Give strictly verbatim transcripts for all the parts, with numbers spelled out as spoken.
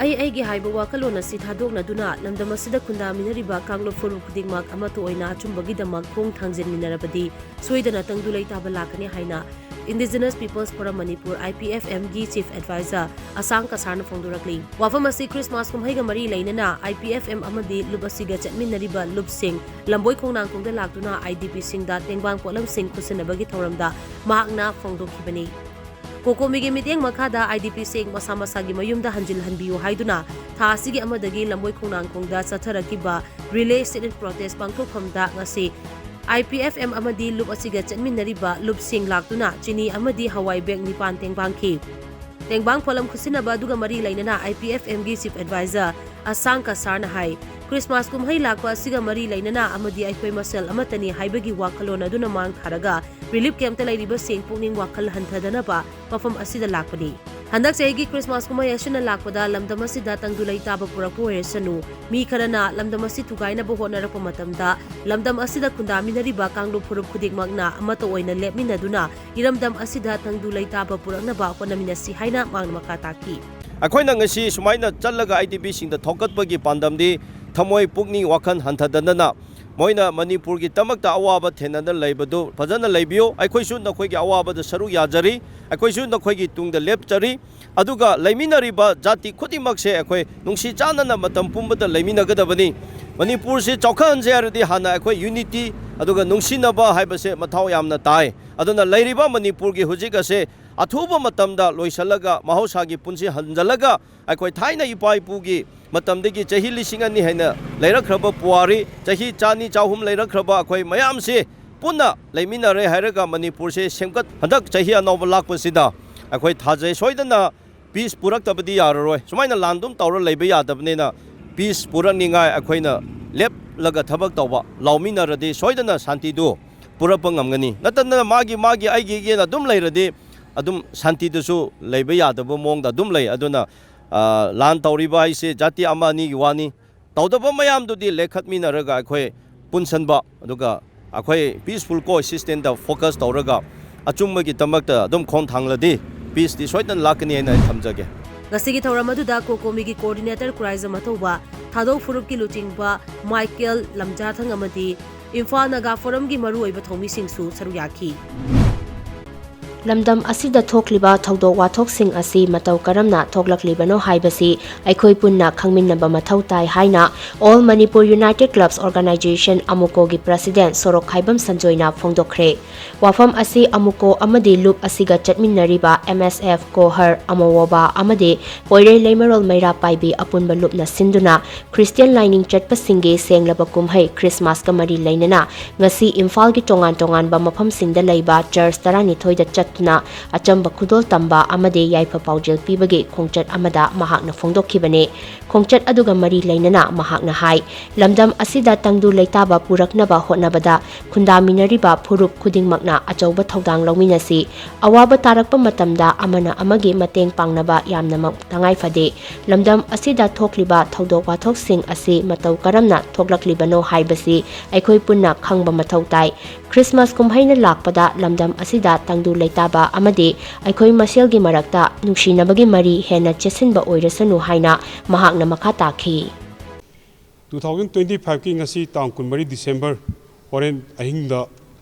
ꯑꯩ ꯑꯩꯒꯤ ꯍꯥꯏꯕ ꯋꯥꯈꯜꯂꯣꯟ ꯑꯁꯤ ꯊꯥꯗꯣꯛꯅꯗꯨꯅ ꯂꯝꯗꯝ ꯑꯁꯤꯗ ꯈꯨꯟꯗꯥꯃꯤꯟꯅꯔꯤꯕ ꯀꯥꯡꯂꯨꯞ ꯐꯨꯔꯨꯞ ꯈꯨꯗꯤꯡꯃꯛ ꯑꯃꯠꯇ ꯑꯣꯏꯅ ꯑꯆꯨꯝꯕꯒꯤꯗꯃꯛ ꯈꯣꯡ ꯊꯥꯡꯖꯤꯟꯃꯤꯟꯅꯔꯕꯗꯤ ꯁꯣꯏꯗꯅ ꯇꯪꯗꯨ ꯂꯩꯇꯥꯕ ꯂꯥꯛꯀꯅꯤ ꯍꯥꯏꯅ Indigenous People's Forum Manipur, I P F M, ꯒꯤ Chief Advisor ꯑꯁꯥꯡ ꯀꯁꯥꯔꯅ ꯐꯣꯡꯗꯣꯔꯛꯂꯤ꯫ ꯋꯥꯐꯝ ꯑꯁꯤ ꯈ꯭ꯔꯤꯁꯃꯥꯁ ꯀꯨꯝꯍꯩꯒ ꯃꯔꯤ ꯂꯩꯅꯅ I P F M ꯑꯃꯗꯤ ꯂꯨꯞ ꯑꯁꯤꯒ ꯆꯠꯃꯤꯟꯅꯔꯤꯕ ꯂꯨꯞꯁꯤꯡ ꯂꯝꯕꯣꯏ ꯈꯣꯡꯅꯥꯡꯈꯣꯡꯗ ꯂꯥꯛꯇꯨꯅ I D P ꯁꯤꯡꯗ ꯇꯦꯡꯕꯥꯡ ꯄꯣꯠꯂꯝꯁꯤꯡ ꯈꯨꯠꯁꯤꯟꯅꯕꯒꯤ ꯊꯧꯔꯝꯗ ꯃꯍꯥꯛꯅ ꯐꯣꯡꯗꯣꯛꯈꯤꯕꯅꯤ꯫ ꯀꯣꯀꯣꯃꯤꯒꯤ ꯃꯤꯠꯌꯦꯡ ꯃꯈꯥꯗ I D P ꯁꯤꯡ ꯃꯁꯥ ꯃꯁꯥꯒꯤ ꯃꯌꯨꯝꯗ ꯍꯟꯖꯤꯜꯍꯟꯕꯤꯌꯨ ꯍꯥꯏꯗꯨꯅ ꯊꯥ ꯑꯁꯤꯒꯤ ꯑꯃꯗꯒꯤ ꯂꯝꯕꯣꯏ ꯈꯣꯡꯅꯥꯡꯈꯣꯡꯗ ꯆꯠꯊꯔꯛꯈꯤꯕ relay sit-in protest ꯄꯥꯡꯊꯣꯛꯐꯝꯗ ꯉꯁꯤ I P F M ꯑꯃꯗꯤ ꯂꯨꯞ ꯑꯁꯤꯒ ꯆꯠꯃꯤꯟꯅꯔꯤꯕ ꯂꯨꯞꯁꯤꯡ ꯂꯥꯛꯇꯨꯅ ꯆꯤꯅꯤ ꯑꯃꯗꯤ ꯍꯋꯥꯏ bag ꯅꯤꯄꯥꯟ ꯇꯦꯡꯕꯥꯡꯈꯤ꯫ ꯇꯦꯡꯕꯥꯡ ꯄꯣꯠꯂꯝ ꯈꯨꯠꯁꯤꯟꯅꯕ ꯑꯗꯨꯒ ꯃꯔꯤ ꯂꯩꯅꯅ I P F M ꯒꯤ Chief Advisor ꯑꯁꯥꯡ ꯀꯁꯥꯔꯅ ꯍꯥꯏ, ꯈ꯭ꯔꯤꯁꯃꯥꯁ ꯀꯨꯝꯍꯩ ꯂꯥꯛꯄ ꯑꯁꯤꯒ ꯃꯔꯤ ꯂꯩꯅꯅ ꯑꯃꯗꯤ ꯑꯩꯈꯣꯏ ꯃꯁꯦꯜ ꯑꯃꯠꯇꯅꯤ ꯍꯥꯏꯕꯒꯤ ꯋꯥꯈꯜꯂꯣꯟ ꯑꯗꯨꯅ ꯃꯥꯡ ꯊꯥꯔꯒ relief camp ꯇ ꯂꯩꯔꯤꯕꯁꯤꯡ ꯄꯨꯛꯅꯤꯡ ꯋꯥꯈꯜ ꯍꯟꯊꯗꯅꯕ ꯃꯐꯝ ꯑꯁꯤꯗ ꯂꯥꯛꯄꯅꯤ꯫ ꯍꯟꯗꯛ ꯆꯍꯤꯒꯤ ꯈ꯭ꯔꯤꯁꯃꯥꯁ ꯀꯨꯝꯍꯩ ꯑꯁꯤꯅ ꯂꯥꯛꯄꯗ ꯂꯝꯗꯝ ꯑꯁꯤꯗ ꯇꯪꯗꯨ ꯂꯩꯇꯥꯕ ꯄꯨꯔꯛꯄ ꯑꯣꯏꯔꯁꯅꯨ, ꯃꯤ ꯈꯔꯅ ꯂꯝꯗꯝ ꯑꯁꯤ ꯊꯨꯒꯥꯏꯅꯕ ꯍꯣꯠꯅꯔꯛꯄ ꯃꯇꯝꯗ ꯂꯝꯗꯝ ꯑꯁꯤꯗ ꯈꯨꯟꯗꯥꯃꯤꯟꯅꯔꯤꯕ ꯀꯥꯡꯂꯨꯞ ꯐꯨꯔꯨꯞ ꯈꯨꯗꯤꯡꯃꯛꯅ ꯑꯃꯠꯇ ꯑꯣꯏꯅ ꯂꯦꯞꯃꯤꯟꯅꯗꯨꯅ ꯏꯔꯝꯗꯝ ꯑꯁꯤꯗ ꯇꯪꯗꯨ ꯂꯩꯇꯥꯕ ꯄꯨꯔꯛꯅꯕ ꯍꯣꯠꯅꯃꯤꯟꯅꯁꯤ ꯍꯥꯏꯅ ꯃꯍꯥꯛꯅ ꯃꯈꯥ ꯇꯥꯈꯤ꯫ ꯑꯩꯈꯣꯏꯅ ꯉꯁꯤ ꯁꯨꯃꯥꯏꯅ ꯆꯠꯂꯒ I D P ꯁꯤꯡꯗ ꯊꯧꯒꯠꯄꯒꯤ ꯄꯥꯟꯗꯝꯗꯤ ꯊꯃꯣꯏ ꯄꯨꯛꯅꯤꯡ ꯋꯥꯈꯜ ꯍꯟꯊꯗꯅ ꯃꯣꯏꯅ ꯃꯅꯤꯄꯨꯔꯒꯤꯗꯃꯛꯇ ꯑꯋꯥꯕ ꯊꯦꯡꯅꯗꯨꯅ ꯂꯩꯕꯗꯨ ꯐꯖꯅ ꯂꯩꯕꯤꯌꯨ꯫ ꯑꯩꯈꯣꯏꯁꯨ ꯅꯈꯣꯏꯒꯤ ꯑꯋꯥꯕꯗ ꯁꯔꯨꯛ ꯌꯥꯖꯔꯤ꯫ ꯑꯩꯈꯣꯏꯁꯨ ꯅꯈꯣꯏꯒꯤ ꯇꯨꯡꯗ ꯂꯦꯞꯆꯔꯤ꯫ ꯑꯗꯨꯒ ꯂꯩꯃꯤꯟꯅꯔꯤꯕ ꯖꯥꯇꯤ ꯈꯨꯗꯤꯡꯃꯛꯁꯦ ꯑꯩꯈꯣꯏ ꯅꯨꯡꯁꯤ ꯆꯥꯟꯅꯅ ꯃꯇꯝ ꯄꯨꯝꯕꯗ ꯂꯩꯃꯤꯟꯅꯒꯗꯕꯅꯤ꯫ ꯃꯅꯤꯄꯨꯔꯁꯤ ꯆꯥꯎꯈꯠꯍꯟꯁꯦ ꯍꯥꯏꯔꯗꯤ ꯍꯥꯟꯅ ꯑꯩꯈꯣꯏ unity ꯑꯗꯨꯒ ꯅꯨꯡꯁꯤꯅꯕ ꯍꯥꯏꯕꯁꯦ ꯃꯊꯧ ꯌꯥꯝꯅ ꯇꯥꯏ꯫ ꯑꯗꯨꯅ ꯂꯩꯔꯤꯕ ꯃꯅꯤꯄꯨꯔꯒꯤ ꯍꯧꯖꯤꯛ ꯑꯁꯦ ꯑꯊꯨꯕ ꯃꯇꯝꯗ ꯂꯣꯏꯁꯤꯜꯂꯒ ꯃꯍꯧꯁꯥꯒꯤ ꯄꯨꯟꯁꯤ ꯍꯟꯖꯤꯜꯂꯒ ꯑꯩꯈꯣꯏ ꯊꯥꯏꯅ ꯏꯄꯥ ꯏꯄꯨꯒꯤ ꯃꯇꯝꯗꯒꯤ ꯆꯍꯤ ꯂꯤꯁꯤꯡ ꯑꯅꯤ ꯍꯦꯟꯅ ꯂꯩꯔꯛꯈ꯭ꯔꯕ ꯄꯨꯋꯥꯔꯤ, ꯆꯍꯤ ꯆꯥꯅꯤ ꯆꯍꯨꯝ ꯂꯩꯔꯛꯈ꯭ꯔꯕ ꯑꯩꯈꯣꯏ ꯃꯌꯥꯝꯁꯤ ꯄꯨꯟꯅ ꯂꯩꯃꯤꯟꯅꯔꯦ ꯍꯥꯏꯔꯒ ꯃꯅꯤꯄꯨꯔꯁꯦ ꯁꯦꯝꯒꯠ, ꯍꯟꯗꯛ ꯆꯍꯤ ꯑꯅꯧꯕ ꯂꯥꯛꯄꯁꯤꯗ ꯑꯩꯈꯣꯏ ꯊꯥꯖꯩ ꯁꯣꯏꯗꯅ peace ꯄꯨꯔꯛꯇꯕꯗꯤ ꯌꯥꯔꯔꯣꯏ꯫ ꯁꯨꯃꯥꯏꯅ ꯂꯥꯟ ꯑꯗꯨꯝ ꯇꯧꯔ ꯂꯩꯕ ꯌꯥꯗꯕꯅꯤꯅ peace ꯄꯨꯔꯛꯅꯤꯡꯉꯥꯏ ꯑꯩꯈꯣꯏꯅ ꯂꯦꯞꯂꯒ ꯊꯕꯛ ꯇꯧꯕ, ꯂꯥꯎꯃꯤꯟꯅꯔꯗꯤ ꯁꯣꯏꯗꯅ ꯁꯥꯟꯇꯤꯗꯨ ꯄꯨꯔꯛꯄ ꯉꯝꯒꯅꯤ꯫ ꯅꯠꯇꯅ ꯃꯥꯒꯤ ꯃꯥꯒꯤ ꯑꯩꯒꯤ ꯑꯩꯒꯤꯅ ꯑꯗꯨꯝ ꯂꯩꯔꯗꯤ ꯑꯗꯨꯝ ꯁꯥꯟꯇꯤꯗꯨꯁꯨ ꯂꯩꯕ ꯌꯥꯗꯕ ꯃꯑꯣꯡꯗ ꯑꯗꯨꯝ ꯂꯩ꯫ ꯑꯗꯨꯅ, ꯑ, ꯂꯥꯟ ꯇꯧꯔꯤꯕ ꯍꯥꯏꯁꯦ ꯖꯥꯇꯤ ꯑꯃ ꯑꯅꯤꯒꯤ ꯋꯥꯅꯤ꯫ ꯇꯧꯗꯕ ꯃꯌꯥꯝꯗꯨꯗꯤ ꯂꯦꯈꯠꯃꯤꯟꯅꯔꯒ ꯑꯩꯈꯣꯏ ꯄꯨꯟꯁꯟꯕ, ꯑꯗꯨꯒ ꯑꯩꯈꯣꯏ peaceful coexistence ꯇ focus ꯇꯧꯔꯒ ꯑꯆꯨꯝꯕꯒꯤꯗꯃꯛꯇ ꯑꯗꯨꯝ ꯈꯣꯡ ꯊꯥꯡꯂꯗꯤ peace ꯇꯤ ꯁꯣꯏꯗꯅ ꯂꯥꯛꯀꯅꯤ ꯍꯥꯏꯅ ꯑꯩ ꯊꯝꯖꯒꯦ꯫ ꯉꯁꯤꯒꯤ ꯊꯧꯔꯝ ꯑꯗꯨꯗ ꯀꯣꯀꯣꯃꯤꯒꯤ coordinator ꯀ꯭ꯔꯥꯏꯖꯝ ꯑꯊꯧꯕ, ꯊꯥꯗꯧ ꯐꯨꯔꯨꯞꯀꯤ ꯂꯨꯆꯤꯡꯕ ꯃꯥꯏꯀꯦꯜ ꯂꯝꯖꯥꯊꯪ ꯑꯃꯗꯤ ꯏꯝꯐꯥꯜ ꯅꯥꯒꯥ ꯐꯣꯔꯝꯒꯤ ꯃꯔꯨꯑꯣꯏꯕ ꯊꯧꯃꯤꯁꯤꯡꯁꯨ ꯁꯔꯨꯛ ꯌꯥꯈꯤ꯫ ꯂꯝꯗꯝ ꯑꯁꯤꯗ ꯊꯣꯛꯂꯤꯕ ꯊꯧꯗꯣꯛ ꯋꯥꯊꯣꯛꯁꯤꯡ ꯑꯁꯤ ꯃꯇꯧ ꯀꯔꯝꯅ ꯊꯣꯛꯂꯛꯂꯤꯕꯅꯣ ꯍꯥꯏꯕꯁꯤ ꯑꯩꯈꯣꯏ ꯄꯨꯟꯅ ꯈꯪꯃꯤꯟꯅꯕ ꯃꯊꯧ ꯇꯥꯏ ꯍꯥꯏꯅ All Manipur United Clubs Organisation, ꯑꯃꯨꯀꯣꯒꯤ president ꯁꯣꯔꯣꯛꯈꯥꯏꯕꯝ ꯁꯟꯖꯣꯏꯅ ꯐꯣꯡꯗꯣꯛꯈ꯭ꯔꯦ꯫ ꯋꯥꯐꯝ ꯑꯁꯤ ꯑꯃꯨꯀꯣ ꯑꯃꯗꯤ ꯂꯨꯞ ꯑꯁꯤꯒ ꯆꯠꯃꯤꯟꯅꯔꯤꯕ M S F, ꯀꯣꯍꯔ, ꯑꯃꯣꯋꯣꯕꯥ ꯑꯃꯗꯤ ꯄꯣꯏꯔꯩ ꯂꯩꯃꯔꯣꯜ ꯃꯩꯔꯥ ꯄꯥꯏꯕꯤ ꯑꯄꯨꯟꯕ ꯂꯨꯞꯅ ꯁꯤꯟꯗꯨꯅ ꯈ꯭ꯔꯤꯁꯇꯤꯌꯥꯟ ꯂꯥꯏꯅꯤꯡ ꯆꯠꯄꯁꯤꯡꯒꯤ ꯁꯦꯡꯂꯕ ꯀꯨꯝꯍꯩ ꯈ꯭ꯔꯤꯁꯃꯥꯁꯀ ꯃꯔꯤ ꯂꯩꯅꯅ ꯉꯁꯤ ꯏꯝꯐꯥꯜꯒꯤ ꯇꯣꯉꯥꯟ ꯇꯣꯉꯥꯟꯕ ꯃꯐꯝꯁꯤꯡꯗ ꯂꯩꯕ ꯆꯔꯆ ꯇꯔꯥꯅꯤꯊꯣꯏꯗ ꯆꯠꯇꯨꯅ ꯑꯆꯝꯕ ꯈꯨꯗꯣꯜ ꯇꯝꯕ ꯑꯃꯗꯤ ꯌꯥꯏꯐ ꯄꯥꯎꯖꯦꯜ ꯄꯤꯕꯒꯤ ꯈꯣꯡꯆꯠ ꯑꯃꯗ ꯃꯍꯥꯛꯅ ꯐꯣꯡꯗꯣꯛꯈꯤꯕꯅꯤ꯫ ꯈꯣꯡꯆꯠ ꯑꯗꯨꯒ ꯃꯔꯤ ꯂꯩꯅꯅ ꯃꯍꯥꯛꯅ ꯍꯥꯏ, ꯂꯝꯗꯝ ꯑꯁꯤꯗ ꯇꯪꯗꯨ ꯂꯩꯇꯥꯕ ꯄꯨꯔꯛꯅꯕ ꯍꯣꯠꯅꯕꯗ ꯈꯨꯟꯗꯥꯃꯤꯟꯅꯔꯤꯕ ꯐꯨꯔꯨꯞ ꯈꯨꯗꯤꯡꯃꯛꯅ ꯑꯆꯧꯕ ꯊꯧꯗꯥꯡ ꯂꯧꯃꯤꯟꯅꯁꯤ꯫ ꯑꯋꯥꯕ ꯇꯥꯔꯛꯄ ꯃꯇꯝꯗ ꯑꯃꯅ ꯑꯃꯒꯤ ꯃꯇꯦꯡ ꯄꯥꯡꯅꯕ ꯌꯥꯝꯅꯃꯛ ꯇꯉꯥꯏ ꯐꯗꯦ꯫ ꯂꯝꯗꯝ ꯑꯁꯤꯗ ꯊꯣꯛꯂꯤꯕ ꯊꯧꯗꯣꯛ ꯋꯥꯊꯣꯛꯁꯤꯡ ꯑꯁꯤ ꯃꯇꯧ ꯀꯔꯝꯅ ꯊꯣꯛꯂꯛꯂꯤꯕꯅꯣ ꯍꯥꯏꯕꯁꯤ ꯑꯩꯈꯣꯏ ꯄꯨꯟꯅ ꯈꯪꯕ ꯃꯊꯧ ꯇꯥꯏ꯫ ꯈ꯭ꯔꯤꯁꯃꯥꯁ ꯀꯨꯝꯍꯩꯅ ꯂꯥꯛꯄꯗ ꯂꯝꯗꯝ ꯑꯁꯤꯗ ꯇꯪꯗꯨ ꯂꯩꯇꯥꯕ ꯑꯃꯗꯤ ꯑꯩꯈꯣꯏ ꯃꯁꯦꯜꯒꯤ ꯃꯔꯛꯇ ꯅꯨꯡꯁꯤꯅꯕꯒꯤ ꯃꯔꯤ ꯍꯦꯟꯅ ꯆꯦꯠꯁꯤꯟꯕ ꯑꯣꯏꯔꯁꯅꯨ ꯍꯥꯏꯅ ꯃꯍꯥꯛꯅ ꯃꯈꯥ ꯇꯥꯈꯤ꯫ Two thousand twenty five ꯀꯤ ꯉꯁꯤ ꯇꯥꯡ ꯀꯨꯟꯃꯔꯤ December, ꯍꯣꯔꯦꯟ ꯑꯍꯤꯡꯗ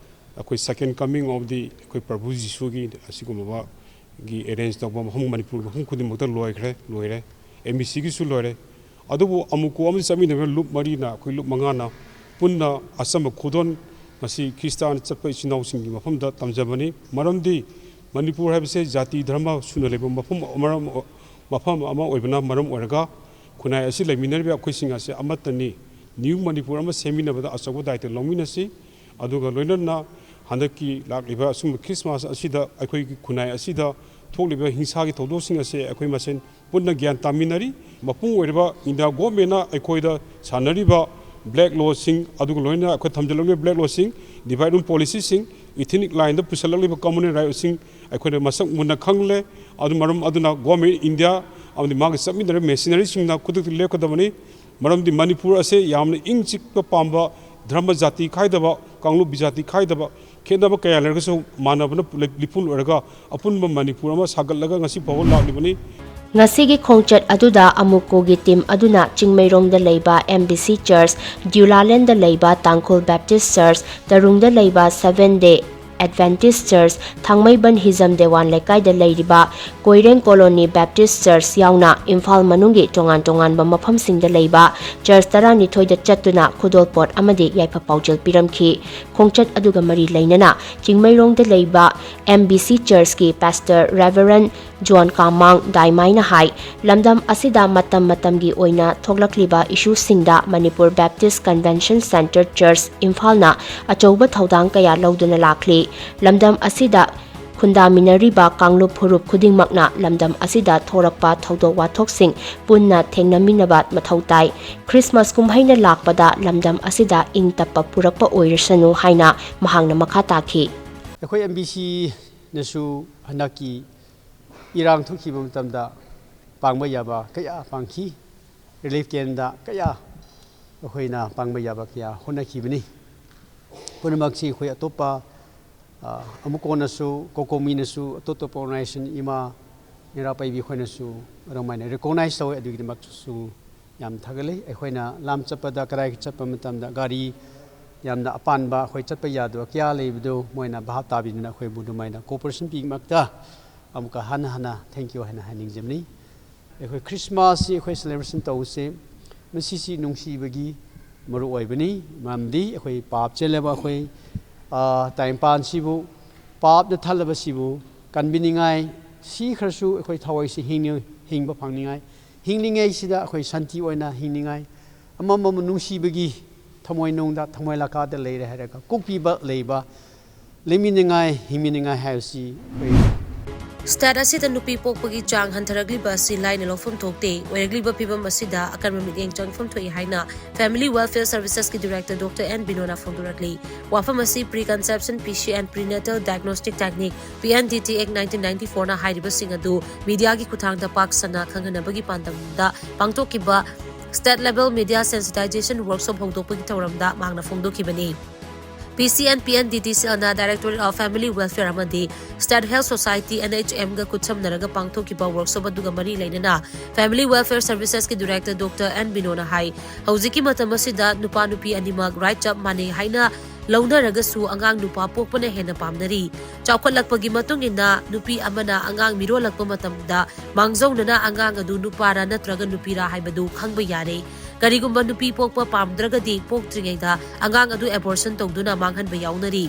ꯑꯩꯈꯣꯏ second coming of the ꯑꯩꯈꯣꯏ ꯄ꯭ꯔꯚꯨ ꯖꯤꯁꯨꯒꯤ ꯑꯁꯤꯒꯨꯝꯂꯕꯒꯤ arrange ꯇꯧꯕ ꯃꯐꯝ, ꯃꯅꯤꯄꯨꯔ ꯃꯐꯝ ꯈꯨꯗꯤꯡꯃꯛꯇ ꯂꯣꯏꯈ꯭ꯔꯦ, ꯂꯣꯏꯔꯦ꯫ M E C ꯒꯤꯁꯨ ꯂꯣꯏꯔꯦ꯫ ꯑꯗꯨꯕꯨ ꯑꯃꯨꯛꯀꯣ ꯑꯃꯗ ꯆꯠꯃꯤꯟꯅꯕ ꯂꯨꯞ ꯃꯔꯤꯅ, ꯑꯩꯈꯣꯏ ꯂꯨꯞ ꯃꯉꯥꯅ ꯄꯨꯟꯅ ꯑꯆꯝꯕ ꯈꯨꯗꯣꯜ ꯉꯁꯤ ꯈ꯭ꯔꯤꯁꯇꯥꯟ ꯆꯠꯄ ꯏꯆꯤꯟ ꯏꯅꯥꯎꯁꯤꯡꯒꯤ ꯃꯐꯝꯗ ꯇꯝꯖꯕꯅꯤ꯫ ꯃꯔꯝꯗꯤ ꯃꯅꯤꯄꯨꯔ ꯍꯥꯏꯕꯁꯦ ꯖꯥꯇꯤ ꯙꯔꯃ ꯁꯨꯅ ꯂꯩꯕ ꯃꯐꯝ, ꯃꯔꯝ, ꯃꯐꯝ ꯑꯃ ꯑꯣꯏꯕꯅ ꯃꯔꯝ ꯑꯣꯏꯔꯒ ꯈꯨꯟꯅꯥꯏ ꯑꯁꯤ ꯂꯩꯃꯤꯟꯅꯔꯤꯕ ꯑꯩꯈꯣꯏꯁꯤꯡ ꯑꯁꯤ ꯑꯃꯠꯇꯅꯤ꯫ New ꯃꯅꯤꯄꯨꯔ ꯑꯃ ꯁꯦꯝꯃꯤꯟꯅꯕꯗ ꯑꯆꯧꯕ ꯗꯥꯏꯇ꯭ꯋ ꯂꯧꯃꯤꯟꯅꯁꯤ꯫ ꯑꯗꯨꯒ ꯂꯣꯏꯅꯅ ꯍꯟꯗꯛꯀꯤ ꯂꯥꯛꯂꯤꯕ ꯑꯁꯨꯝꯕ ꯈ꯭ꯔꯤꯁꯃꯥꯁ ꯑꯁꯤꯗ ꯑꯩꯈꯣꯏꯒꯤ ꯈꯨꯟꯅꯥꯏ ꯑꯁꯤꯗ ꯊꯣꯛꯂꯤꯕ ꯍꯤꯡꯁꯥꯒꯤ ꯊꯧꯗꯣꯛꯁꯤꯡ ꯑꯁꯤ ꯑꯩꯈꯣꯏ ꯃꯁꯦꯟ ꯄꯨꯟꯅ ꯒ꯭ꯌꯥꯟ ꯇꯥꯃꯤꯟꯅꯔꯤ꯫ ꯃꯄꯨꯡ ꯑꯣꯏꯔꯕ ꯏꯟꯗꯤꯌꯥ ꯒꯣꯔꯃꯦꯟꯅ ꯑꯩꯈꯣꯏꯗ ꯁꯥꯟꯅꯔꯤꯕ black law ꯁꯤꯡ, ꯑꯗꯨꯒ ꯂꯣꯏꯅꯅ ꯑꯩꯈꯣꯏ ꯊꯝꯖꯤꯜꯂꯛꯂꯤꯕ black law ꯁꯤꯡ, divide and rule policy ꯁꯤꯡ, ethnic line ꯗ ꯄꯨꯁꯜꯂꯛꯂꯤꯕ communal right ꯁꯤꯡ ꯑꯩꯈꯣꯏꯅ ꯃꯁꯛ ꯃꯨꯟꯅ ꯈꯪꯂꯦ꯫ ꯑꯗꯨ ꯃꯔꯝ ꯑꯗꯨꯅ ꯒꯣꯔꯃꯦꯟ ꯏꯟꯗꯤꯌꯥ ꯑꯃꯗꯤ ꯃꯥꯒꯤ ꯆꯠꯃꯤꯟꯅꯔꯤꯕ ꯃꯤꯁꯅꯔꯤꯁꯤꯡꯅ ꯈꯨꯗꯛꯇ ꯂꯦꯞꯀꯗꯕꯅꯤ꯫ ꯃꯔꯝꯗꯤ ꯃꯅꯤꯄꯨꯔ ꯑꯁꯦ ꯌꯥꯝꯅ ꯏꯪ ꯆꯤꯛꯄ ꯄꯥꯝꯕ, ꯙꯔꯃ ꯖꯥꯇꯤ ꯈꯥꯏꯗꯕ, ꯀꯥꯡꯂꯨꯞ ꯖꯥꯇꯤ ꯈꯥꯏꯗꯕ, ꯈꯦꯠꯅꯕ ꯀꯌꯥ ꯂꯩꯔꯒꯁꯨ ꯃꯥꯟꯅꯕꯅ ꯂꯤꯄꯨꯟ ꯑꯣꯏꯔꯒ ꯑꯄꯨꯟꯕ ꯃꯅꯤꯄꯨꯔ ꯑꯃ ꯁꯥꯒꯠꯂꯒ ꯉꯁꯤ ꯐꯥꯎꯕ ꯂꯥꯛꯂꯤꯕꯅꯤ꯫ ꯉꯁꯤꯒꯤ ꯈꯣꯡꯆꯠ ꯑꯗꯨꯗ ꯑꯃꯨꯀꯣꯒꯤ ꯇꯤꯝ ꯑꯗꯨꯅ ꯆꯤꯡꯃꯩꯔꯣꯡꯗ ꯂꯩꯕ ꯑꯦꯝ ꯕꯤ ꯁꯤ ꯆꯔꯆ, ꯗ꯭ꯌꯨꯂꯥꯂꯦꯟꯗ ꯂꯩꯕ ꯇꯥꯡꯈꯨꯜ ꯕꯦꯞꯇꯤꯁ ꯆꯔꯆ, ꯇꯔꯨꯡꯗ ꯂꯩꯕ ꯁꯚꯦꯟ ꯗꯦ ꯑꯦꯗꯚꯦꯟꯇꯤꯁ ꯆꯔꯆ, ꯊꯥꯡꯃꯩꯕꯟ ꯍꯤꯖꯝ ꯗꯦꯋꯥꯟ ꯂꯩꯀꯥꯏꯗ ꯂꯩꯔꯤꯕ ꯀꯣꯏꯔꯦꯡ ꯀꯣꯂꯣꯅꯤ ꯕꯦꯞꯇꯤꯁ ꯆꯔꯆ ꯌꯥꯎꯅ ꯏꯝꯐꯥꯜ ꯃꯅꯨꯡꯒꯤ ꯇꯣꯉꯥꯟ ꯇꯣꯉꯥꯟꯕ ꯃꯐꯝꯁꯤꯡꯗ ꯂꯩꯕ ꯆꯔꯆ ꯇꯔꯥꯅꯤꯊꯣꯏꯗ ꯆꯠꯇꯨꯅ ꯈꯨꯗꯣꯜꯄꯣꯠ ꯑꯃꯗꯤ ꯌꯥꯏꯐ ꯄꯥꯎꯖꯦꯜ ꯄꯤꯔꯝꯈꯤ꯫ ꯈꯣꯡꯆꯠ ꯑꯗꯨꯒ ꯃꯔꯤ ꯂꯩꯅꯅ ꯆꯤꯡꯃꯩꯔꯣꯡꯗ ꯂꯩꯕ M B C ꯆꯔꯆꯀꯤ pastor ꯔꯦꯚꯔꯦꯟ zone ꯀꯥꯃꯥꯡ ꯗꯥꯏꯃꯥꯏꯅ ꯍꯥꯏ, ꯂꯝꯗꯝ ꯑꯁꯤꯗ ꯃꯇꯝ ꯃꯇꯝꯒꯤ ꯑꯣꯏꯅ ꯊꯣꯛꯂꯛꯂꯤꯕ ꯏꯁꯨꯁꯤꯡꯗ ꯃꯅꯤꯄꯨꯔ ꯕꯦꯞꯇꯤꯁ ꯀꯟꯚꯦꯟꯁꯟ ꯁꯦꯟꯇꯔ ꯆꯔꯆ ꯏꯝꯐꯥꯜꯅ ꯑꯆꯧꯕ ꯊꯧꯗꯥꯡ ꯀꯌꯥ ꯂꯧꯗꯨꯅ ꯂꯥꯛꯂꯤ꯫ ꯂꯝꯗꯝ ꯑꯁꯤꯗ ꯈꯨꯟꯗꯥꯃꯤꯟꯅꯔꯤꯕ ꯀꯥꯡꯂꯨꯞ ꯐꯨꯔꯨꯞ ꯈꯨꯗꯤꯡꯃꯛꯅ ꯂꯝꯗꯝ ꯑꯁꯤꯗ ꯊꯣꯔꯛꯄ ꯊꯧꯗꯣꯛ ꯋꯥꯊꯣꯛꯁꯤꯡ ꯄꯨꯟꯅ ꯊꯦꯡꯅꯃꯤꯟꯅꯕ ꯃꯊꯧ ꯇꯥꯏ꯫ ꯈ꯭ꯔꯤꯁꯃꯥꯁ ꯀꯨꯝꯍꯩꯅ ꯂꯥꯛꯄꯗ ꯂꯝꯗꯝ ꯑꯁꯤꯗ ꯏꯪ ꯇꯞꯄ ꯄꯨꯔꯛꯄ ꯑꯣꯏꯔꯁꯅꯨ ꯍꯥꯏꯅ ꯃꯍꯥꯛꯅ ꯃꯈꯥ ꯇꯥꯈꯤ꯫ ꯑꯩꯈꯣꯏ ꯑꯦꯝ ꯕꯤ ꯁꯤꯅꯁꯨ ꯍꯟꯗꯛꯀꯤ ꯏꯔꯥꯡ ꯊꯣꯛꯈꯤꯕ ꯃꯇꯝꯗ ꯄꯥꯡꯕ ꯌꯥꯕ ꯀꯌꯥ ꯄꯥꯡꯈꯤ꯫ ꯔꯤꯂꯤꯐ ꯀꯦꯝꯗ ꯀꯌꯥ ꯑꯩꯈꯣꯏꯅ ꯄꯥꯡꯕ ꯌꯥꯕ ꯀꯌꯥ ꯍꯣꯠꯅꯈꯤꯕꯅꯤ꯫ ꯄꯨꯝꯅꯃꯛꯁꯤ ꯑꯩꯈꯣꯏ ꯑꯇꯣꯞꯄ, ꯑ, ꯑꯃꯨꯛ ꯀꯣꯟꯅꯁꯨ ꯀꯣꯀꯣꯃꯤꯅꯁꯨ, ꯑꯇꯣꯞ ꯑꯇꯣꯞꯄ ꯑꯣꯔꯒꯅꯥꯏꯖꯦꯁꯟ, ꯏꯃꯥ ꯃꯤꯔꯥ ꯄꯥꯏꯕꯤ ꯑꯩꯈꯣꯏꯅꯁꯨ ꯑꯗꯨꯃꯥꯏꯅ ꯔꯤꯀꯣꯛꯅꯥꯏꯖ ꯇꯧꯋꯦ꯫ ꯑꯗꯨꯒꯤꯗꯃꯛꯇꯁꯨ ꯌꯥꯝ ꯊꯥꯒꯠꯂꯤ꯫ ꯑꯩꯈꯣꯏꯅ ꯂꯥꯝ ꯆꯠꯄꯗ, ꯀꯗꯥꯏ ꯆꯠꯄ ꯃꯇꯝꯗ ꯒꯥꯔꯤ ꯌꯥꯝꯅ ꯑꯄꯥꯟꯕ, ꯑꯩꯈꯣꯏ ꯆꯠꯄ ꯌꯥꯗꯕ ꯀꯌꯥ ꯂꯩꯕꯗꯨ ꯃꯣꯏꯅ ꯚꯥꯞ ꯇꯥꯕꯤꯗꯨꯅ ꯑꯩꯈꯣꯏꯕꯨ ꯑꯗꯨꯃꯥꯏꯅ ꯀꯣꯑꯣꯄꯔꯦꯁꯟ ꯄꯤꯕꯃꯛꯇ ꯑꯃꯨꯛꯀ ꯍꯟꯅ ꯍꯟꯅ ꯊꯦꯡꯛ ꯌꯨ ꯍꯥꯏꯅ ꯍꯥꯏꯅꯤꯡꯖꯕꯅꯤ꯫ ꯑꯩꯈꯣꯏ ꯈ꯭ꯔꯤꯁꯃꯥꯁꯁꯤ ꯑꯩꯈꯣꯏ ꯁꯦꯂꯦꯕ꯭ꯔꯦꯁꯟ ꯇꯧꯕꯁꯦ ꯃꯁꯤꯁꯤ ꯅꯨꯡꯁꯤꯕꯒꯤ ꯃꯔꯨ ꯑꯣꯏꯕꯅꯤ꯫ ꯃꯔꯝꯗꯤ ꯑꯩꯈꯣꯏ ꯄꯥꯞ ꯆꯦꯜꯂꯕ ꯑꯩꯈꯣꯏ, ꯑ, ꯇꯥꯏꯕꯪꯄꯥꯟꯁꯤꯕꯨ, ꯄꯥꯞꯅ ꯊꯜꯂꯕꯁꯤꯕꯨ ꯀꯟꯕꯤꯅꯤꯡꯉꯥꯏ, ꯁꯤꯈ꯭ꯔꯁꯨ ꯑꯩꯈꯣꯏ ꯊꯋꯥꯏꯁꯤ ꯍꯤꯡꯅ-, ꯍꯤꯡꯕ ꯐꯪꯅꯤꯡꯉꯥꯏ, ꯍꯤꯡꯂꯤꯉꯩꯁꯤꯗ ꯑꯩꯈꯣꯏ ꯁꯥꯟꯇꯤ ꯑꯣꯏꯅ ꯍꯤꯡꯅꯤꯡꯉꯥꯏ, ꯑꯃꯃꯕꯨ ꯅꯨꯡꯁꯤꯕꯒꯤ ꯊꯃꯣꯏꯅꯨꯡꯗ, ꯊꯃꯣꯏ ꯂꯀꯥꯗ ꯂꯩꯔꯦ ꯍꯥꯏꯔꯒ ꯀꯣꯛꯄꯤꯕ ꯂꯩꯕ, ꯂꯩꯃꯤꯟꯅꯉꯥꯏ, ꯍꯤꯡꯃꯤꯟꯅꯉꯥꯏ ꯍꯥꯏꯕꯁꯤ ꯑꯩꯈꯣꯏ꯫ ꯁ꯭ꯇꯦꯠ ꯑꯁꯤꯗ ꯅꯨꯄꯤ ꯄꯣꯛꯄꯒꯤ ꯆꯥꯡ ꯍꯟꯊꯔꯛꯂꯤꯕ ꯑꯁꯤ ꯂꯥꯏꯅ ꯂꯧꯐꯝ ꯊꯣꯛꯇꯦ꯫ ꯑꯣꯏꯔꯛꯂꯤꯕ ꯐꯤꯕꯝ ꯑꯁꯤꯗ ꯑꯀꯟꯕ ꯃꯤꯠꯌꯦꯡ ꯆꯪꯐꯝ ꯊꯣꯛꯏ ꯍꯥꯏꯅ Family Welfare Servicesꯀꯤ Director Doctor N ꯕꯤꯅꯣꯅ ꯐꯣꯡꯗꯣꯔꯛꯂꯤ꯫ ꯋꯥꯐꯝ ꯑꯁꯤ Pre Conception, P C and Prenatal Diagnostic Technique, P N D T Act nineteen ninety-fourꯅ ꯍꯥꯏꯔꯤꯕꯁꯤꯡ ꯑꯗꯨ ꯃꯤꯗꯤꯌꯥꯒꯤ ꯈꯨꯠꯊꯥꯡꯗ ꯄꯥꯛ ꯁꯟꯅ ꯈꯪꯍꯟꯅꯕꯒꯤ ꯄꯥꯟꯗꯝꯗ ꯄꯥꯡꯊꯣꯛꯈꯤꯕ State Level Media Sensitization Workshop ꯍꯧꯗꯣꯛꯄꯒꯤ ꯊꯧꯔꯝꯗ ꯃꯍꯥꯛꯅ ꯐꯣꯡꯗꯣꯛꯈꯤꯕꯅꯤ꯫ P C N P N D T Cell-ꯅ Directorate of Family Welfare ꯑꯃꯗꯤ State Health Society, N H M-ꯒ ꯈꯨꯠꯁꯝꯅꯔꯒ ꯄꯥꯡꯊꯣꯛꯈꯤꯕ workshop ꯑꯗꯨꯒ ꯃꯔꯤ ꯂꯩꯅꯅ Family Welfare Services-ꯀꯤ Director Doctor N ꯕꯤꯅꯣꯅ ꯍꯥꯏ, ꯍꯧꯖꯤꯛꯀꯤ ꯃꯇꯝ ꯑꯁꯤꯗ ꯅꯨꯄꯥ ꯅꯨꯄꯤ ꯑꯅꯤꯃꯛ right ꯆꯞ ꯃꯥꯟꯅꯩ ꯍꯥꯏꯅ ꯂꯧꯅꯔꯒꯁꯨ ꯑꯉꯥꯡ ꯅꯨꯄꯥ ꯄꯣꯛꯄꯅ ꯍꯦꯟꯅ ꯄꯥꯝꯅꯔꯤ꯫ ꯆꯥꯎꯈꯠꯂꯛꯄꯒꯤ ꯃꯇꯨꯡ ꯏꯟꯅ ꯅꯨꯄꯤ ꯑꯃꯅ ꯑꯉꯥꯡ ꯃꯤꯔꯣꯜꯂꯛꯄ ꯃꯇꯝꯗ ꯃꯥꯡꯖꯧꯅꯅ ꯑꯉꯥꯡ ꯑꯗꯨ ꯅꯨꯄꯥꯔꯥ ꯅꯠꯇ꯭ꯔꯒ ꯅꯨꯄꯤꯔꯥ ꯍꯥꯏꯕꯗꯨ ꯈꯪꯕ ꯌꯥꯔꯦ꯫ ꯀꯔꯤꯒꯨꯝꯕ ꯅꯨꯄꯤ ꯄꯣꯛꯄ ꯄꯥꯝꯗ꯭ꯔꯒꯗꯤ ꯄꯣꯛꯇ꯭ꯔꯤꯉꯩꯗ ꯑꯉꯥꯡ ꯑꯗꯨ abortion ꯇꯧꯗꯨꯅ ꯃꯥꯡꯍꯟꯕ ꯌꯥꯎꯅꯔꯤ꯫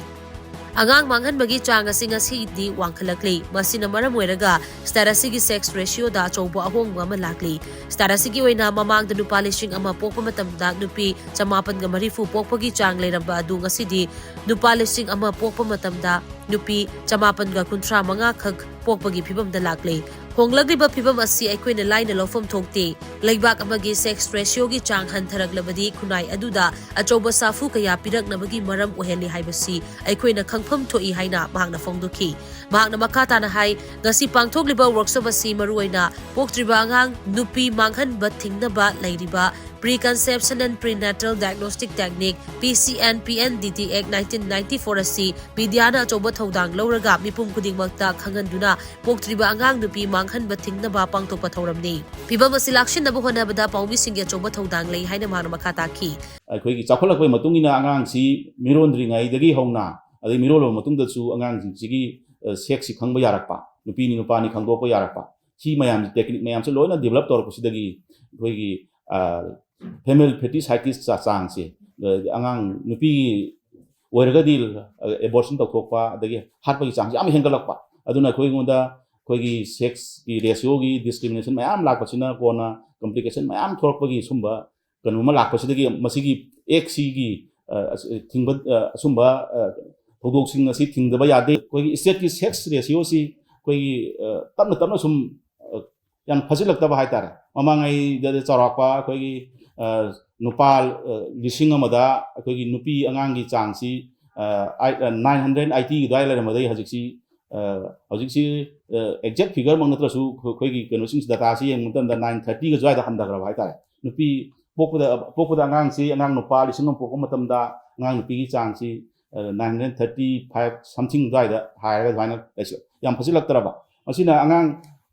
ꯑꯉꯥꯡ ꯃꯥꯡꯍꯟꯕꯒꯤ ꯆꯥꯡ ꯑꯁꯤ ꯉꯁꯤꯗꯤ ꯋꯥꯡꯈꯠꯂꯛꯂꯤ꯫ ꯃꯁꯤꯅ ꯃꯔꯝ ꯑꯣꯏꯔꯒ state ꯑꯁꯤꯒꯤ sex ratio-ꯗ ꯑꯆꯧꯕ ꯑꯍꯣꯡꯕ ꯑꯃ ꯂꯥꯛꯂꯤ꯫ State ꯑꯁꯤꯒꯤ ꯑꯣꯏꯅ ꯃꯃꯥꯡꯗ ꯅꯨꯄꯥ ꯂꯤꯁꯤꯡ ꯑꯃ ꯄꯣꯛꯄ ꯃꯇꯝꯗ ꯅꯨꯄꯤ ꯆꯃꯥꯄꯟꯒ ꯃꯔꯤꯐꯨ ꯄꯣꯛꯄꯒꯤ ꯆꯥꯡ ꯂꯩꯔꯝꯕ ꯑꯗꯨ ꯉꯁꯤꯗꯤ ꯅꯨꯄꯥ ꯂꯤꯁꯤꯡ ꯑꯃ ꯄꯣꯛꯄ ꯃꯇꯝꯗ ꯅꯨꯄꯤ ꯆꯃꯥꯄꯟꯒ ꯀꯨꯟꯊ꯭ꯔꯥ ꯃꯉꯥ ꯈꯛ ꯄꯣꯛꯄꯒꯤ ꯐꯤꯚꯝꯗ ꯂꯥꯛꯂꯦ꯫ ꯍꯣꯡꯂꯛꯂꯤꯕ ꯐꯤꯚꯝ ꯑꯁꯤ ꯑꯩꯈꯣꯏꯅ ꯂꯥꯏꯅ ꯂꯧꯐꯝ ꯊꯣꯛꯇꯦ꯫ ꯂꯩꯕꯥꯛ ꯑꯃꯒꯤ sex ratio-ꯒꯤ ꯆꯥꯡ ꯍꯟꯊꯔꯛꯂꯕꯗꯤ ꯈꯨꯟꯅꯥꯏ ꯑꯗꯨꯗ ꯑꯆꯧꯕ ꯁꯥꯐꯨ ꯀꯌꯥ ꯄꯤꯔꯛꯅꯕꯒꯤ ꯃꯔꯝ ꯑꯣꯏꯍꯜꯂꯤ ꯍꯥꯏꯕꯁꯤ ꯑꯩꯈꯣꯏꯅ ꯈꯪꯐꯝ ꯊꯣꯛꯏ ꯍꯥꯏꯅ ꯃꯍꯥꯛꯅ ꯐꯣꯡꯗꯣꯛꯈꯤ꯫ ꯃꯍꯥꯛꯅ ꯃꯈꯥ ꯇꯥꯅ ꯍꯥꯏ, ꯉꯁꯤ ꯄꯥꯡꯊꯣꯛꯂꯤꯕ workshop ꯑꯁꯤ ꯃꯔꯨꯑꯣꯏꯅ ꯄꯣꯛꯇ꯭ꯔꯤꯕ ꯑꯉꯥꯡ ꯅꯨꯄꯤ ꯃꯥꯡꯍꯟꯕ ꯊꯤꯡꯅꯕ ꯂꯩꯔꯤꯕ Preconception and Prenatal Diagnostic Technique, P C N P N D T Act nineteen ninety-four ꯑꯁꯤ media-ꯅ ꯑꯆꯧꯕ ꯊꯧꯗꯥꯡ ꯂꯧꯔꯒ ꯃꯤꯄꯨꯝ ꯈꯨꯗꯤꯡꯃꯛꯇ ꯈꯪꯍꯟꯗꯨꯅ ꯄꯣꯛꯇ꯭ꯔꯤꯕ ꯑꯉꯥꯡ ꯅꯨꯄꯤ ꯃꯥꯡꯍꯟꯕ ꯊꯤꯡꯅꯕ ꯄꯥꯡꯊꯣꯛꯄ ꯊꯧꯔꯝꯅꯤ꯫ ꯐꯤꯚꯝ ꯑꯁꯤ ꯂꯥꯛꯁꯤꯟꯅꯕ ꯍꯣꯠꯅꯕꯗ ꯄꯥꯎꯃꯤꯁꯤꯡꯒꯤ ꯑꯆꯧꯕ ꯊꯧꯗꯥꯡ ꯂꯩ ꯍꯥꯏꯅ ꯃꯍꯥꯛꯅ ꯃꯈꯥ ꯇꯥꯈꯤ꯫ ꯑꯩꯈꯣꯏꯒꯤ ꯆꯥꯎꯈꯠꯂꯛꯄꯒꯤ ꯃꯇꯨꯡ ꯏꯟꯅ ꯑꯉꯥꯡꯁꯤ ꯃꯤꯔꯣꯟꯗ꯭ꯔꯤꯉꯩꯗꯒꯤ ꯍꯧꯅ, ꯑꯗꯩ ꯃꯤꯔꯣꯜꯂꯕ ꯃꯇꯨꯡꯗꯁꯨ ꯑꯉꯥꯡꯁꯤꯡꯁꯤꯒꯤ, ꯑ, sex-ꯁꯤ ꯈꯪꯕ ꯌꯥꯔꯛꯄ, ꯅꯨꯄꯤꯅꯤ ꯅꯨꯄꯥꯅꯤ ꯈꯪꯗꯣꯛꯄ ꯌꯥꯔꯛꯄ, ꯁꯤ ꯃꯌꯥꯝꯁꯤ, technique ꯃꯌꯥꯝꯁꯤ ꯂꯣꯏꯅ develop ꯇꯧꯔꯛꯄꯁꯤꯗꯒꯤ ꯑꯩꯈꯣꯏꯒꯤ, ꯑ, female fratricides ꯆꯥ-, ꯆꯥꯡꯁꯦ, ꯑ, ꯑꯉꯥꯡ ꯅꯨꯄꯤꯒꯤ ꯑꯣꯏꯔꯒꯗꯤ, ꯑ, abortion ꯇꯧꯊꯣꯛꯄ, ꯑꯗꯒꯤ ꯍꯥꯠꯄꯒꯤ ꯆꯥꯡꯁꯦ ꯌꯥꯝ ꯍꯦꯟꯒꯠꯂꯛꯄ꯫ ꯑꯗꯨꯅ ꯑꯩꯈꯣꯏꯉꯣꯟꯗ ꯑꯩꯈꯣꯏꯒꯤ sex-ꯀꯤ ratio-ꯒꯤ discrimination ꯃꯌꯥꯝ ꯂꯥꯛꯄꯁꯤꯅ ꯀꯣꯟꯅ complication ꯃꯌꯥꯝ ꯊꯣꯛꯂꯛꯄꯒꯤ ꯁꯨꯝꯕ ꯀꯩꯅꯣ ꯑꯃ ꯂꯥꯛꯄꯁꯤꯗꯒꯤ ꯃꯁꯤꯒꯤ Act-ꯁꯤꯒꯤ, ꯑ, ꯑꯁ, ꯊꯤꯡꯕ, ꯑ, ꯑꯁꯨꯝꯕ, ꯑ, ꯊꯧꯗꯣꯛꯁꯤꯡ ꯑꯁꯤ ꯊꯤꯡꯗꯕ ꯌꯥꯗꯦ꯫ ꯑꯩꯈꯣꯏꯒꯤ state-ꯀꯤ sex ratio-ꯁꯤ ꯑꯩꯈꯣꯏꯒꯤ, ꯑ, ꯇꯞꯅ ꯇꯞꯅ ꯁꯨꯝ, ꯑ, ꯌꯥꯝ ꯐꯖꯤꯜꯂꯛꯇꯕ ꯍꯥꯏꯇꯥꯔꯦ꯫ ꯃꯃꯥꯡꯉꯩꯗꯗꯤ ꯆꯥꯎꯔꯥꯛꯄ ꯑꯩꯈꯣꯏꯒꯤ, ꯑ, ꯅꯨꯄꯥ, ꯑ, ꯂꯤꯁꯤꯡ ꯑꯃꯗ ꯑꯩꯈꯣꯏꯒꯤ ꯅꯨꯄꯤ ꯑꯉꯥꯡꯒꯤ ꯆꯥꯡꯁꯤ, ꯑ, ꯑꯥꯏ-, ꯑ, nine hundred eighty-ꯒꯤ ꯑꯗꯨꯋꯥꯏ ꯂꯩꯔꯝꯕꯗꯒꯤ ꯍꯧꯖꯤꯛꯁꯤ, ꯑ, ꯍꯧꯖꯤꯛꯁꯤ, ꯑ, exact figure-ꯃꯛ ꯅꯠꯇ꯭ꯔꯁꯨ ꯑꯩꯈꯣꯏ-, ꯑꯩꯈꯣꯏꯒꯤ ꯀꯩꯅꯣꯁꯤꯡꯁꯤ, data-ꯁꯤ ꯌꯦꯡꯕ ꯃꯇꯝꯗ nine thirty-ꯒ ꯑꯗꯨꯋꯥꯏꯗ ꯍꯟꯊꯈ꯭ꯔꯕ ꯍꯥꯏꯇꯥꯔꯦ꯫ ꯅꯨꯄꯤ ꯄꯣꯛꯄꯗ, ꯄꯣꯛꯄꯗ ꯑꯉꯥꯡꯁꯤ, ꯑꯉꯥꯡ ꯅꯨꯄꯥ ꯂꯤꯁꯤꯡ ꯑꯃ ꯄꯣꯛꯄ ꯃꯇꯝꯗ ꯑꯉꯥꯡ ꯅꯨꯄꯤꯒꯤ ꯆꯥꯡꯁꯤ nine hundred thirty five something ꯑꯗꯨꯋꯥꯏꯗ ꯍꯥꯏꯔꯒ ꯑꯗꯨꯃꯥꯏꯅ ꯂꯩꯁ-, ꯌꯥꯝ ꯐꯖꯤꯜꯂꯛꯇ꯭ꯔꯕ꯫ ꯃꯁꯤꯅ ꯑꯉꯥꯡ,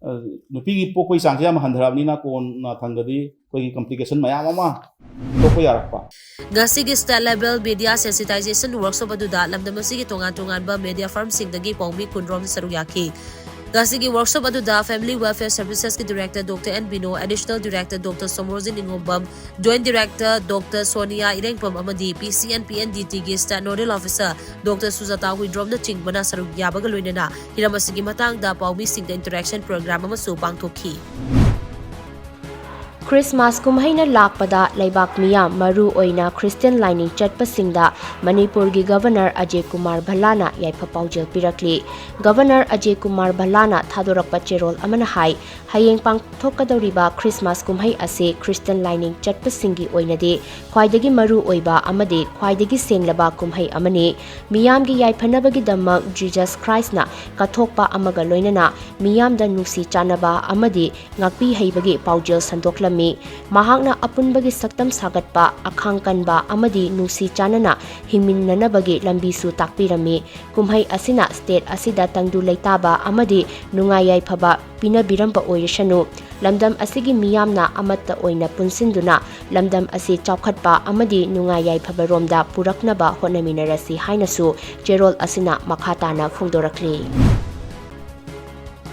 ꯑ, ꯅꯨꯄꯤꯒꯤ ꯄꯣꯛꯄꯒꯤ ꯆꯥꯡꯁꯦ ꯌꯥꯝ ꯍꯟꯊꯔꯕꯅꯤꯅ ꯀꯣꯟꯅ ꯊꯪꯗꯗꯤ ꯑꯩꯈꯣꯏꯒꯤ complication ꯃꯌꯥꯝ ꯑꯃ ꯊꯣꯛꯄ ꯌꯥꯔꯛꯄ꯫ ꯉꯁꯤꯒꯤ State Level Media Sensitization Workshop ꯑꯗꯨꯗ ꯂꯝꯗꯝ ꯑꯁꯤꯒꯤ ꯇꯣꯉꯥꯟ ꯇꯣꯉꯥꯟꯕ media firmꯁꯤꯡꯗꯒꯤ ꯄꯥꯎꯃꯤ ꯀꯨꯟꯔꯣꯝ ꯁꯔꯨꯛ ꯌꯥꯈꯤ꯫ ꯉꯁꯤꯒꯤ workshop ꯑꯗꯨꯗ Family Welfare Servicesꯀꯤ Director Doctor N ꯕꯤꯅꯣ, Additional Director Doctor Somorjit ꯅꯤꯉꯣꯝꯕꯝ, Joint Director Doctor Sonia ꯏꯔꯦꯡꯕꯝ ꯑꯃꯗꯤ P C N P N D Tꯒꯤ State Nodal Officer Doctor ꯁꯨꯖꯥꯇꯥ ꯍꯨꯏꯗ꯭ꯔꯣꯝꯅꯆꯤꯡꯕꯅ ꯁꯔꯨꯛ ꯌꯥꯕꯒ ꯂꯣꯏꯅꯅ ꯍꯤꯔꯝ ꯑꯁꯤꯒꯤ ꯃꯇꯥꯡꯗ ꯄꯥꯎꯃꯤꯁꯤꯡꯗ interaction program ꯑꯃꯁꯨ ꯄꯥꯡꯊꯣꯛꯈꯤ꯫ ꯈ꯭ꯔꯤꯁꯃꯥꯁ ꯀꯨꯝꯍꯩꯅ ꯂꯥꯛꯄꯗ ꯂꯩꯕꯥꯛ ꯃꯤꯌꯥꯝ, ꯃꯔꯨ ꯑꯣꯏꯅ ꯈ꯭ꯔꯤꯁꯇꯤꯌꯟ ꯂꯥꯏꯅꯤꯡ ꯆꯠꯄꯁꯤꯡꯗ ꯃꯅꯤꯄꯨꯔꯒꯤ ꯒꯕꯔꯅꯔ ꯑꯖꯦ ꯀꯨꯃꯥꯔ ꯚꯜꯂꯥꯅ ꯌꯥꯏꯐ ꯄꯥꯎꯖꯦꯜ ꯄꯤꯔꯛꯂꯤ꯫ ꯒꯕꯔꯅꯔ ꯑꯖꯦ ꯀꯨꯃꯥꯔ ꯚꯜꯂꯥꯅ ꯊꯥꯗꯣꯔꯛꯄ ꯆꯦꯔꯣꯜ ꯑꯃꯅ ꯍꯥꯏ, ꯍꯌꯦꯡ ꯄꯥꯡꯊꯣꯛꯀꯗꯧꯔꯤꯕ ꯈ꯭ꯔꯤꯁꯃꯥꯁ ꯀꯨꯝꯍꯩ ꯑꯁꯤ ꯈ꯭ꯔꯤꯁꯇꯤꯌꯟ ꯂꯥꯏꯅꯤꯡ ꯆꯠꯄꯁꯤꯡꯒꯤ ꯑꯣꯏꯅꯗꯤ ꯈ꯭ꯋꯥꯏꯗꯒꯤ ꯃꯔꯨ ꯑꯣꯏꯕ ꯑꯃꯗꯤ ꯈ꯭ꯋꯥꯏꯗꯒꯤ ꯁꯦꯡꯂꯕ ꯀꯨꯝꯍꯩ ꯑꯃꯅꯤ꯫ ꯃꯤꯌꯥꯝꯒꯤ ꯌꯥꯏꯐꯅꯕꯒꯤꯗꯃꯛ ꯖꯤꯖꯁ ꯈ꯭ꯔꯥꯏꯁꯅ ꯀꯠꯊꯣꯛꯄ ꯑꯃꯒ ꯂꯣꯏꯅꯅ ꯃꯤꯌꯥꯝꯗ ꯅꯨꯡꯁꯤ ꯆꯥꯟꯅꯕ ꯑꯃꯗꯤ ꯉꯥꯛꯄꯤ ꯍꯩꯕꯒꯤ ꯄꯥꯎꯖꯦꯜ ꯁꯟꯗꯣꯛꯂꯝꯃꯤ꯫ ꯃꯍꯥꯛꯅ ꯑꯄꯨꯟꯕꯒꯤ ꯁꯛꯇꯝ ꯁꯥꯒꯠꯄ, ꯑꯈꯥꯡ ꯀꯟꯕ ꯑꯃꯗꯤ ꯅꯨꯡꯁꯤ ꯆꯥꯟꯅꯅ ꯍꯤꯡꯃꯤꯟꯅꯅꯕꯒꯤ ꯂꯝꯕꯤꯁꯨ ꯇꯥꯛꯄꯤꯔꯝꯃꯤ꯫ ꯀꯨꯝꯍꯩ ꯑꯁꯤꯅ state ꯑꯁꯤꯗ ꯇꯪꯗꯨ ꯂꯩꯇꯥꯕ ꯑꯃꯗꯤ ꯅꯨꯡꯉꯥꯏ ꯌꯥꯏꯐꯕ ꯄꯤꯅꯕꯤꯔꯝꯕ ꯑꯣꯏꯔꯁꯅꯨ꯫ ꯂꯝꯗꯝ ꯑꯁꯤꯒꯤ ꯃꯤꯌꯥꯝꯅ ꯑꯃꯠꯇ ꯑꯣꯏꯅ ꯄꯨꯟꯁꯤꯟꯗꯨꯅ ꯂꯝꯗꯝ ꯑꯁꯤ ꯆꯥꯎꯈꯠꯄ ꯑꯃꯗꯤ ꯅꯨꯡꯉꯥꯏ ꯌꯥꯏꯐꯕꯔꯣꯝꯗ ꯄꯨꯔꯛꯅꯕ ꯍꯣꯠꯅꯃꯤꯟꯅꯔꯁꯤ ꯍꯥꯏꯅꯁꯨ ꯆꯦꯔꯣꯜ ꯑꯁꯤꯅ ꯃꯈꯥ ꯇꯥꯅ ꯐꯣꯡꯗꯣꯔꯛꯂꯤ꯫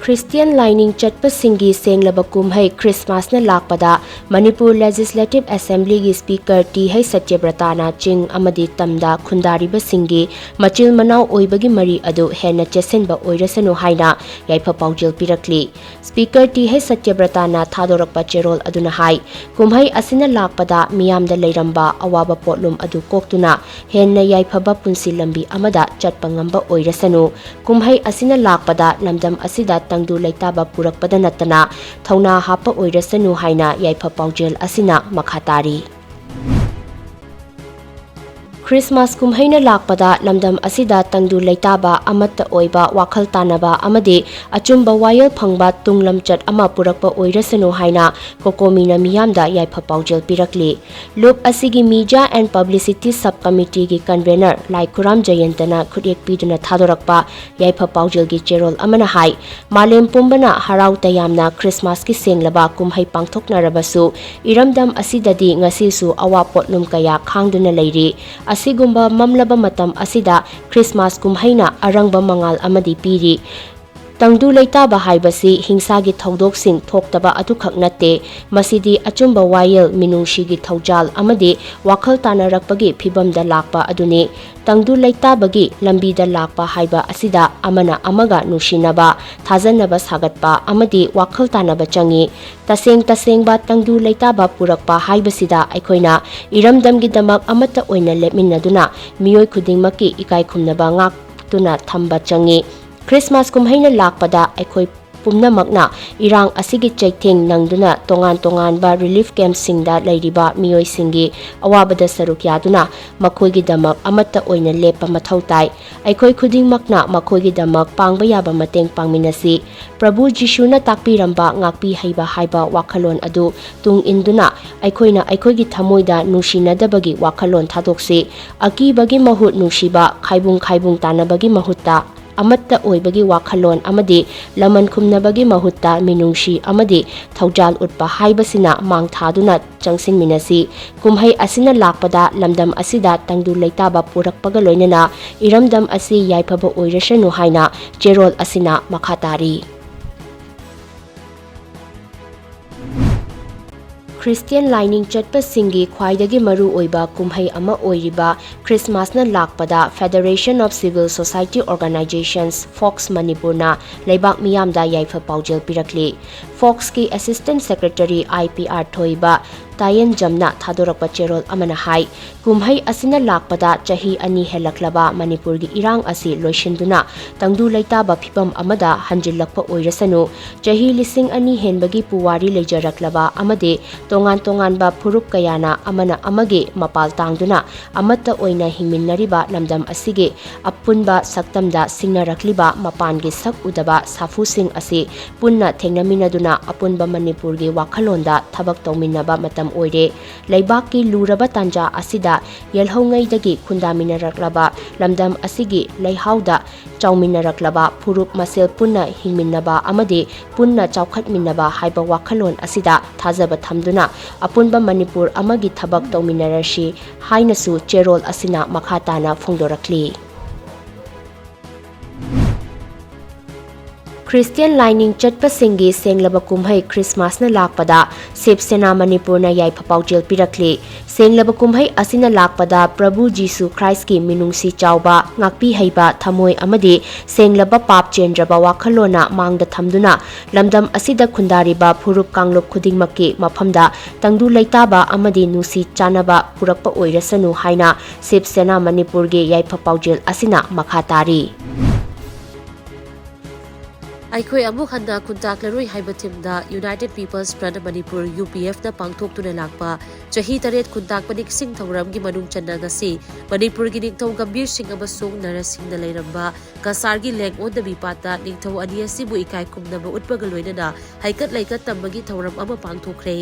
ꯈ꯭ꯔꯤꯁꯇꯤꯌꯟ ꯂꯥꯏꯅꯤꯡ ꯆꯠꯄꯁꯤꯡꯒꯤ ꯁꯦꯡꯂꯕ ꯀꯨꯝꯍꯩ ꯈ꯭ꯔꯤꯁꯃꯥꯁꯅ ꯂꯥꯛꯄꯗ ꯃꯅꯤꯄꯨꯔ Legislative Assemblyꯒꯤ Speaker ꯇꯤ ꯍꯩꯆ ꯁꯇ꯭ꯌꯕ꯭ꯔꯇꯥꯅ ꯆꯤꯡ ꯑꯃꯗꯤ ꯇꯝꯗ ꯈꯨꯟꯗꯥꯔꯤꯕꯁꯤꯡꯒꯤ ꯃꯆꯤꯜ ꯃꯅꯥꯎ ꯑꯣꯏꯕꯒꯤ ꯃꯔꯤ ꯑꯗꯨ ꯍꯦꯟꯅ ꯆꯦꯠꯁꯤꯟꯕ ꯑꯣꯏꯔꯁꯅꯨ ꯍꯥꯏꯅ ꯌꯥꯏꯐ ꯄꯥꯎꯖꯦꯜ ꯄꯤꯔꯛꯂꯤ꯫ Speaker ꯇꯤ ꯍꯩꯆ ꯁꯇ꯭ꯌꯕ꯭ꯔꯇꯥꯅ ꯊꯥꯗꯣꯔꯛꯄ ꯆꯦꯔꯣꯜ ꯑꯗꯨꯅ ꯍꯥꯏ, ꯀꯨꯝꯍꯩ ꯑꯁꯤꯅ ꯂꯥꯛꯄꯗ ꯃꯤꯌꯥꯝꯗ ꯂꯩꯔꯝꯕ ꯑꯋꯥꯕ ꯄꯣꯠꯂꯨꯝ ꯑꯗꯨ ꯀꯣꯛꯇꯨꯅ ꯍꯦꯟꯅ ꯌꯥꯏꯐꯕ ꯄꯨꯟꯁꯤ ꯂꯝꯕꯤ ꯑꯃꯗ ꯆꯠꯄ ꯉꯝꯕ ꯑꯣꯏꯔꯁꯅꯨ꯫ ꯀꯨꯝꯍꯩ ꯑꯁꯤꯅ ꯂꯥꯛꯄꯗ ꯂꯝꯗꯝ ꯑꯁꯤꯗ ꯇꯪꯗꯨ ꯂꯩꯇꯥꯕ ꯄꯨꯔꯛꯄꯗ ꯅꯠꯇꯅ ꯊꯧꯅꯥ ꯍꯥꯞꯄ ꯑꯣꯏꯔꯁꯅꯨ ꯍꯥꯏꯅ ꯌꯥꯏꯐ ꯄꯥꯎꯖꯦꯜ ꯑꯁꯤꯅ ꯃꯈꯥ ꯇꯥꯔꯤ꯫ ꯈ꯭ꯔꯤꯁꯃꯥꯁ ꯀꯨꯝꯍꯩꯅ ꯂꯥꯛꯄꯗ ꯂꯝꯗꯝ ꯑꯁꯤꯗ ꯇꯪꯗꯨ ꯂꯩꯇꯥꯕ, ꯑꯃꯠꯇ ꯑꯣꯏꯕ, ꯋꯥꯈꯜ ꯇꯥꯅꯕ ꯑꯃꯗꯤ ꯑꯆꯨꯝꯕ ꯋꯥꯌꯦꯜ ꯐꯪꯕ ꯇꯨꯡꯂꯝꯆꯠ ꯑꯃ ꯄꯨꯔꯛꯄ ꯑꯣꯏꯔꯁꯅꯨ ꯍꯥꯏꯅ ꯀꯣꯀꯣꯃꯤꯅ ꯃꯤꯌꯥꯝꯗ ꯌꯥꯏꯐ ꯄꯥꯎꯖꯦꯜ ꯄꯤꯔꯛꯂꯤ꯫ ꯂꯨꯞ ꯑꯁꯤꯒꯤ Media and Publicity Sub Committeeꯒꯤ convener ꯂꯥꯏꯈꯨꯔꯥꯝ ꯖꯌꯟꯇꯅ ꯈꯨꯠꯌꯦꯛ ꯄꯤꯗꯨꯅ ꯊꯥꯗꯣꯔꯛꯄ ꯌꯥꯏꯐ ꯄꯥꯎꯖꯦꯜꯒꯤ ꯆꯦꯔꯣꯜ ꯑꯃꯅ ꯍꯥꯏ, ꯃꯥꯂꯦꯝ ꯄꯨꯝꯕꯅ ꯍꯔꯥꯎ ꯇꯌꯥꯝꯅ ꯈ꯭ꯔꯤꯁꯃꯥꯁꯀꯤ ꯁꯦꯡꯂꯕ ꯀꯨꯝꯍꯩ ꯄꯥꯡꯊꯣꯛꯅꯔꯕꯁꯨ, ꯏꯔꯝꯗꯝ ꯑꯁꯤꯗꯗꯤ ꯉꯁꯤꯁꯨ ꯑꯋꯥ ꯄꯣꯠꯂꯨꯝ ꯀꯌꯥ ꯈꯥꯡꯗꯨꯅ ꯂꯩꯔꯤ꯫ ꯑꯁꯤꯒꯨꯝꯕ ꯃꯝꯂꯕ ꯃꯇꯝ ꯑꯁꯤꯗ ꯈ꯭ꯔꯤꯁꯃꯥꯁ ꯀꯨꯝꯍꯩꯅ ꯑꯔꯪꯕ ꯃꯉꯥꯜ ꯑꯃꯗꯤ ꯄꯤꯔꯤ꯫ ꯇꯪꯗꯨ ꯂꯩꯇꯥꯕ ꯍꯥꯏꯕꯁꯤ ꯍꯤꯡꯁꯥꯒꯤ ꯊꯧꯗꯣꯛꯁꯤꯡ ꯊꯣꯛꯇꯕ ꯑꯗꯨꯈꯛ ꯅꯠꯇꯦ, ꯃꯁꯤꯗꯤ ꯑꯆꯨꯝꯕ ꯋꯥꯌꯦꯜ, ꯃꯤꯅꯨꯡꯁꯤꯒꯤ ꯊꯧꯖꯥꯜ ꯑꯃꯗꯤ ꯋꯥꯈꯜ ꯇꯥꯅꯔꯛꯄꯒꯤ ꯐꯤꯚꯝꯗ ꯂꯥꯛꯄ ꯑꯗꯨꯅꯤ꯫ ꯇꯪꯗꯨ ꯂꯩꯇꯥꯕꯒꯤ ꯂꯝꯕꯤꯗ ꯂꯥꯛꯄ ꯍꯥꯏꯕ ꯑꯁꯤꯗ ꯑꯃꯅ ꯑꯃꯒ ꯅꯨꯡꯁꯤꯅꯕ, ꯊꯥꯖꯅꯕ ꯁꯥꯒꯠꯄ ꯑꯃꯗꯤ ꯋꯥꯈꯜ ꯇꯥꯅꯕ ꯆꯪꯏ꯫ ꯇꯁꯦꯡ ꯇꯁꯦꯡꯕ ꯇꯪꯗꯨ ꯂꯩꯇꯥꯕ ꯄꯨꯔꯛꯄ ꯍꯥꯏꯕꯁꯤꯗ ꯑꯩꯈꯣꯏꯅ ꯏꯔꯝꯗꯝꯒꯤꯗꯃꯛ ꯑꯃꯠꯇ ꯑꯣꯏꯅ ꯂꯦꯞꯃꯤꯟꯅꯗꯨꯅ ꯃꯤꯑꯣꯏ ꯈꯨꯗꯤꯡꯃꯛꯀꯤ ꯏꯀꯥꯏ ꯈꯨꯝꯅꯕ ꯉꯥꯛꯇꯨꯅ ꯊꯝꯕ ꯆꯪꯏ꯫ ꯈ꯭ꯔꯤꯁꯃꯥꯁ ꯀꯨꯝꯍꯩꯅ ꯂꯥꯛꯄꯗ ꯑꯩꯈꯣꯏ ꯄꯨꯝꯅꯃꯛꯅ ꯏꯔꯥꯡ ꯑꯁꯤꯒꯤ ꯆꯩꯊꯦꯡ ꯅꯪꯗꯨꯅ ꯇꯣꯉꯥꯟ ꯇꯣꯉꯥꯟꯕ relief campꯁꯤꯡꯗ ꯂꯩꯔꯤꯕ ꯃꯤꯑꯣꯏꯁꯤꯡꯒꯤ ꯑꯋꯥꯕꯗ ꯁꯔꯨꯛ ꯌꯥꯗꯨꯅ ꯃꯈꯣꯏꯒꯤꯗꯃꯛ ꯑꯃꯠꯇ ꯑꯣꯏꯅ ꯂꯦꯞꯄ ꯃꯊꯧ ꯇꯥꯏ꯫ ꯑꯩꯈꯣꯏ ꯈꯨꯗꯤꯡꯃꯛꯅ ꯃꯈꯣꯏꯒꯤꯗꯃꯛ ꯄꯥꯡꯕ ꯌꯥꯕ ꯃꯇꯦꯡ ꯄꯥꯡꯃꯤꯟꯅꯁꯤ꯫ ꯄ꯭ꯔꯚꯨ ꯖꯤꯁꯨꯅ ꯇꯥꯛꯄꯤꯔꯝꯕ ꯉꯥꯛꯄꯤ ꯍꯩꯕ ꯍꯥꯏꯕ ꯋꯥꯈꯜꯂꯣꯟ ꯑꯗꯨ ꯇꯨꯡ ꯏꯟꯗꯨꯅ ꯑꯩꯈꯣꯏꯅ ꯑꯩꯈꯣꯏꯒꯤ ꯊꯃꯣꯏꯗ ꯅꯨꯡꯁꯤꯅꯗꯕꯒꯤ ꯋꯥꯈꯜꯂꯣꯟ ꯊꯥꯗꯣꯛꯁꯤ꯫ ꯑꯀꯤꯕꯒꯤ ꯃꯍꯨꯠ ꯅꯨꯡꯁꯤꯕ, ꯈꯥꯏꯕꯨꯡ ꯈꯥꯏꯕꯨꯡ ꯇꯥꯅꯕꯒꯤ ꯃꯍꯨꯠꯇ ꯑꯃꯠꯇ ꯑꯣꯏꯕꯒꯤ ꯋꯥꯈꯜꯂꯣꯟ ꯑꯃꯗꯤ ꯂꯃꯟ ꯈꯨꯝꯅꯕꯒꯤ ꯃꯍꯨꯠꯇ ꯃꯤꯅꯨꯡꯁꯤ ꯑꯃꯗꯤ ꯊꯧꯖꯥꯜ ꯎꯠꯄ ꯍꯥꯏꯕꯁꯤꯅ ꯃꯥꯡ ꯊꯥꯗꯨꯅ ꯆꯪꯁꯤꯟꯃꯤꯟꯅꯁꯤ꯫ ꯀꯨꯝꯍꯩ ꯑꯁꯤꯅ ꯂꯥꯛꯄꯗ ꯂꯝꯗꯝ ꯑꯁꯤꯗ ꯇꯪꯗꯨ ꯂꯩꯇꯥꯕ ꯄꯨꯔꯛꯄꯒ ꯂꯣꯏꯅꯅ ꯏꯔꯝꯗꯝ ꯑꯁꯤ ꯌꯥꯏꯐꯕ ꯑꯣꯏꯔꯁꯅꯨ ꯍꯥꯏꯅ ꯆꯦꯔꯣꯜ ꯑꯁꯤꯅ ꯃꯈꯥ ꯇꯥꯔꯤ꯫ ꯈ꯭ꯔꯤꯁꯇꯤꯌꯟ ꯂꯥꯏꯅꯤꯡ ꯆꯠꯄꯁꯤꯡꯒꯤ ꯈ꯭ꯋꯥꯏꯗꯒꯤ ꯃꯔꯨ ꯑꯣꯏꯕ ꯀꯨꯝꯍꯩ ꯑꯃ ꯑꯣꯏꯔꯤꯕ ꯈ꯭ꯔꯤꯁꯃꯥꯁꯅ ꯂꯥꯛꯄꯗ Federation of Civil Society Organisations, FOCS, ꯃꯅꯤꯄꯨꯔꯅ ꯂꯩꯕꯥꯛ ꯃꯤꯌꯥꯝꯗ ꯌꯥꯏꯐ ꯄꯥꯎꯖꯦꯜ ꯄꯤꯔꯛꯂꯤ꯫ ꯐꯣꯛꯁꯀꯤ assistant secretary I P R ꯊꯣꯏꯕ ꯇꯥꯌꯦꯟꯖꯝꯅ ꯊꯥꯗꯣꯔꯛꯄ ꯆꯦꯔꯣꯜ ꯑꯃꯅ ꯍꯥꯏ, ꯀꯨꯝꯍꯩ ꯑꯁꯤꯅ ꯂꯥꯛꯄꯗ ꯆꯍꯤ ꯑꯅꯤ ꯍꯦꯜꯂꯛꯂꯕ ꯃꯅꯤꯄꯨꯔꯒꯤ ꯏꯔꯥꯡ ꯑꯁꯤ ꯂꯣꯏꯁꯤꯟꯗꯨꯅ ꯇꯪꯗꯨ ꯂꯩꯇꯥꯕ ꯐꯤꯕꯝ ꯑꯃꯗ ꯍꯟꯖꯤꯜꯂꯛꯄ ꯑꯣꯏꯔꯁꯅꯨ, ꯆꯍꯤ ꯂꯤꯁꯤꯡ ꯑꯅꯤ ꯍꯦꯟꯕꯒꯤ ꯄꯨꯋꯥꯔꯤ ꯂꯩꯖꯔꯛꯂꯕ ꯑꯃꯗꯤ ꯇꯣꯉꯥꯟ ꯇꯣꯉꯥꯟꯕ ꯐꯨꯔꯨꯞ ꯀꯌꯥꯅ ꯑꯃꯅ ꯑꯃꯒꯤ ꯃꯄꯥꯜ ꯇꯥꯡꯗꯨꯅ ꯑꯃꯠꯇ ꯑꯣꯏꯅ ꯍꯤꯡꯃꯤꯟꯅꯔꯤꯕ ꯂꯝꯗꯝ ꯑꯁꯤꯒꯤ ꯑꯄꯨꯟꯕ ꯁꯛꯇꯝꯗ ꯁꯤꯡꯅꯔꯛꯂꯤꯕ ꯃꯄꯥꯟꯒꯤ ꯁꯛ ꯎꯗꯕ ꯁꯥꯐꯨꯁꯤꯡ ꯑꯁꯤ ꯄꯨꯟꯅ ꯊꯦꯡꯅꯃꯤꯟꯅꯗꯨꯅ ꯑꯄꯨꯟꯕ ꯃꯅꯤꯄꯨꯔꯒꯤ ꯋꯥꯈꯜꯂꯣꯟꯗ ꯊꯕꯛ ꯇꯧꯃꯤꯟꯅꯕ ꯃꯇꯝ ꯑꯣꯏꯔꯦ꯫ ꯂꯩꯕꯥꯛꯀꯤ ꯂꯨꯔꯕ ꯇꯥꯟꯖꯥ ꯑꯁꯤꯗ ꯌꯦꯜꯍꯧꯉꯩꯗꯒꯤ ꯈꯨꯟꯗꯥꯃꯤꯟꯅꯔꯛꯂꯕ ꯂꯝꯗꯝ ꯑꯁꯤꯒꯤ ꯂꯩꯍꯥꯎꯗ ꯆꯥꯎꯃꯤꯟꯅꯔꯛꯂꯕ ꯐꯨꯔꯨꯞ ꯃꯁꯦꯜ ꯄꯨꯟꯅ ꯍꯤꯡꯃꯤꯟꯅꯕ ꯑꯃꯗꯤ ꯄꯨꯟꯅ ꯆꯥꯎꯈꯠꯃꯤꯟꯅꯕ ꯍꯥꯏꯕ ꯋꯥꯈꯜꯂꯣꯟ ꯑꯁꯤꯗ ꯊꯥꯖꯕ ꯊꯝꯗꯨꯅ ꯑꯄꯨꯟꯕ ꯃꯅꯤꯄꯨꯔ ꯑꯃꯒꯤ ꯊꯕꯛ ꯇꯧꯃꯤꯟꯅꯔꯁꯤ ꯍꯥꯏꯅꯁꯨ ꯆꯦꯔꯣꯜ ꯑꯁꯤꯅ ꯃꯈꯥ ꯇꯥꯅ ꯐꯣꯡꯗꯣꯔꯛꯂꯤ꯫ ꯈ꯭ꯔꯤꯁꯇꯤꯌꯟ ꯂꯥꯏꯅꯤꯡ ꯆꯠꯄꯁꯤꯡꯒꯤ ꯁꯦꯡꯂꯕ ꯀꯨꯝꯍꯩ ꯈ꯭ꯔꯤꯁꯃꯥꯁꯅ ꯂꯥꯛꯄꯗ ꯁꯤꯕ ꯁꯦꯅꯥ ꯃꯅꯤꯄꯨꯔꯅ ꯌꯥꯏꯐ ꯄꯥꯎꯖꯦꯜ ꯄꯤꯔꯛꯂꯤ꯫ ꯁꯦꯡꯂꯕ ꯀꯨꯝꯍꯩ ꯑꯁꯤꯅ ꯂꯥꯛꯄꯗ ꯄ꯭ꯔꯚꯨ ꯖꯤꯁꯨ ꯈ꯭ꯔꯥꯏꯁꯀꯤ ꯃꯤꯅꯨꯡꯁꯤ ꯆꯥꯎꯕ, ꯉꯥꯛꯄꯤ ꯍꯩꯕ ꯊꯃꯣꯏ ꯑꯃꯗꯤ ꯁꯦꯡꯂꯕ ꯄꯥꯞ ꯆꯦꯟꯗ꯭ꯔꯕ ꯋꯥꯈꯜꯂꯣꯟꯅ ꯃꯥꯡꯗ ꯊꯝꯗꯨꯅ ꯂꯝꯗꯝ ꯑꯁꯤꯗ ꯈꯨꯟꯗꯥꯔꯤꯕ ꯐꯨꯔꯨꯞ ꯀꯥꯡꯂꯨꯞ ꯈꯨꯗꯤꯡꯃꯛꯀꯤ ꯃꯐꯝꯗ ꯇꯪꯗꯨ ꯂꯩꯇꯥꯕ ꯑꯃꯗꯤ ꯅꯨꯡꯁꯤ ꯆꯥꯟꯅꯕ ꯄꯨꯔꯛꯄ ꯑꯣꯏꯔꯁꯅꯨ ꯍꯥꯏꯅ ꯁꯤꯕ ꯁꯦꯅꯥ ꯃꯅꯤꯄꯨꯔꯒꯤ ꯌꯥꯏꯐ ꯄꯥꯎꯖꯦꯜ ꯑꯁꯤꯅ ꯃꯈꯥ ꯇꯥꯔꯤ꯫ ꯑꯩꯈꯣꯏ ꯑꯃꯨꯛ ꯍꯟꯅ ꯈꯨꯟꯇꯥꯛꯂꯔꯣꯏ ꯍꯥꯏꯕ ꯊꯤꯝꯗ United People's Front Manipur, U P ꯑꯦꯐꯅ ꯄꯥꯡꯊꯣꯛꯇꯨꯅ ꯂꯥꯛꯄ ꯆꯍꯤ ꯇꯔꯦꯠ ꯈꯨꯟꯇꯥꯛꯄ ꯅꯤꯡꯁꯤꯡ ꯊꯧꯔꯝꯒꯤ ꯃꯅꯨꯡ ꯆꯟꯅ ꯉꯁꯤ ꯃꯅꯤꯄꯨꯔꯒꯤ ꯅꯤꯡꯊꯧ ꯒꯝꯚꯤꯔ ꯁꯤꯡ ꯑꯃꯁꯨꯡ ꯅꯔꯁ ꯁꯤꯡꯅ ꯂꯩꯔꯝꯕ ꯀꯁꯥꯔꯒꯤ ꯂꯦꯡ ꯑꯣꯟꯗꯕꯤ ꯄꯥꯠꯇ ꯅꯤꯡꯊꯧ ꯑꯅꯤ ꯑꯁꯤꯕꯨ ꯏꯀꯥꯏ ꯈꯨꯝꯅꯕ ꯎꯠꯄꯒ ꯂꯣꯏꯅꯅ ꯍꯩꯀꯠ ꯂꯩꯀꯠ ꯇꯝꯕꯒꯤ ꯊꯧꯔꯝ ꯑꯃ ꯄꯥꯡꯊꯣꯛꯈ꯭ꯔꯦ꯫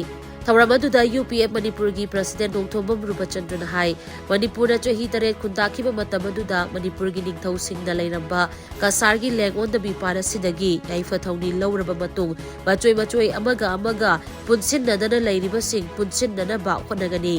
ꯊꯧꯔꯝ ꯑꯗꯨꯗ ꯌꯨ ꯄꯤ ꯑꯦꯐ ꯃꯅꯤꯄꯨꯔꯒꯤ ꯄ꯭ꯔꯁꯤꯗꯦꯟꯠ ꯅꯣꯡꯊꯣꯝꯕꯝ ꯔꯨꯄꯆꯟꯗ꯭ꯔꯅ ꯍꯥꯏ, ꯃꯅꯤꯄꯨꯔꯅ ꯆꯍꯤ ꯇꯔꯦꯠ ꯈꯨꯟꯇꯥꯛꯈꯤꯕ ꯃꯇꯝ ꯑꯗꯨꯗ ꯃꯅꯤꯄꯨꯔꯒꯤ ꯅꯤꯡꯊꯧꯁꯤꯡꯅ ꯂꯩꯔꯝꯕ ꯀꯁꯥꯔꯒꯤ ꯂꯦꯡ ꯑꯣꯟꯗꯕꯤ ꯄꯥꯠ ꯑꯁꯤꯗꯒꯤ ꯌꯥꯏꯐ ꯊꯧꯅꯤ ꯂꯧꯔꯕ ꯃꯇꯨꯡ, ꯃꯆꯣꯏ ꯃꯆꯣꯏ ꯑꯃꯒ ꯑꯃꯒ ꯄꯨꯟꯁꯤꯟꯅꯗꯅ ꯂꯩꯔꯤꯕꯁꯤꯡ ꯄꯨꯟꯁꯤꯟꯅꯅꯕ ꯍꯣꯠꯅꯒꯅꯤ꯫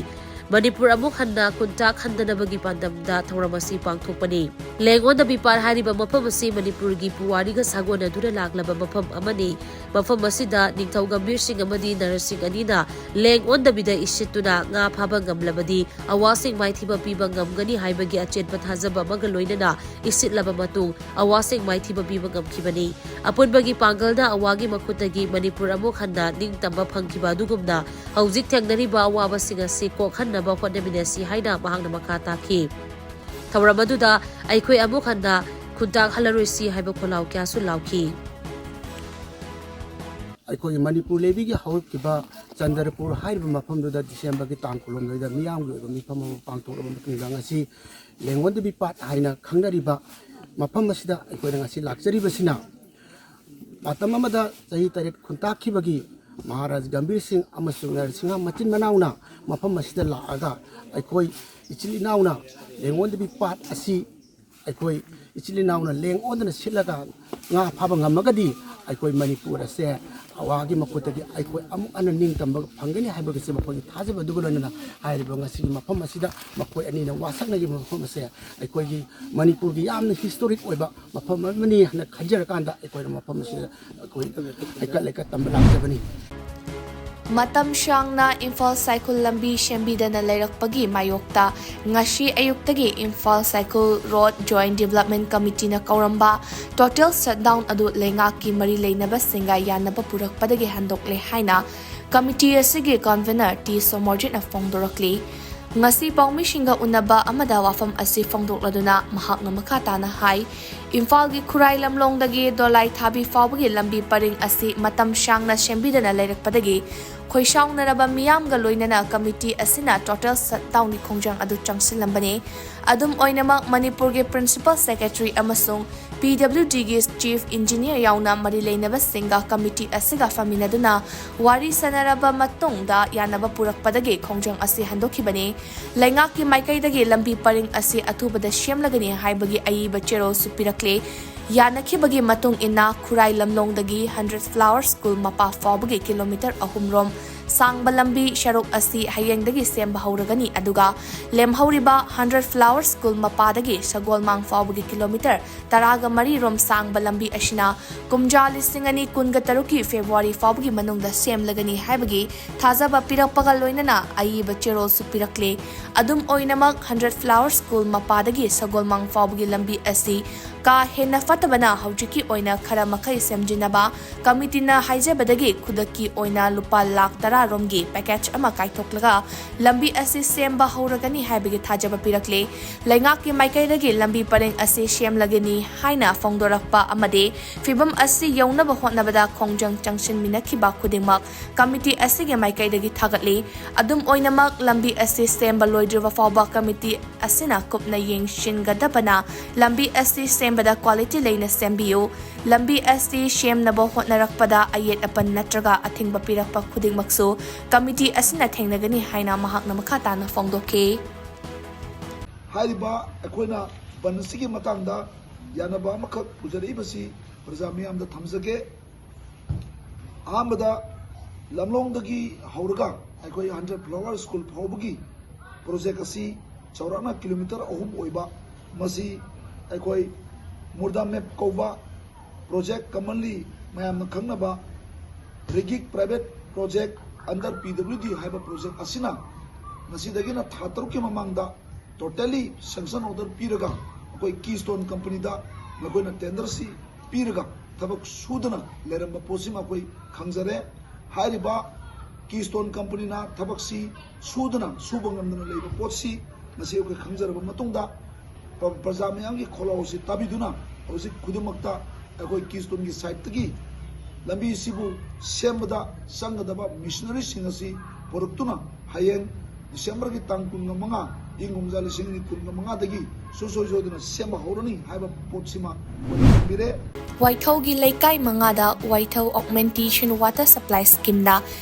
ꯃꯅꯤꯄꯨꯔ ꯑꯃꯨꯛ ꯍꯟꯅ ꯈꯨꯟꯇꯥꯛ ꯍꯟꯗꯅꯕꯒꯤ ꯄꯥꯟꯗꯝꯗ ꯊꯧꯔꯝ ꯑꯁꯤ ꯄꯥꯡꯊꯣꯛꯄꯅꯤ꯫ ꯂꯦꯡꯉꯣꯟꯗꯕꯤ ꯄꯥꯠ ꯍꯥꯏꯔꯤꯕ ꯃꯐꯝ ꯑꯁꯤ ꯃꯅꯤꯄꯨꯔꯒꯤ ꯄꯨꯋꯥꯔꯤꯒ ꯁꯥꯒꯣꯟꯅꯗꯨꯅ ꯂꯥꯛꯂꯕ ꯃꯐꯝ ꯑꯃꯅꯤ꯫ ꯃꯐꯝ ꯑꯁꯤꯗ ꯅꯤꯡꯊꯧ ꯒꯝꯚꯤꯔ ꯁꯤꯡ ꯑꯃꯗꯤ ꯅꯔꯁꯤꯡ ꯑꯅꯤꯅ ꯂꯦꯡ ꯑꯣꯟꯗꯕꯤꯗ ꯏꯁꯤꯠꯇꯨꯅ ꯉꯥ ꯐꯥꯕ ꯉꯝꯂꯕꯗꯤ ꯑꯋꯥꯁꯤꯡ ꯃꯥꯏꯊꯤꯕ ꯄꯤꯕ ꯉꯝꯒꯅꯤ ꯍꯥꯏꯕꯒꯤ ꯑꯆꯦꯠꯄ ꯊꯥꯖꯕ ꯑꯃꯒ ꯂꯣꯏꯅꯅ ꯏꯁꯤꯠꯂꯕ ꯃꯇꯨꯡ ꯑꯋꯥꯁꯤꯡ ꯃꯥꯏꯊꯤꯕ ꯄꯤꯕ ꯉꯝꯈꯤꯕꯅꯤ꯫ ꯑꯄꯨꯟꯕꯒꯤ ꯄꯥꯡꯒꯜꯅ ꯑꯋꯥꯒꯤ ꯃꯈꯨꯠꯇꯒꯤ ꯃꯅꯤꯄꯨꯔ ꯑꯃꯨꯛ ꯍꯟꯅ ꯅꯤꯡꯇꯝꯕ ꯐꯪꯈꯤꯕ ꯑꯗꯨꯒꯨꯝꯅ ꯍꯧꯖꯤꯛ ꯊꯦꯡꯅꯔꯤꯕ ꯑꯋꯥꯕꯁꯤꯡ ꯑꯁꯤ ꯀꯣꯛꯍꯟꯅꯕ ꯍꯣꯠꯅꯃꯤꯟꯅꯁꯤ ꯍꯥꯏꯅ ꯃꯍꯥꯛꯅ ꯃꯈꯥ ꯇꯥꯈꯤ꯫ ꯊꯧꯔꯝ ꯑꯗꯨꯗ ꯑꯩꯈꯣꯏ ꯑꯃꯨꯛ ꯍꯟꯅ ꯈꯨꯟꯇꯥꯛ ꯍꯜꯂꯔꯣꯏꯁꯤ ꯍꯥꯏꯕ ꯈꯣꯜꯂꯥꯎ ꯀꯌꯥꯁꯨ ꯂꯥꯎꯈꯤ꯫ ꯑꯩꯈꯣꯏꯒꯤ ꯃꯅꯤꯄꯨꯔ ꯂꯩꯕꯤꯒꯤ ꯍꯧꯔꯛꯈꯤꯕ ꯆꯟꯗ꯭ꯔꯄꯨꯔ ꯍꯥꯏꯔꯤꯕ ꯃꯐꯝꯗꯨꯗ ꯗꯤꯁꯦꯝꯕꯔꯒꯤ ꯇꯥꯡ ꯀꯨꯟꯍꯨꯝꯗꯣꯏꯗ ꯃꯤꯌꯥꯝꯒꯤ ꯑꯣꯏꯕ ꯃꯤꯐꯝ ꯑꯃ ꯄꯥꯡꯊꯣꯛꯂꯕ ꯃꯇꯨꯡꯗ ꯉꯁꯤ ꯂꯦꯡꯉꯣꯟꯗꯕꯤ ꯄꯥꯠ ꯍꯥꯏꯅ ꯈꯪꯅꯔꯤꯕ ꯃꯐꯝ ꯑꯁꯤꯗ ꯑꯩꯈꯣꯏꯅ ꯉꯁꯤ ꯂꯥꯛꯆꯔꯤꯕꯁꯤꯅ ꯃꯇꯝ ꯑꯃꯗ ꯆꯍꯤ ꯇꯔꯦꯠ ꯈꯨꯟꯇꯥꯛꯈꯤꯕꯒꯤ ꯃꯍꯥꯔꯥꯖ ꯒꯝꯚꯤꯔ ꯁꯤꯡ ꯑꯃꯁꯨꯡ ꯅꯔꯁꯤꯡꯍ ꯃꯆꯤꯟ ꯃꯅꯥꯎꯅ ꯃꯐꯝ ꯑꯁꯤꯗ ꯂꯥꯛꯑꯒ ꯑꯩꯈꯣꯏ ꯏꯆꯤꯜ ꯏꯅꯥꯎꯅ ꯂꯦꯡꯉꯣꯟꯗꯕꯤ ꯄꯥꯠ ꯑꯁꯤ ꯑꯩꯈꯣꯏ ꯏꯆꯤꯜ ꯏꯅꯥꯎꯅ ꯂꯦꯡ ꯑꯣꯟꯗꯅ ꯁꯤꯠꯂꯒ ꯉꯥ ꯐꯥꯕ ꯉꯝꯃꯒꯗꯤ ꯑꯩꯈꯣꯏ ꯃꯅꯤꯄꯨꯔ ꯑꯁꯦ ꯑꯋꯥꯒꯤ ꯃꯈꯨꯠꯇꯒꯤ ꯑꯩꯈꯣꯏ ꯑꯃꯨꯛ ꯍꯟꯅ ꯅꯤꯡꯇꯝꯕ ꯐꯪꯒꯅꯤ ꯍꯥꯏꯕꯒꯤꯁꯦ ꯃꯈꯣꯏꯒꯤ ꯊꯥꯖꯕ ꯑꯗꯨꯒ ꯂꯣꯏꯅꯅ ꯍꯥꯏꯔꯤꯕ ꯉꯁꯤꯒꯤ ꯃꯐꯝ ꯑꯁꯤꯗ ꯃꯈꯣꯏ ꯑꯅꯤꯅ ꯋꯥꯁꯛꯅꯈꯤꯕ ꯃꯐꯝ ꯑꯁꯦ ꯑꯩꯈꯣꯏꯒꯤ ꯃꯅꯤꯄꯨꯔꯒꯤ ꯌꯥꯝꯅ ꯍꯤꯁꯇꯣꯔꯤꯛ ꯑꯣꯏꯕ ꯃꯐꯝ ꯑꯃꯅꯤ ꯍꯥꯏꯅ ꯈꯟꯖꯔꯀꯥꯟꯗ ꯑꯩꯈꯣꯏꯅ ꯃꯐꯝ ꯑꯁꯤꯗ ꯑꯩꯈꯣꯏ ꯍꯩꯀꯠ ꯂꯩꯀꯠ ꯇꯝꯕ ꯂꯥꯛꯆꯕꯅꯤ꯫ ꯃꯇꯝ ꯁꯥꯡꯅ ꯏꯝꯐꯥꯜ ꯁꯥꯏꯈꯨꯜ ꯂꯝꯕꯤ ꯁꯦꯝꯕꯤꯗꯅ ꯂꯩꯔꯛꯄꯒꯤ ꯃꯥꯌꯣꯛꯇ ꯉꯁꯤ ꯑꯌꯨꯛꯇꯒꯤ Imphal Saikhul road joint development ꯀꯃꯤꯇꯤꯅ ꯀꯧꯔꯝꯕ ꯇꯣꯇꯦꯜ ꯁꯠꯗꯥꯎꯟ ꯑꯗꯨ ꯂꯩꯉꯥꯛꯀꯤ ꯃꯔꯤ ꯂꯩꯅꯕꯁꯤꯡꯒ ꯌꯥꯅꯕ ꯄꯨꯔꯛꯄꯗꯒꯤ ꯍꯟꯗꯣꯛꯂꯦ ꯍꯥꯏꯅ ꯀꯃꯤꯇꯤ ꯑꯁꯤꯒꯤ ꯀꯟꯚꯦꯅꯔ ꯇꯤ ꯁꯣꯃꯣꯔꯖꯤꯠꯅ ꯐꯣꯡꯗꯣꯔꯛꯂꯤ꯫ ꯉꯁꯤ ꯄꯥꯎꯃꯤꯁꯤꯡꯒ ꯎꯅꯕ ꯑꯃꯗ ꯋꯥꯐꯝ ꯑꯁꯤ ꯐꯣꯡꯗꯣꯛꯂꯗꯨꯅ ꯃꯍꯥꯛꯅ ꯃꯈꯥ ꯇꯥꯅ ꯍꯥꯏ, ꯏꯝꯐꯥꯜꯒꯤ ꯈꯨꯔꯥꯏ ꯂꯝꯂꯣꯡꯗꯒꯤ ꯗꯣꯂꯥꯏ ꯊꯥꯕꯤ ꯐꯥꯎꯕꯒꯤ ꯂꯝꯕꯤ ꯄꯔꯤꯡ ꯑꯁꯤ ꯃꯇꯝ ꯁꯥꯡꯅ ꯁꯦꯝꯕꯤꯗꯅ ꯂꯩꯔꯛꯄꯗꯒꯤ ꯈꯣꯏꯁꯥꯎꯅꯔꯕ ꯃꯤꯌꯥꯝꯒ ꯂꯣꯏꯅꯅ ꯀꯃꯤꯇꯤ ꯑꯁꯤꯅ ꯇꯣꯇꯦꯜ ꯁꯠꯗꯥꯎꯟꯒꯤ ꯈꯣꯡꯖꯪ ꯑꯗꯨ ꯆꯪꯁꯤꯜꯂꯝꯕꯅꯤ꯫ ꯑꯗꯨꯝ ꯑꯣꯏꯅꯃꯛ, ꯃꯅꯤꯄꯨꯔꯒꯤ ꯄ꯭ꯔꯤꯟꯁꯤꯄꯜ ꯁꯦꯀ꯭ꯔꯦꯇꯔꯤ ꯑꯃꯁꯨꯡ ꯄꯤ ꯗꯕ꯭ꯂꯤꯎ ꯗꯤꯒꯤ ꯆꯤꯐ ꯏꯟꯖꯤꯅꯤꯌꯔ ꯌꯥꯎꯅ ꯃꯔꯤ ꯂꯩꯅꯕꯁꯤꯡꯒ ꯀꯃꯤꯇꯤ ꯑꯁꯤꯒ ꯐꯝꯃꯤꯟꯅꯗꯨꯅ ꯋꯥꯔꯤ ꯁꯥꯟꯅꯔꯕ ꯃꯇꯨꯡꯗ ꯌꯥꯅꯕ ꯄꯨꯔꯛꯄꯗꯒꯤ ꯈꯣꯡꯖꯪ ꯑꯁꯤ ꯍꯟꯗꯣꯛꯈꯤꯕꯅꯤ꯫ ꯂꯩꯉꯥꯛꯀꯤ ꯃꯥꯏꯀꯩꯗꯒꯤ ꯂꯝꯕꯤ ꯄꯔꯤꯡ ꯑꯁꯤ ꯑꯊꯨꯕꯗ ꯁꯦꯝꯂꯒꯅꯤ ꯍꯥꯏꯕꯒꯤ ꯑꯏꯕ ꯆꯦꯔꯣꯜꯁꯨ ꯄꯤꯔꯛꯂꯦ꯫ ꯌꯥꯅꯈꯤꯕꯒꯤ ꯃꯇꯨꯡ ꯏꯟꯅ ꯈꯨꯔꯥꯏ ꯂꯝꯂꯣꯡꯗꯒꯤ ꯍꯟꯗ꯭ꯔꯦꯠ ꯐ꯭ꯂꯥꯋꯔ ꯁ꯭ꯀꯨꯜ ꯃꯄꯥ ꯐꯥꯎꯕꯒꯤ ꯀꯤꯂꯣꯃꯤꯇꯔ ꯑꯍꯨꯝ ꯔꯣꯝ ꯁꯥꯡꯕ ꯂꯝꯕꯤ ꯁꯔꯨꯛ ꯑꯁꯤ ꯍꯌꯦꯡꯗꯒꯤ ꯁꯦꯝꯕ ꯍꯧꯔꯒꯅꯤ, ꯑꯗꯨꯒ ꯂꯦꯝꯍꯧꯔꯤꯕ ꯍꯟꯗ꯭ꯔꯦꯠ ꯐ꯭ꯂꯥꯋꯔ ꯁ꯭ꯀꯨꯜ ꯃꯄꯥꯗꯒꯤ ꯁꯒꯣꯜꯃꯥꯡ ꯐꯥꯎꯕꯒꯤ ꯀꯤꯂꯣꯃꯤꯇꯔ ꯇꯔꯥꯒ ꯃꯔꯤ ꯔꯣꯝ ꯁꯥꯡꯕ ꯂꯝꯕꯤ ꯑꯁꯤꯅ ꯀꯨꯝꯖꯥ ꯂꯤꯁꯤꯡ ꯑꯅꯤ ꯀꯨꯟꯒ ꯇꯔꯨꯛꯀꯤ ꯐꯦꯕ꯭ꯔꯨꯋꯥꯔꯤ ꯐꯥꯎꯕꯒꯤ ꯃꯅꯨꯡꯗ ꯁꯦꯝꯂꯒꯅꯤ ꯍꯥꯏꯕꯒꯤ ꯊꯥꯖꯕ ꯄꯤꯔꯛꯄꯒ ꯂꯣꯏꯅꯅ ꯑꯏꯕ ꯆꯦꯔꯣꯜꯁꯨ ꯄꯤꯔꯛꯂꯦ꯫ ꯑꯗꯨꯝ ꯑꯣꯏꯅꯃꯛ, ꯍꯟꯗ꯭ꯔꯦꯠ ꯐ꯭ꯂꯥꯋꯔ ꯁ꯭ꯀꯨꯜ ꯃꯄꯥꯗꯒꯤ ꯁꯒꯣꯜꯃꯥꯡ ꯐꯥꯎꯕꯒꯤ ꯂꯝꯕꯤ ꯑꯁꯤ ꯀꯥ ꯍꯦꯟꯅ ꯐꯠꯇꯕꯅ ꯍꯧꯖꯤꯛꯀꯤ ꯑꯣꯏꯅ ꯈꯔ ꯃꯈꯩ ꯁꯦꯝꯖꯤꯟꯅꯕ ꯀꯃꯤꯇꯤꯅ ꯍꯥꯏꯖꯕꯗꯒꯤ ꯈꯨꯗꯛꯀꯤ ꯑꯣꯏꯅ ꯂꯨꯄꯥ ꯂꯥꯈ ꯇꯔꯥ ꯔꯣꯝꯒꯤ ꯄꯦꯀꯦꯖ ꯑꯃ ꯀꯥꯏꯊꯣꯛꯂꯒ ꯂꯝꯕꯤ ꯑꯁꯤ ꯁꯦꯝꯕ ꯍꯧꯔꯒꯅꯤ ꯍꯥꯏꯕꯒꯤ ꯊꯥꯖꯕ ꯄꯤꯔꯛꯂꯦ꯫ ꯂꯩꯉꯥꯛꯀꯤ ꯃꯥꯏꯀꯩꯗꯒꯤ ꯂꯝꯕꯤ ꯄꯔꯦꯡ ꯑꯁꯤ ꯁꯦꯝꯂꯒꯅꯤ ꯍꯥꯏꯅ ꯐꯣꯡꯗꯣꯔꯛꯄ ꯑꯃꯗꯤ ꯐꯤꯚꯝ ꯑꯁꯤ ꯌꯧꯅꯕ ꯍꯣꯠꯅꯕꯗ ꯈꯣꯡꯖꯪ ꯆꯪꯁꯤꯟꯃꯤꯟꯅꯈꯤꯕ ꯈꯨꯗꯤꯡꯃꯛ ꯀꯃꯤꯇꯤ ꯑꯁꯤꯒꯤ ꯃꯥꯏꯀꯩꯗꯒꯤ ꯊꯥꯒꯠꯂꯤ꯫ ꯑꯗꯨꯝ ꯑꯣꯏꯅꯃꯛ, ꯂꯝꯕꯤ ꯑꯁꯤ ꯁꯦꯝꯕ ꯂꯣꯏꯗ꯭ꯔꯤꯕ ꯐꯥꯎꯕ ꯀꯃꯤꯇꯤ ꯑꯁꯤꯅ ꯀꯨꯞꯅ ꯌꯦꯡꯁꯤꯟꯒꯗꯕꯅ ꯂꯝꯕꯤ ꯑꯁꯤ ꯁꯦꯝꯕꯗ ꯀ꯭ꯋꯥꯂꯤꯇꯤ ꯂꯩꯅ ꯁꯦꯝꯕꯤꯌꯨ꯫ ꯂꯝꯕꯤ ꯑꯁꯤ ꯁꯦꯝꯅꯕ ꯍꯣꯠꯅꯔꯛꯄꯗ ꯑꯌꯦꯠ ꯑꯄꯟ ꯅꯠꯇ꯭ꯔꯒ ꯑꯊꯤꯡꯕ ꯄꯤꯔꯛꯄ ꯈꯨꯗꯤꯡꯃꯛꯁꯨ ꯀꯃꯤꯇꯤ ꯑꯁꯤꯅ ꯊꯦꯡꯅꯒꯅꯤ ꯍꯥꯏꯅ ꯃꯍꯥꯛꯅ ꯃꯈꯥ ꯇꯥꯅ ꯐꯣꯡꯗꯣꯛꯈꯤ꯫ ꯍꯥꯏꯔꯤꯕ ꯑꯩꯈꯣꯏꯅ ꯕꯟ ꯑꯁꯤꯒꯤ ꯃꯇꯥꯡꯗ ꯌꯥꯅꯕ ꯑꯃꯈꯛ ꯄꯨꯖꯔꯛꯏꯕꯁꯤ ꯄ꯭ꯔꯖꯥ ꯃꯤꯌꯥꯝꯗ ꯊꯝꯖꯒꯦ꯫ ꯑꯍꯥꯟꯕꯗ ꯂꯝꯂꯣꯡꯗꯒꯤ ꯍꯧꯔꯒ ꯑꯩꯈꯣꯏ ꯍꯟꯗ꯭ꯔꯦꯠ ꯐ꯭ꯂꯥꯋꯔ ꯁ꯭ꯀꯨꯜ ꯐꯥꯎꯕꯒꯤ ꯄ꯭ꯔꯣꯖꯦꯛ ꯑꯁꯤ ꯆꯥꯎꯔꯥꯛꯅ ꯀꯤꯂꯣꯃꯤꯇꯔ ꯑꯍꯨꯝ ꯑꯣꯏꯕ, ꯃꯁꯤ ꯑꯩꯈꯣꯏ ꯃꯨꯔꯗꯥ ꯃꯦꯞ ꯀꯧꯕ ꯄ꯭ꯔꯣꯖꯦꯛ, commonly ꯃꯌꯥꯝꯅ ꯈꯪꯅꯕ ꯔꯤꯒꯤꯛ private project under P W D ꯍꯥꯏꯕ ꯄ꯭ꯔꯣꯖꯦꯛ ꯑꯁꯤꯅ ꯉꯁꯤꯗꯒꯤꯅ ꯊꯥ ꯇꯔꯨꯛꯀꯤ ꯃꯃꯥꯡꯗ totally sanction order ꯄꯤꯔꯒ ꯑꯩꯈꯣꯏ ꯀꯤꯁꯇꯣꯟ ꯀꯝꯄꯅꯤꯗ ꯃꯈꯣꯏꯅ ꯇꯦꯟꯗꯔꯁꯤ ꯄꯤꯔꯒ ꯊꯕꯛ ꯁꯨꯗꯅ ꯂꯩꯔꯝꯕ ꯄꯣꯠꯁꯤꯃ ꯑꯩꯈꯣꯏ ꯈꯪꯖꯔꯦ꯫ ꯍꯥꯏꯔꯤꯕ ꯀꯤꯁꯇꯣꯟ ꯀꯝꯄꯅꯤꯅ ꯊꯕꯛꯁꯤ ꯁꯨꯗꯅ, ꯁꯨꯕ ꯉꯝꯗꯅ ꯂꯩꯕ ꯄꯣꯠꯁꯤ ꯉꯁꯤ ꯑꯩꯈꯣꯏ ꯈꯪꯖꯔꯕ ꯃꯇꯨꯡꯗ, ꯄ꯭ꯔ-, ꯄ꯭ꯔꯖꯥ ꯃꯌꯥꯝꯒꯤ ꯈꯣꯜꯂꯥꯎ ꯑꯁꯤ ꯇꯥꯕꯤꯗꯨꯅ ꯍꯧꯖꯤꯛ ꯈꯨꯗꯤꯡꯃꯛꯇ ꯑꯩꯈꯣꯏ ꯀꯤꯁꯇꯣꯟꯒꯤ ꯁꯥꯏꯠꯇꯒꯤ ꯂꯝꯕꯤꯁꯤꯕꯨ ꯁꯦꯝꯕꯗ ꯆꯪꯒꯗꯕ ꯃꯤꯁꯅꯔꯤꯁꯤꯡ ꯑꯁꯤ ꯄꯨꯔꯛꯇꯨꯅ ꯍꯌꯦꯡ ꯗꯤꯁꯦꯝꯕꯔꯒꯤ ꯇꯥꯡ ꯀꯨꯟꯒ ꯃꯉꯥ, ꯏꯪ ꯀꯨꯝꯖꯥ ꯂꯤꯁꯤꯡ ꯑꯅꯤ ꯀꯨꯟꯒ ꯃꯉꯥꯗꯒꯤ ꯁꯨꯡꯁꯣꯏ ꯁꯣꯏꯗꯅ ꯁꯦꯝꯕ ꯍꯧꯔꯅꯤ ꯍꯥꯏꯕ ꯄꯣꯠꯁꯤꯃ ꯑꯩꯈꯣꯏꯅ ꯊꯝꯕꯤꯔꯦ꯫ ꯋꯥꯏꯊꯧꯒꯤ ꯂꯩꯀꯥꯏ ꯃꯉꯥꯗ ꯋꯥꯏꯊꯧ Augmentation Water Supply Schemeꯅ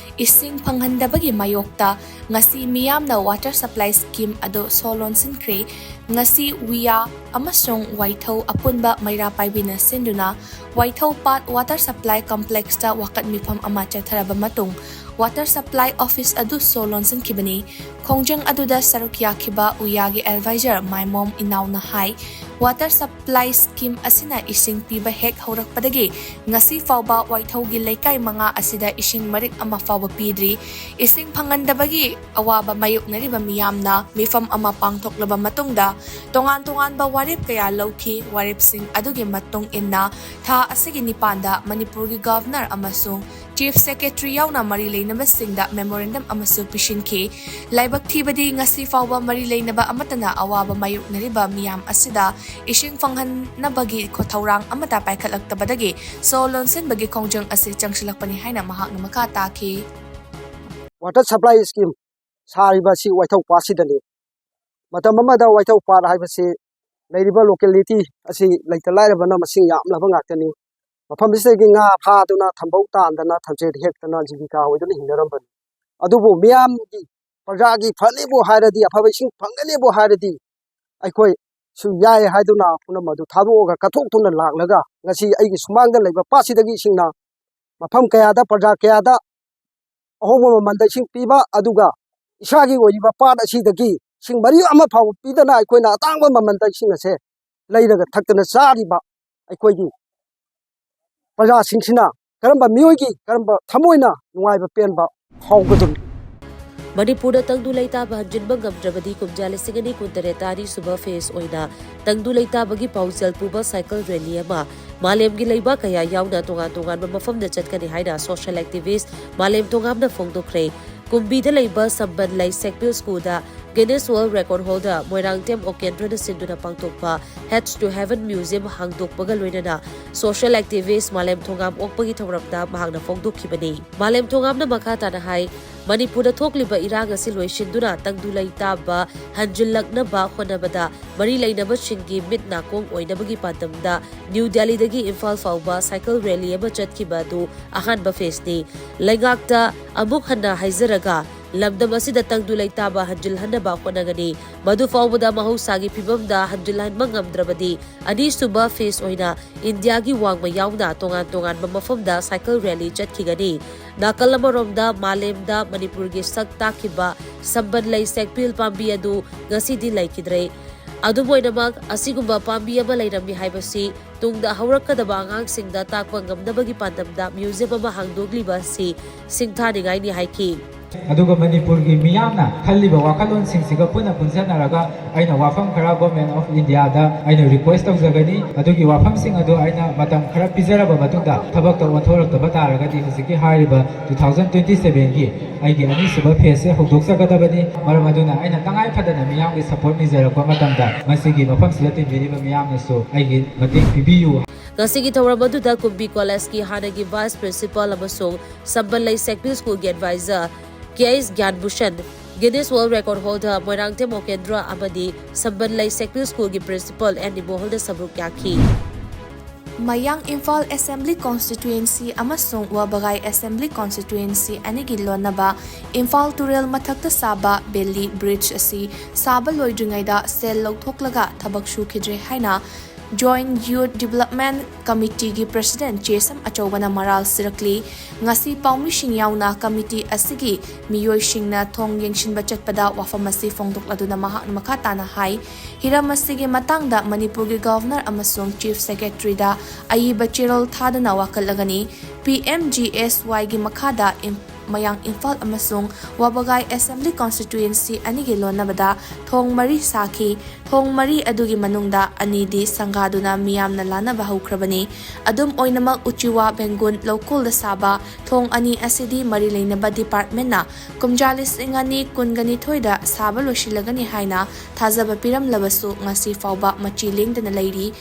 ꯏꯁꯤꯡ ꯐꯪꯍꯟꯗꯕꯒꯤ ꯃꯥꯌꯣꯛꯇ ꯉꯁꯤ ꯃꯤꯌꯥꯝꯅ water supply scheme ꯑꯗꯨ ꯁꯣ ꯂꯣꯟꯁꯤꯟꯈ꯭ꯔꯦ꯫ ꯉꯁꯤ ꯋꯤꯌꯥ ꯑꯃꯁꯨꯡ ꯋꯥꯏꯊꯧ ꯑꯄꯨꯟꯕ ꯃꯩꯔꯥ ꯄꯥꯏꯕꯤꯅ ꯁꯤꯟꯗꯨꯅ ꯋꯥꯏꯊꯧ ꯄꯥꯠ water supply complexꯇ ꯋꯥꯀꯠ ꯃꯤꯐꯝ ꯑꯃ ꯆꯠꯊꯔꯕ ꯃꯇꯨꯡ, water supply office ꯑꯗꯨ ꯁꯣ ꯂꯣꯟꯁꯤꯟꯈꯤꯕꯅꯤ꯫ ꯈꯣꯡꯖꯪ ꯑꯗꯨꯗ ꯁꯔꯨꯛ ꯌꯥꯈꯤꯕ ꯎꯌꯥꯒꯤ advisor ꯃꯥꯏꯃꯣꯝ ꯏꯅꯥꯎꯅ ꯍꯥꯏ, water supply scheme ꯑꯁꯤꯅ ꯏꯁꯤꯡ ꯄꯤꯕ ꯍꯦꯛ ꯍꯧꯔꯛꯄꯗꯒꯤ ꯉꯁꯤ ꯐꯥꯎꯕ ꯋꯥꯏꯊꯧꯒꯤ ꯂꯩꯀꯥꯏ ꯃꯉꯥ ꯑꯁꯤꯗ ꯏꯁꯤꯡ ꯃꯔꯤꯛ ꯑꯃ ꯐꯥꯎꯕ ꯄꯤꯗ꯭ꯔꯤ꯫ ꯏꯁꯤꯡ ꯐꯪꯍꯟꯗꯕꯒꯤ ꯑꯋꯥꯕ ꯃꯥꯌꯣꯛꯅꯔꯤꯕ ꯃꯤꯌꯥꯝꯅ ꯃꯤꯐꯝ ꯑꯃ ꯄꯥꯡꯊꯣꯛꯂꯕ ꯃꯇꯨꯡꯗ ꯇꯣꯉꯥꯟ ꯇꯣꯉꯥꯟꯕ ꯋꯥꯔꯦꯞ ꯀꯌꯥ ꯂꯧꯈꯤ꯫ ꯋꯥꯔꯦꯞꯁꯤꯡ ꯑꯗꯨꯒꯤ ꯃꯇꯨꯡ ꯏꯟꯅ ꯊꯥ ꯑꯁꯤꯒꯤ ꯅꯤꯄꯥꯟꯗ ꯃꯅꯤꯄꯨꯔꯒꯤ ꯒꯚꯔꯅꯔ ꯑꯃꯁꯨꯡ Chief Secretary ꯌꯥꯎꯅ ꯃꯔꯤ ꯂꯩꯅꯕꯁꯤꯡꯗ memorandum ꯑꯃꯁꯨ ꯄꯤꯁꯤꯟꯈꯤ꯫ ꯂꯥꯏꯕꯛ ꯊꯤꯕꯗꯤ ꯉꯁꯤ ꯐꯥꯎꯕ ꯃꯔꯤ ꯂꯩꯅꯕ ꯑꯃꯠꯇꯅ ꯑꯋꯥꯕ ꯃꯥꯌꯣꯛꯅꯔꯤꯕ ꯃꯤꯌꯥꯝ ꯑꯁꯤꯗ ꯏꯁꯤꯡ ꯐꯪꯍꯟꯅꯕꯒꯤ ꯈꯣ-, ꯊꯧꯔꯥꯡ ꯑꯃꯠꯇ ꯄꯥꯏꯈꯠꯂꯛꯇꯕꯗꯒꯤ ꯁꯣ ꯂꯣꯟꯁꯤꯟꯕꯒꯤ ꯈꯣꯡꯖꯪ ꯑꯁꯤ ꯆꯪꯁꯤꯜꯂꯛꯄꯅꯤ ꯍꯥꯏꯅ ꯃꯍꯥꯛꯅ ꯃꯈꯥ ꯇꯥꯈꯤ꯫ Water supply scheme ꯁꯥꯔꯤꯕ ꯑꯁꯤ ꯋꯥꯏꯊꯧ ꯄꯥꯠꯁꯤꯗꯅꯤ꯫ ꯃꯇꯝ ꯑꯃꯗ ꯋꯥꯏꯊꯧ ꯄꯥꯠ ꯍꯥꯏꯕꯁꯤ ꯂꯩꯔꯤꯕ locality ꯑꯁꯤ ꯂꯩꯇ ꯂꯥꯏꯔꯕꯅ ꯃꯁꯤꯡ ꯌꯥꯝꯂꯕ ꯉꯥꯛꯇꯅꯤ꯫ ꯃꯐꯝ ꯑꯁꯤꯗꯒꯤ ꯉꯥ ꯐꯥꯗꯨꯅ, ꯊꯝꯕꯧ ꯇꯥꯟꯗꯅ, ꯊꯝꯆꯦꯠ ꯍꯦꯛꯇꯅ ꯖꯤꯕꯤꯀꯥ ꯑꯣꯏꯗꯨꯅ ꯍꯤꯡꯅꯔꯝꯕꯅꯤ꯫ ꯑꯗꯨꯕꯨ ꯃꯤꯌꯥꯝꯒꯤ, ꯄ꯭ꯔꯖꯥꯒꯤ ꯐꯅꯤꯕꯨ ꯍꯥꯏꯔꯗꯤ, ꯑꯐꯕ ꯏꯁꯤꯡ ꯐꯪꯒꯅꯤꯕꯨ ꯍꯥꯏꯔꯗꯤ, ꯑꯩꯈꯣꯏꯁꯨ ꯌꯥꯏ ꯍꯥꯏꯗꯨꯅ ꯄꯨꯝꯅꯃꯛ ꯑꯗꯨ ꯊꯥꯗꯣꯛꯑꯒ, ꯀꯠꯊꯣꯛꯇꯨꯅ ꯂꯥꯛꯂꯒ, ꯉꯁꯤ ꯑꯩꯒꯤ ꯁꯨꯃꯥꯡꯗ ꯂꯩꯕ ꯄꯥꯠꯁꯤꯗꯒꯤ ꯏꯁꯤꯡꯅ ꯃꯐꯝ ꯀꯌꯥꯗ, ꯄ꯭ꯔꯖꯥ ꯀꯌꯥꯗ ꯑꯍꯣꯡꯕ ꯃꯃꯜꯗ ꯏꯁꯤꯡ ꯄꯤꯕ, ꯑꯗꯨꯒ ꯏꯁꯥꯒꯤ ꯑꯣꯏꯔꯤꯕ ꯄꯥꯠ ꯑꯁꯤꯗꯒꯤ ꯏꯁꯤꯡ ꯃꯔꯤꯛ ꯑꯃ ꯐꯥꯎꯕ ꯄꯤꯗꯅ ꯑꯩꯈꯣꯏꯅ ꯑꯇꯥꯡꯕ ꯃꯃꯜꯗ ꯏꯁꯤꯡ ꯑꯁꯦ ꯂꯩꯔꯒ ꯊꯛꯇꯅ ꯆꯥꯔꯤꯕ ꯑꯩꯈꯣꯏꯒꯤ ꯄ꯭ꯔꯖꯥꯁꯤꯡꯁꯤꯅ ꯀꯔꯝꯕ ꯃꯤꯑꯣꯏꯒꯤ, ꯀꯔꯝꯕ ꯊꯃꯣꯏꯅ ꯅꯨꯡꯉꯥꯏꯕ ꯄꯦꯟꯕ ꯐꯥꯎꯒꯗꯧꯔꯤ? ꯃꯅꯤꯄꯨꯔꯗ ꯇꯪꯗꯨ ꯂꯩꯇꯥꯕ ꯍꯟꯖꯤꯟꯕ ꯉꯝꯗ꯭ꯔꯕꯗꯤ ꯀꯨꯝꯖꯥ ꯂꯤꯁꯤꯡ ꯑꯅꯤ ꯀꯨꯟꯇꯔꯦꯠꯇ ꯑꯅꯤꯁꯨꯕ phase ꯑꯣꯏꯅ ꯇꯪꯗꯨ ꯂꯩꯇꯥꯕꯒꯤ ꯄꯥꯎꯖꯦꯜ ꯄꯨꯕ cycle rally ꯑꯃ ꯃꯥꯂꯦꯝꯒꯤ ꯂꯩꯕꯥꯛ ꯀꯌꯥ ꯌꯥꯎꯅ ꯇꯣꯉꯥꯟ ꯇꯣꯉꯥꯟꯕ ꯃꯐꯝꯗ ꯆꯠꯀꯅꯤ ꯍꯥꯏꯅ social activist ꯃꯥꯂꯦꯝ ꯊꯣꯉꯥꯝꯅ ꯐꯣꯡꯗꯣꯛꯈ꯭ꯔꯦ꯫ ꯀꯨꯝꯕꯤꯗ ꯂꯩꯕ ꯁꯝꯕꯟ ꯂꯩ ꯁꯦꯛꯄꯤꯜ ꯁ꯭ꯀꯨꯜꯗ Guinness World Record holder Moirangthem ꯑꯣꯀꯦꯟꯗ꯭ꯔꯅ ꯁꯤꯟꯗꯨꯅ ꯄꯥꯡꯊꯣꯛꯄ Heads to Heaven Museum ꯍꯥꯡꯗꯣꯛꯄꯒ ꯂꯣꯏꯅꯅ social activist ꯃꯥꯂꯦꯝ ꯊꯣꯉꯥꯝ ꯑꯣꯛꯄꯒꯤ ꯊꯧꯔꯝꯗ ꯃꯍꯥꯛꯅ ꯐꯣꯡꯗꯣꯛꯈꯤꯕꯅꯤ꯫ ꯃꯥꯂꯦꯝ ꯊꯣꯉꯥꯝꯅ ꯃꯈꯥ ꯇꯥꯅ ꯍꯥꯏ, ꯃꯅꯤꯄꯨꯔꯗ ꯊꯣꯛꯂꯤꯕ ꯏꯔꯥꯡ ꯑꯁꯤ ꯂꯣꯏꯁꯤꯟꯗꯨꯅ ꯇꯪꯗꯨ ꯂꯩꯇꯥꯕ ꯍꯟꯖꯤꯜꯂꯛꯅꯕ ꯍꯣꯠꯅꯕꯗ ꯃꯔꯤ ꯂꯩꯅꯕꯁꯤꯡꯒꯤ ꯃꯤꯠ ꯅꯥꯀꯣꯡ ꯑꯣꯏꯅꯕꯒꯤ ꯄꯥꯟꯗꯝꯗ ꯅ꯭ꯌꯨ ꯗꯦꯜꯂꯤꯗꯒꯤ ꯏꯝꯐꯥꯜ ꯐꯥꯎꯕ cycle rally ꯑꯃ ꯆꯠꯈꯤꯕ ꯑꯗꯨ ꯑꯍꯥꯟꯕ phaseꯅꯤ꯫ ꯂꯩꯉꯥꯛꯇ ꯑꯃꯨꯛ ꯍꯟꯅ ꯍꯥꯏꯖꯔꯒ, ꯂꯝꯗꯝ ꯑꯁꯤꯗ ꯇꯪꯗꯨ ꯂꯩꯇꯥꯕ ꯍꯟꯖꯤꯜꯍꯟꯅꯕ ꯍꯣꯠꯅꯒꯅꯤ꯫ ꯃꯗꯨ ꯐꯥꯎꯕꯗ ꯃꯍꯧꯁꯥꯒꯤ ꯐꯤꯕꯝꯗ ꯍꯟꯖꯤꯜꯍꯟꯕ ꯉꯝꯗ꯭ꯔꯕꯗꯤ ꯑꯅꯤꯁꯨꯕ phase ꯑꯣꯏꯅ ꯏꯟꯗꯤꯌꯥꯒꯤ ꯋꯥꯡꯃ ꯌꯥꯎꯅ ꯇꯣꯉꯥꯟ ꯇꯣꯉꯥꯟꯕ ꯃꯐꯝꯗ cycle rally ꯆꯠꯈꯤꯒꯅꯤ꯫ ꯅꯥꯀꯜ ꯑꯃꯔꯣꯝꯗ ꯃꯥꯂꯦꯝꯗ ꯃꯅꯤꯄꯨꯔꯒꯤ ꯁꯛ ꯇꯥꯛꯈꯤꯕ ꯁꯝꯕꯟ ꯂꯩ ꯁꯦꯛꯄꯤꯜ ꯄꯥꯝꯕꯤ ꯑꯗꯨ ꯉꯁꯤꯗꯤ ꯂꯩꯈꯤꯗ꯭ꯔꯦ꯫ ꯑꯗꯨꯝ ꯑꯣꯏꯅꯃꯛ, ꯑꯁꯤꯒꯨꯝꯕ ꯄꯥꯝꯕꯤ ꯑꯃ ꯂꯩꯔꯝꯃꯤ ꯍꯥꯏꯕꯁꯤ ꯇꯨꯡꯗ ꯍꯧꯔꯛꯀꯗꯕ ꯑꯉꯥꯡꯁꯤꯡꯗ ꯇꯥꯛꯄ ꯉꯝꯅꯕꯒꯤ ꯄꯥꯟꯗꯝꯗ museum ꯑꯃ ꯍꯥꯡꯗꯣꯛꯂꯤꯕ ꯑꯁꯤ ꯁꯤꯡꯊꯥꯅꯤꯡꯉꯥꯏꯅꯤ ꯍꯥꯏꯈꯤ꯫ ꯑꯗꯨꯒ ꯃꯅꯤꯄꯨꯔꯒꯤ ꯃꯤꯌꯥꯝꯅ ꯈꯜꯂꯤꯕ ꯋꯥꯈꯜꯂꯣꯟꯁꯤꯡꯁꯤꯒ ꯄꯨꯟꯅ ꯄꯨꯟꯁꯤꯟꯅꯔꯒ ꯑꯩꯅ ꯋꯥꯐꯝ ꯈꯔ Government of India ꯗ ꯑꯩꯅ request ꯇꯧꯖꯒꯅꯤ꯫ ꯑꯗꯨꯒꯤ ꯋꯥꯐꯝꯁꯤꯡ ꯑꯗꯨ ꯑꯩꯅ ꯃꯇꯝ ꯈꯔ ꯄꯤꯖꯔꯕ ꯃꯇꯨꯡꯗ ꯊꯕꯛꯇ ꯑꯣꯟꯊꯣꯔꯛꯇꯕ ꯇꯥꯔꯒꯗꯤ ꯍꯧꯖꯤꯛꯀꯤ ꯍꯥꯏꯔꯤꯕ two thousand twenty seven ꯒꯤ ꯑꯩꯒꯤ ꯑꯅꯤꯁꯨꯕ phase ꯁꯦ ꯍꯧꯗꯣꯛꯆꯒꯗꯕꯅꯤ꯫ ꯃꯔꯝ ꯑꯗꯨꯅ ꯑꯩꯅ ꯇꯉꯥꯏ ꯐꯗꯅ ꯃꯤꯌꯥꯝꯒꯤ support ꯅꯤꯖꯔꯛꯄ ꯃꯇꯝꯗ ꯃꯁꯤꯒꯤ ꯃꯐꯝꯁꯤꯗ ꯇꯤꯟꯕꯤꯔꯤꯕ ꯃꯤꯌꯥꯝꯅꯁꯨ ꯑꯩꯒꯤ ꯃꯇꯦꯡ ꯄꯤꯕꯤꯌꯨ꯫ ꯉꯁꯤꯒꯤ ꯊꯧꯔꯝ ꯑꯗꯨꯗ ꯀꯨꯝꯕꯤ College ꯀꯤ ꯍꯥꯟꯅꯒꯤ Vice Principal ꯑꯃꯁꯨꯡ ꯁꯝꯕꯜ ꯂꯩ ꯁꯦꯛꯄꯤꯜ School ꯒꯤ Advisor K H Gyanbhushan, Guinness World Record holder Moirangthem Mokendra ꯑꯃꯗꯤ ꯁꯝꯕꯜ ꯂꯩ ꯁꯦꯛꯄꯤꯜ School ꯒꯤ Principal ꯑꯦꯟ ꯏꯕꯣꯍꯜꯅ ꯁꯔꯨꯛ ꯌꯥꯈꯤ꯫ ꯃꯌꯥꯡ ꯏꯝꯐꯥꯜ Assembly Constituency ꯑꯃꯁꯨꯡ ꯋꯥꯕꯒꯥꯏ Assembly Constituency ꯑꯅꯤꯒꯤ ꯂꯣꯟꯅꯕ ꯏꯝꯐꯥꯜ ꯇꯨꯔꯦꯜ ꯃꯊꯛꯇ ꯁꯥꯕ ꯕꯦꯂꯤ ꯕ꯭ꯔꯤꯖ ꯑꯁꯤ ꯁꯥꯕ ꯂꯣꯏꯗ꯭ꯔꯤꯉꯩꯗ ꯁꯦꯜ ꯂꯧꯊꯣꯛꯂꯒ ꯊꯕꯛ ꯁꯨꯈꯤꯗ꯭ꯔꯦ ꯍꯥꯏꯅ Joint Youth Development Committee ꯒꯤ President ꯆꯦꯁꯝ ꯑꯆꯧꯕꯅ ꯃꯔꯥꯜ ꯁꯤꯔꯛꯂꯤ꯫ ꯉꯁꯤ ꯄꯥꯎꯃꯤꯁꯤꯡ ꯌꯥꯎꯅ committee ꯑꯁꯤꯒꯤ ꯃꯤꯑꯣꯏꯁꯤꯡꯅ ꯊꯣꯡ ꯌꯦꯡꯁꯤꯟꯕ ꯆꯠꯄꯗ ꯋꯥꯐꯝ ꯑꯁꯤ ꯐꯣꯡꯗꯣꯛꯂꯗꯨꯅ ꯃꯍꯥꯛꯅ ꯃꯈꯥ ꯇꯥꯅ ꯍꯥꯏ, ꯍꯤꯔꯝ ꯑꯁꯤꯒꯤ ꯃꯇꯥꯡꯗ ꯃꯅꯤꯄꯨꯔꯒꯤ Governor ꯑꯃꯁꯨꯡ Chief Secretary ꯗ ꯑꯏꯕ ꯆꯦꯔꯣꯜ ꯊꯥꯗꯨꯅ ꯋꯥꯀꯠꯂꯒꯅꯤ꯫ P M G S Y ꯒꯤ ꯃꯈꯥꯗ ꯏꯝ-, ꯃꯌꯥꯡ ꯏꯝꯐꯥꯜ ꯑꯃꯁꯨꯡ ꯋꯥꯕꯒꯥꯏ Assembly Constituency ꯑꯅꯤꯒꯤ ꯂꯣꯟꯅꯕꯗ ꯊꯣꯡ ꯃꯔꯤ ꯁꯥꯈꯤ꯫ ꯊꯣꯡ ꯃꯔꯤ ꯑꯗꯨꯒꯤ ꯃꯅꯨꯡꯗ ꯑꯅꯤꯗꯤ ꯁꯪꯒꯥꯗꯨꯅ ꯃꯤꯌꯥꯝꯅ ꯂꯥꯟꯅꯕ ꯍꯧꯈ꯭ꯔꯕꯅꯤ꯫ ꯑꯗꯨꯝ ꯑꯣꯏꯅꯃꯛ, ꯎꯆꯤꯋꯥ ꯕꯦꯡꯒꯨꯟ ꯂꯧꯀꯣꯜꯗ ꯁꯥꯕ ꯊꯣꯡ ꯑꯅꯤ ꯑꯁꯤꯗꯤ ꯃꯔꯤ ꯂꯩꯅꯕ department ꯅ ꯀꯨꯝꯖꯥ ꯂꯤꯁꯤꯡ ꯑꯅꯤ ꯀꯨꯟꯒ ꯅꯤꯊꯣꯏꯗ ꯁꯥꯕ ꯂꯣꯏꯁꯤꯜꯂꯒꯅꯤ ꯍꯥꯏꯅ ꯊꯥꯖꯕ ꯄꯤꯔꯝꯂꯕꯁꯨ ꯉꯁꯤ ꯐꯥꯎꯕ ꯃꯆꯤ ꯂꯦꯡꯗꯅ ꯂꯩꯔꯤ꯫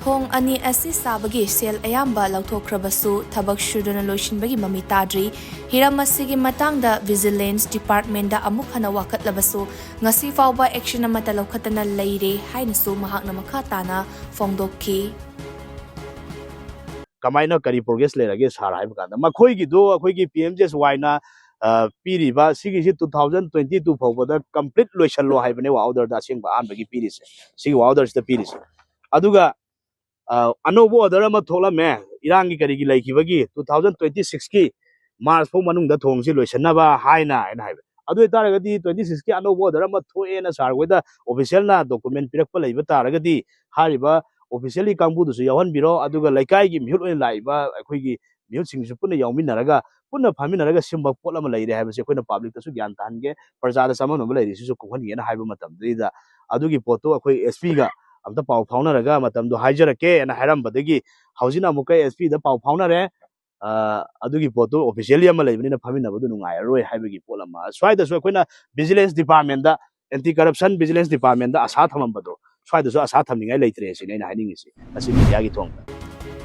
ꯊꯣꯡ ꯑꯅꯤ ꯑꯁꯤ ꯁꯥꯕꯒꯤ ꯁꯦꯜ ꯑꯌꯥꯝꯕ ꯂꯧꯊꯣꯛꯈ꯭ꯔꯕꯁꯨ ꯊꯕꯛ ꯁꯨꯗꯅ ꯂꯣꯏꯁꯤꯟꯕꯒꯤ ꯃꯃꯤ ꯇꯥꯗ꯭ꯔꯤ꯫ ꯍꯤꯔꯝ ꯑꯁꯤꯒꯤ ꯃꯇꯥꯡꯗ Vigilance Department ꯗ ꯑꯃꯨꯛ ꯍꯟꯅ ꯋꯥꯀꯠꯂꯕꯁꯨ ꯉꯁꯤ ꯐꯥꯎꯕ action ꯑꯃꯠꯇ ꯂꯧꯈꯠꯇꯅ ꯂꯩꯔꯦ ꯍꯥꯏꯅꯁꯨ ꯃꯍꯥꯛꯅ ꯃꯈꯥ ꯇꯥꯅ ꯐꯣꯡꯗꯣꯛꯈꯤ꯫ ꯀꯃꯥꯏꯅ ꯀꯔꯤ progress ꯂꯩꯔꯒꯦ ꯁꯥꯔ ꯍꯥꯏꯕ ꯀꯥꯟꯗ, ꯃꯈꯣꯏꯒꯤꯗꯣ ꯑꯩꯈꯣꯏꯒꯤ P M G S Y ꯅ ꯑ, ꯄꯤꯔꯤꯕ ꯁꯤꯒꯤꯁꯤ two thousand twenty two ꯐꯥꯎꯕꯗ complete ꯂꯣꯏꯁꯜꯂꯣ ꯍꯥꯏꯕꯅꯦ, ꯋꯥ ꯑꯣꯔꯗꯔꯗ ꯑꯁꯦꯡꯕ ꯑꯍꯥꯟꯕꯒꯤ ꯄꯤꯔꯤꯁꯦ, ꯁꯤꯒꯤ ꯋꯥ ꯑꯣꯔꯗꯔꯁꯤꯗ ꯄꯤꯔꯤꯁꯦ꯫ ꯑꯗꯨꯒ ꯑ, ꯑꯅꯧꯕ ꯑꯣꯔꯗꯔ ꯑꯃ ꯊꯣꯛꯂꯝꯃꯦ, ꯏꯔꯥꯡꯒꯤ ꯀꯔꯤꯒꯤ ꯂꯩꯈꯤꯕꯒꯤ, two thousand twenty six ꯀꯤ ꯃꯥꯔꯆ ꯐꯥꯎ ꯃꯅꯨꯡꯗ ꯊꯣꯡꯁꯤ ꯂꯣꯏꯁꯤꯟꯅꯕ ꯍꯥꯏꯅ ꯍꯥꯏꯅ ꯍꯥꯏꯕ꯫ ꯑꯗꯨ ꯑꯣꯏꯇꯥꯔꯒꯗꯤ twenty six ꯀꯤ ꯑꯅꯧꯕ ꯑꯣꯔꯗꯔ ꯑꯃ ꯊꯣꯛꯑꯦꯅ ꯁꯥꯔ ꯍꯣꯏꯗ ꯑꯣꯐꯤꯁꯤꯌꯦꯜꯅ ꯗꯣꯀꯨꯃꯦꯟ ꯄꯤꯔꯛꯄ ꯂꯩꯕ ꯇꯥꯔꯒꯗꯤ, ꯍꯥꯏꯔꯤꯕ ꯑꯣꯐꯤꯁꯤꯌꯦꯜꯒꯤ ꯀꯥꯡꯕꯨꯗꯨꯁꯨ ꯌꯥꯎꯍꯟꯕꯤꯔꯣ, ꯑꯗꯨꯒ ꯂꯩꯀꯥꯏꯒꯤ ꯃꯤꯍꯨꯠ ꯑꯣꯏꯅ ꯂꯥꯛꯏꯕ ꯑꯩꯈꯣꯏꯒꯤ ꯃꯤꯍꯨꯠꯁꯤꯡꯁꯨ ꯄꯨꯟꯅ ꯌꯥꯎꯃꯤꯟꯅꯔꯒ, ꯄꯨꯟꯅ ꯐꯝꯃꯤꯟꯅꯔꯒ ꯁꯤꯟꯕ ꯄꯣꯠ ꯑꯃ ꯂꯩꯔꯦ ꯍꯥꯏꯕꯁꯦ ꯑꯩꯈꯣꯏꯅ ꯄꯕ꯭ꯂꯤꯛꯇꯁꯨ ꯒ꯭ꯌꯥꯟ ꯇꯥꯍꯟꯒꯦ, ꯄ꯭ꯔꯖꯥꯗ ꯆꯃꯝꯅꯕ ꯂꯩꯔꯤꯁꯤꯁꯨ ꯀꯣꯛꯍꯟꯒꯦꯅ ꯍꯥꯏꯕ ꯃꯇꯝꯗꯨꯗ, ꯑꯗꯨꯒꯤ ꯄꯣꯠꯇꯨ ꯑꯩꯈꯣꯏ ꯑꯦꯁ ꯄꯤꯒ ꯑꯝꯇ ꯄꯥꯎ ꯐꯥꯎꯅꯔꯒ ꯃꯇꯝꯗꯣ ꯍꯥꯏꯖꯔꯛꯀꯦꯅ ꯍꯥꯏꯔꯝꯕꯗꯒꯤ, ꯍꯧꯖꯤꯛꯅ ꯑꯃꯨꯛꯀ ꯑꯦꯁ ꯄꯤꯗ ꯄꯥꯎ ꯐꯥꯎꯅꯔꯦ꯫ ꯑ, ꯑꯗꯨꯒꯤ ꯄꯣꯠꯇꯨ ꯑꯣꯐꯤꯁꯤꯌꯦꯜꯂꯤ ꯑꯃ ꯂꯩꯕꯅꯤꯅ ꯐꯝꯃꯤꯟꯅꯕꯗꯨ ꯅꯨꯡꯉꯥꯏꯔꯔꯣꯏ ꯍꯥꯏꯕꯒꯤ ꯄꯣꯠ ꯑꯃ꯫ ꯁ꯭ꯋꯥꯏꯗꯁꯨ ꯑꯩꯈꯣꯏꯅ ꯚꯤꯖꯤꯂꯦꯟꯁ ꯗꯤꯄꯥꯔꯠꯃꯦꯟꯗ, ꯑꯦꯟꯇꯤ ꯀꯔꯞꯁꯟ ꯚꯤꯖꯤꯂꯦꯟꯁ ꯗꯤꯄꯥꯔꯠꯃꯦꯟꯗ ꯑꯁꯥ ꯊꯝꯃꯝꯕꯗꯣ, ꯁ꯭ꯋꯥꯏꯗꯁꯨ ꯑꯁꯥ ꯊꯝꯅꯤꯡꯉꯥꯏ ꯂꯩꯇ꯭ꯔꯦ ꯁꯤꯅꯤ ꯑꯩꯅ ꯍꯥꯏꯅꯤꯡꯉꯤꯁꯤ ꯉꯁꯤ ꯃꯤꯗꯤꯌꯥꯒꯤ ꯊꯣꯡꯗ꯫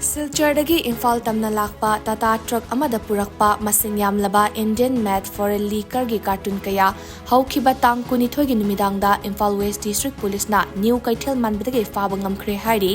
ꯁꯤꯜꯆꯔꯗꯒꯤ ꯏꯝꯐꯥꯜ ꯇꯝꯅ ꯂꯥꯛꯄ ꯇꯥꯇꯥ ꯇ꯭ꯔꯛ ꯑꯃꯗ ꯄꯨꯔꯛꯄ ꯃꯁꯤꯡ ꯌꯥꯝꯂꯕ Indian Made Foreign Liquorꯒꯤ ꯀꯥꯔꯇꯨꯟ ꯀꯌꯥ ꯍꯧꯈꯤꯕ ꯇꯥꯡ ꯀꯨꯟꯅꯤꯊꯣꯏꯒꯤ ꯅꯨꯃꯤꯗꯥꯡꯗ ꯏꯝꯐꯥꯜ ꯋꯦꯁ ꯗꯤꯁꯇ꯭ꯔꯤꯛ ꯄꯨꯂꯤꯁꯅ ꯅ꯭ꯌꯨ ꯀꯩꯊꯦꯜ ꯃꯥꯟꯕꯗꯒꯤ ꯐꯥꯕ ꯉꯝꯈ꯭ꯔꯦ ꯍꯥꯏꯔꯤ꯫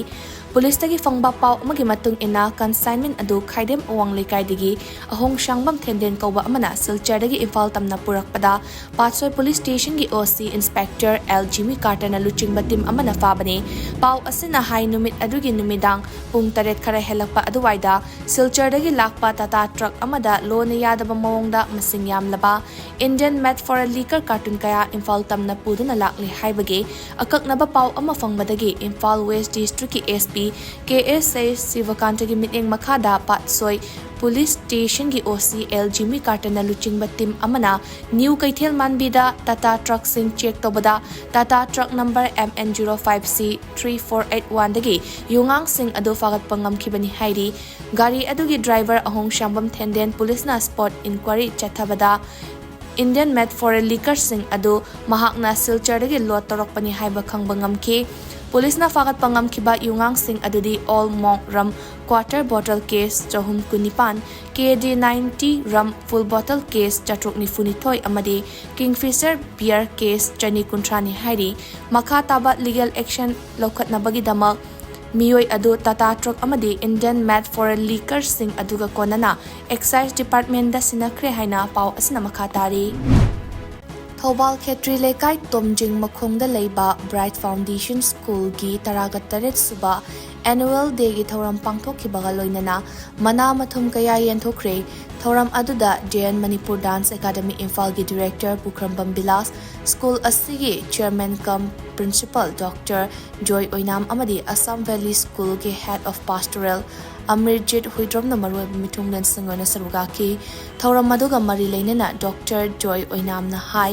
ꯄꯨꯂꯤꯁꯇꯒꯤ ꯐꯪꯕ ꯄꯥꯎ ꯑꯃꯒꯤ ꯃꯇꯨꯡ ꯏꯟꯅ, ꯀꯟꯁꯥꯏꯟꯃꯦꯟ ꯑꯗꯨ ꯈꯥꯏꯗꯦꯝ ꯑꯋꯥꯡ ꯂꯩꯀꯥꯏꯗꯒꯤ ꯑꯍꯣꯡ ꯁꯥꯡꯕꯝ ꯊꯦꯟꯗꯦꯟ ꯀꯧꯕ ꯑꯃꯅ ꯁꯤꯜꯆꯔꯗꯒꯤ ꯏꯝꯐꯥꯜ ꯇꯝꯅ ꯄꯨꯔꯛꯄꯗ ꯄꯥꯠꯁꯣꯏ ꯄꯨꯂꯤꯁ ꯁ꯭ꯇꯦꯁꯟꯒꯤ ꯑꯣ ꯁꯤ ꯏꯟꯁꯄꯦꯛꯇꯔ ꯑꯦꯜ ꯖꯤꯃꯤ ꯀꯥꯔꯇꯔꯅ ꯂꯨꯆꯤꯡꯕ ꯇꯤꯝ ꯑꯃꯅ ꯐꯥꯕꯅꯤ꯫ ꯄꯥꯎ ꯑꯁꯤꯅ ꯍꯥꯏ, ꯅꯨꯃꯤꯠ ꯑꯗꯨꯒꯤ ꯅꯨꯃꯤꯗꯥꯡ ꯄꯨꯡ ꯇꯔꯦꯠ ꯈꯔ ꯍꯦꯜꯂꯛꯄ ꯑꯗꯨꯋꯥꯏꯗ ꯁꯤꯜꯆꯔꯗꯒꯤ ꯂꯥꯛꯄ ꯇꯥꯇꯥ ꯇ꯭ꯔꯛ ꯑꯃꯗ ꯂꯣꯟꯅ ꯌꯥꯗꯕ ꯃꯑꯣꯡꯗ ꯃꯁꯤꯡ ꯌꯥꯝꯂꯕ Indian Made Foreign Liquor carton ꯀꯌꯥ ꯏꯝꯐꯥꯜ ꯇꯝꯅ ꯄꯨꯗꯨꯅ ꯂꯥꯛꯂꯤ ꯍꯥꯏꯕꯒꯤ ꯑꯀꯛꯅꯕ ꯄꯥꯎ ꯑꯃ ꯐꯪꯕꯗꯒꯤ ꯏꯝꯐꯥꯜ ꯋꯦꯁ ꯗꯤꯁꯇ꯭ꯔꯤꯛꯀꯤ ꯑꯦꯁ ꯄꯤ ꯀꯦ ꯑꯦꯁ ꯑꯦ ꯁꯤꯕꯀꯥꯟꯇꯒꯤ ꯃꯤꯠꯌꯦꯡ ꯃꯈꯥꯗ ꯄꯥꯠꯁꯣꯏ ꯄꯨꯂꯤꯁ ꯁ꯭ꯇꯦꯁꯟꯒꯤ ꯑꯣ ꯁꯤ ꯑꯦꯜ ꯖꯤꯃꯤ ꯀꯥꯔꯇꯔꯅ ꯂꯨꯆꯤꯡꯕ ꯇꯤꯝ ꯑꯃꯅ ꯅ꯭ꯌꯨ ꯀꯩꯊꯦꯜ ꯃꯥꯟꯕꯤꯗ ꯇꯥꯇꯥ ꯇ꯭ꯔꯛꯁꯤꯡ ꯆꯦꯛ ꯇꯧꯕꯗ Tata truck number M N zero five C three four eight one ꯗꯒꯤ ꯌꯨꯉꯥꯡꯁꯤꯡ ꯑꯗꯨ ꯐꯥꯒꯠꯄ ꯉꯝꯈꯤꯕꯅꯤ ꯍꯥꯏꯔꯤ꯫ ꯒꯥꯔꯤ ꯑꯗꯨꯒꯤ ꯗ꯭ꯔꯥꯏꯚꯔ ꯑꯍꯣꯡ ꯁꯥꯡꯕꯝ ꯊꯦꯟꯗꯦꯟ ꯄꯨꯂꯤꯁꯅ ꯁ꯭ꯄꯣꯠ ꯏꯟꯀ꯭ꯋꯥꯔꯤ ꯆꯠꯊꯕꯗ Indian Made Foreign Liquorꯁꯤꯡ ꯑꯗꯨ ꯃꯍꯥꯛꯅ ꯁꯤꯜꯆꯔꯗꯒꯤ ꯂꯣꯗ ꯇꯧꯔꯛꯄꯅꯤ ꯍꯥꯏꯕ ꯈꯪꯕ ꯉꯝꯈꯤ꯫ ꯄꯨꯂꯤꯁꯅ ꯐꯥꯒꯠꯄ ꯉꯝꯈꯤꯕ ꯌꯨꯉꯥꯡꯁꯤꯡ ꯑꯗꯨꯗꯤ Old Monk Rum Quarter Bottle Case ꯆꯍꯨꯝ ꯀꯨꯟꯅꯤꯄꯥꯟ, K D ninety Rum Full Bottle Case ꯆꯥꯇ꯭ꯔꯨꯛ ꯅꯤꯐꯨꯅꯤꯊꯣꯏ ꯑꯃꯗꯤ Kingfisher Beer Case ꯆꯅꯤ ꯀꯨꯟꯊ꯭ꯔꯥꯅꯤ ꯍꯥꯏꯔꯤ꯫ ꯃꯈꯥ ꯇꯥꯕ ꯂꯤꯒꯦꯜ ꯑꯦꯛꯁꯟ ꯂꯧꯈꯠꯅꯕꯒꯤꯗꯃꯛ ꯃꯤꯑꯣꯏ ꯑꯗꯨ ꯇꯥꯇꯥ ꯇ꯭ꯔꯛ ꯑꯃꯗꯤ ꯏꯟꯗꯤꯌꯟ ꯃꯦꯠ ꯐꯣꯔꯦꯟ ꯂꯤꯀꯔꯁꯤꯡ ꯑꯗꯨꯒ ꯀꯣꯟꯅꯅ ꯑꯦꯛꯁꯥꯏꯖ ꯗꯤꯄꯥꯔꯠꯃꯦꯟꯗ ꯁꯤꯟꯅꯈ꯭ꯔꯦ ꯍꯥꯏꯅ ꯄꯥꯎ ꯑꯁꯤꯅ ꯃꯈꯥ ꯇꯥꯔꯤ꯫ ꯊꯧꯕꯥꯜ ꯈꯦꯇ꯭ꯔꯤ ꯂꯩꯀꯥꯏ ꯇꯣꯝꯖꯤꯡ ꯃꯈꯣꯡꯗ ꯂꯩꯕ ꯕ꯭ꯔꯥꯏꯠ ꯐꯥꯎꯟꯗꯦꯁꯟ ꯁ꯭ꯀꯨꯜꯒꯤ ꯇꯔꯥꯒ ꯇꯔꯦꯠ ꯁꯨꯕ ꯑꯦꯅꯨꯋꯦꯜ ꯗꯦꯒꯤ ꯊꯧꯔꯝ ꯄꯥꯡꯊꯣꯛꯈꯤꯕꯒ ꯂꯣꯏꯅꯅ ꯃꯅꯥ ꯃꯊꯨꯝ ꯀꯌꯥ ꯌꯦꯟꯊꯣꯛꯈ꯭ꯔꯦ꯫ ꯊꯧꯔꯝ ꯑꯗꯨꯗ J and Manipur dance academy ꯏꯝꯐꯥꯜꯒꯤ ꯗꯤꯔꯦꯛꯇꯔ ꯄꯨꯈ꯭ꯔꯝꯕꯝ ꯕꯤꯂꯥꯁ, ꯁ꯭ꯀꯨꯜ ꯑꯁꯤꯒꯤ ꯆꯤꯌꯔꯃꯦꯟ ꯀꯝ ꯄ꯭ꯔꯤꯟꯁꯤꯄꯜ ꯗꯣꯛꯇꯔ ꯖꯣꯏ ꯑꯣꯏꯅꯥꯝ ꯑꯃꯗꯤ ꯑꯁꯥꯝ ꯚꯦꯂꯤ ꯁ꯭ꯀꯨꯜꯒꯤ ꯍꯦꯗ ꯑꯣꯐ ꯄꯥꯁꯇꯣꯔꯦꯜ ꯑꯃꯤꯔꯖꯤꯠ ꯍꯨꯏꯗ꯭ꯔꯣꯝꯅ ꯃꯔꯨꯑꯣꯏꯕ ꯃꯤꯊꯨꯡꯂꯦꯟꯁꯤꯡ ꯑꯣꯏꯅ ꯁꯔꯨꯛ ꯌꯥꯈꯤ꯫ ꯊꯧꯔꯝ ꯑꯗꯨꯒ ꯃꯔꯤ ꯂꯩꯅꯅ ꯗꯣꯛꯇꯔ ꯖꯣꯏ ꯑꯣꯏꯅꯥꯝꯅ ꯍꯥꯏ,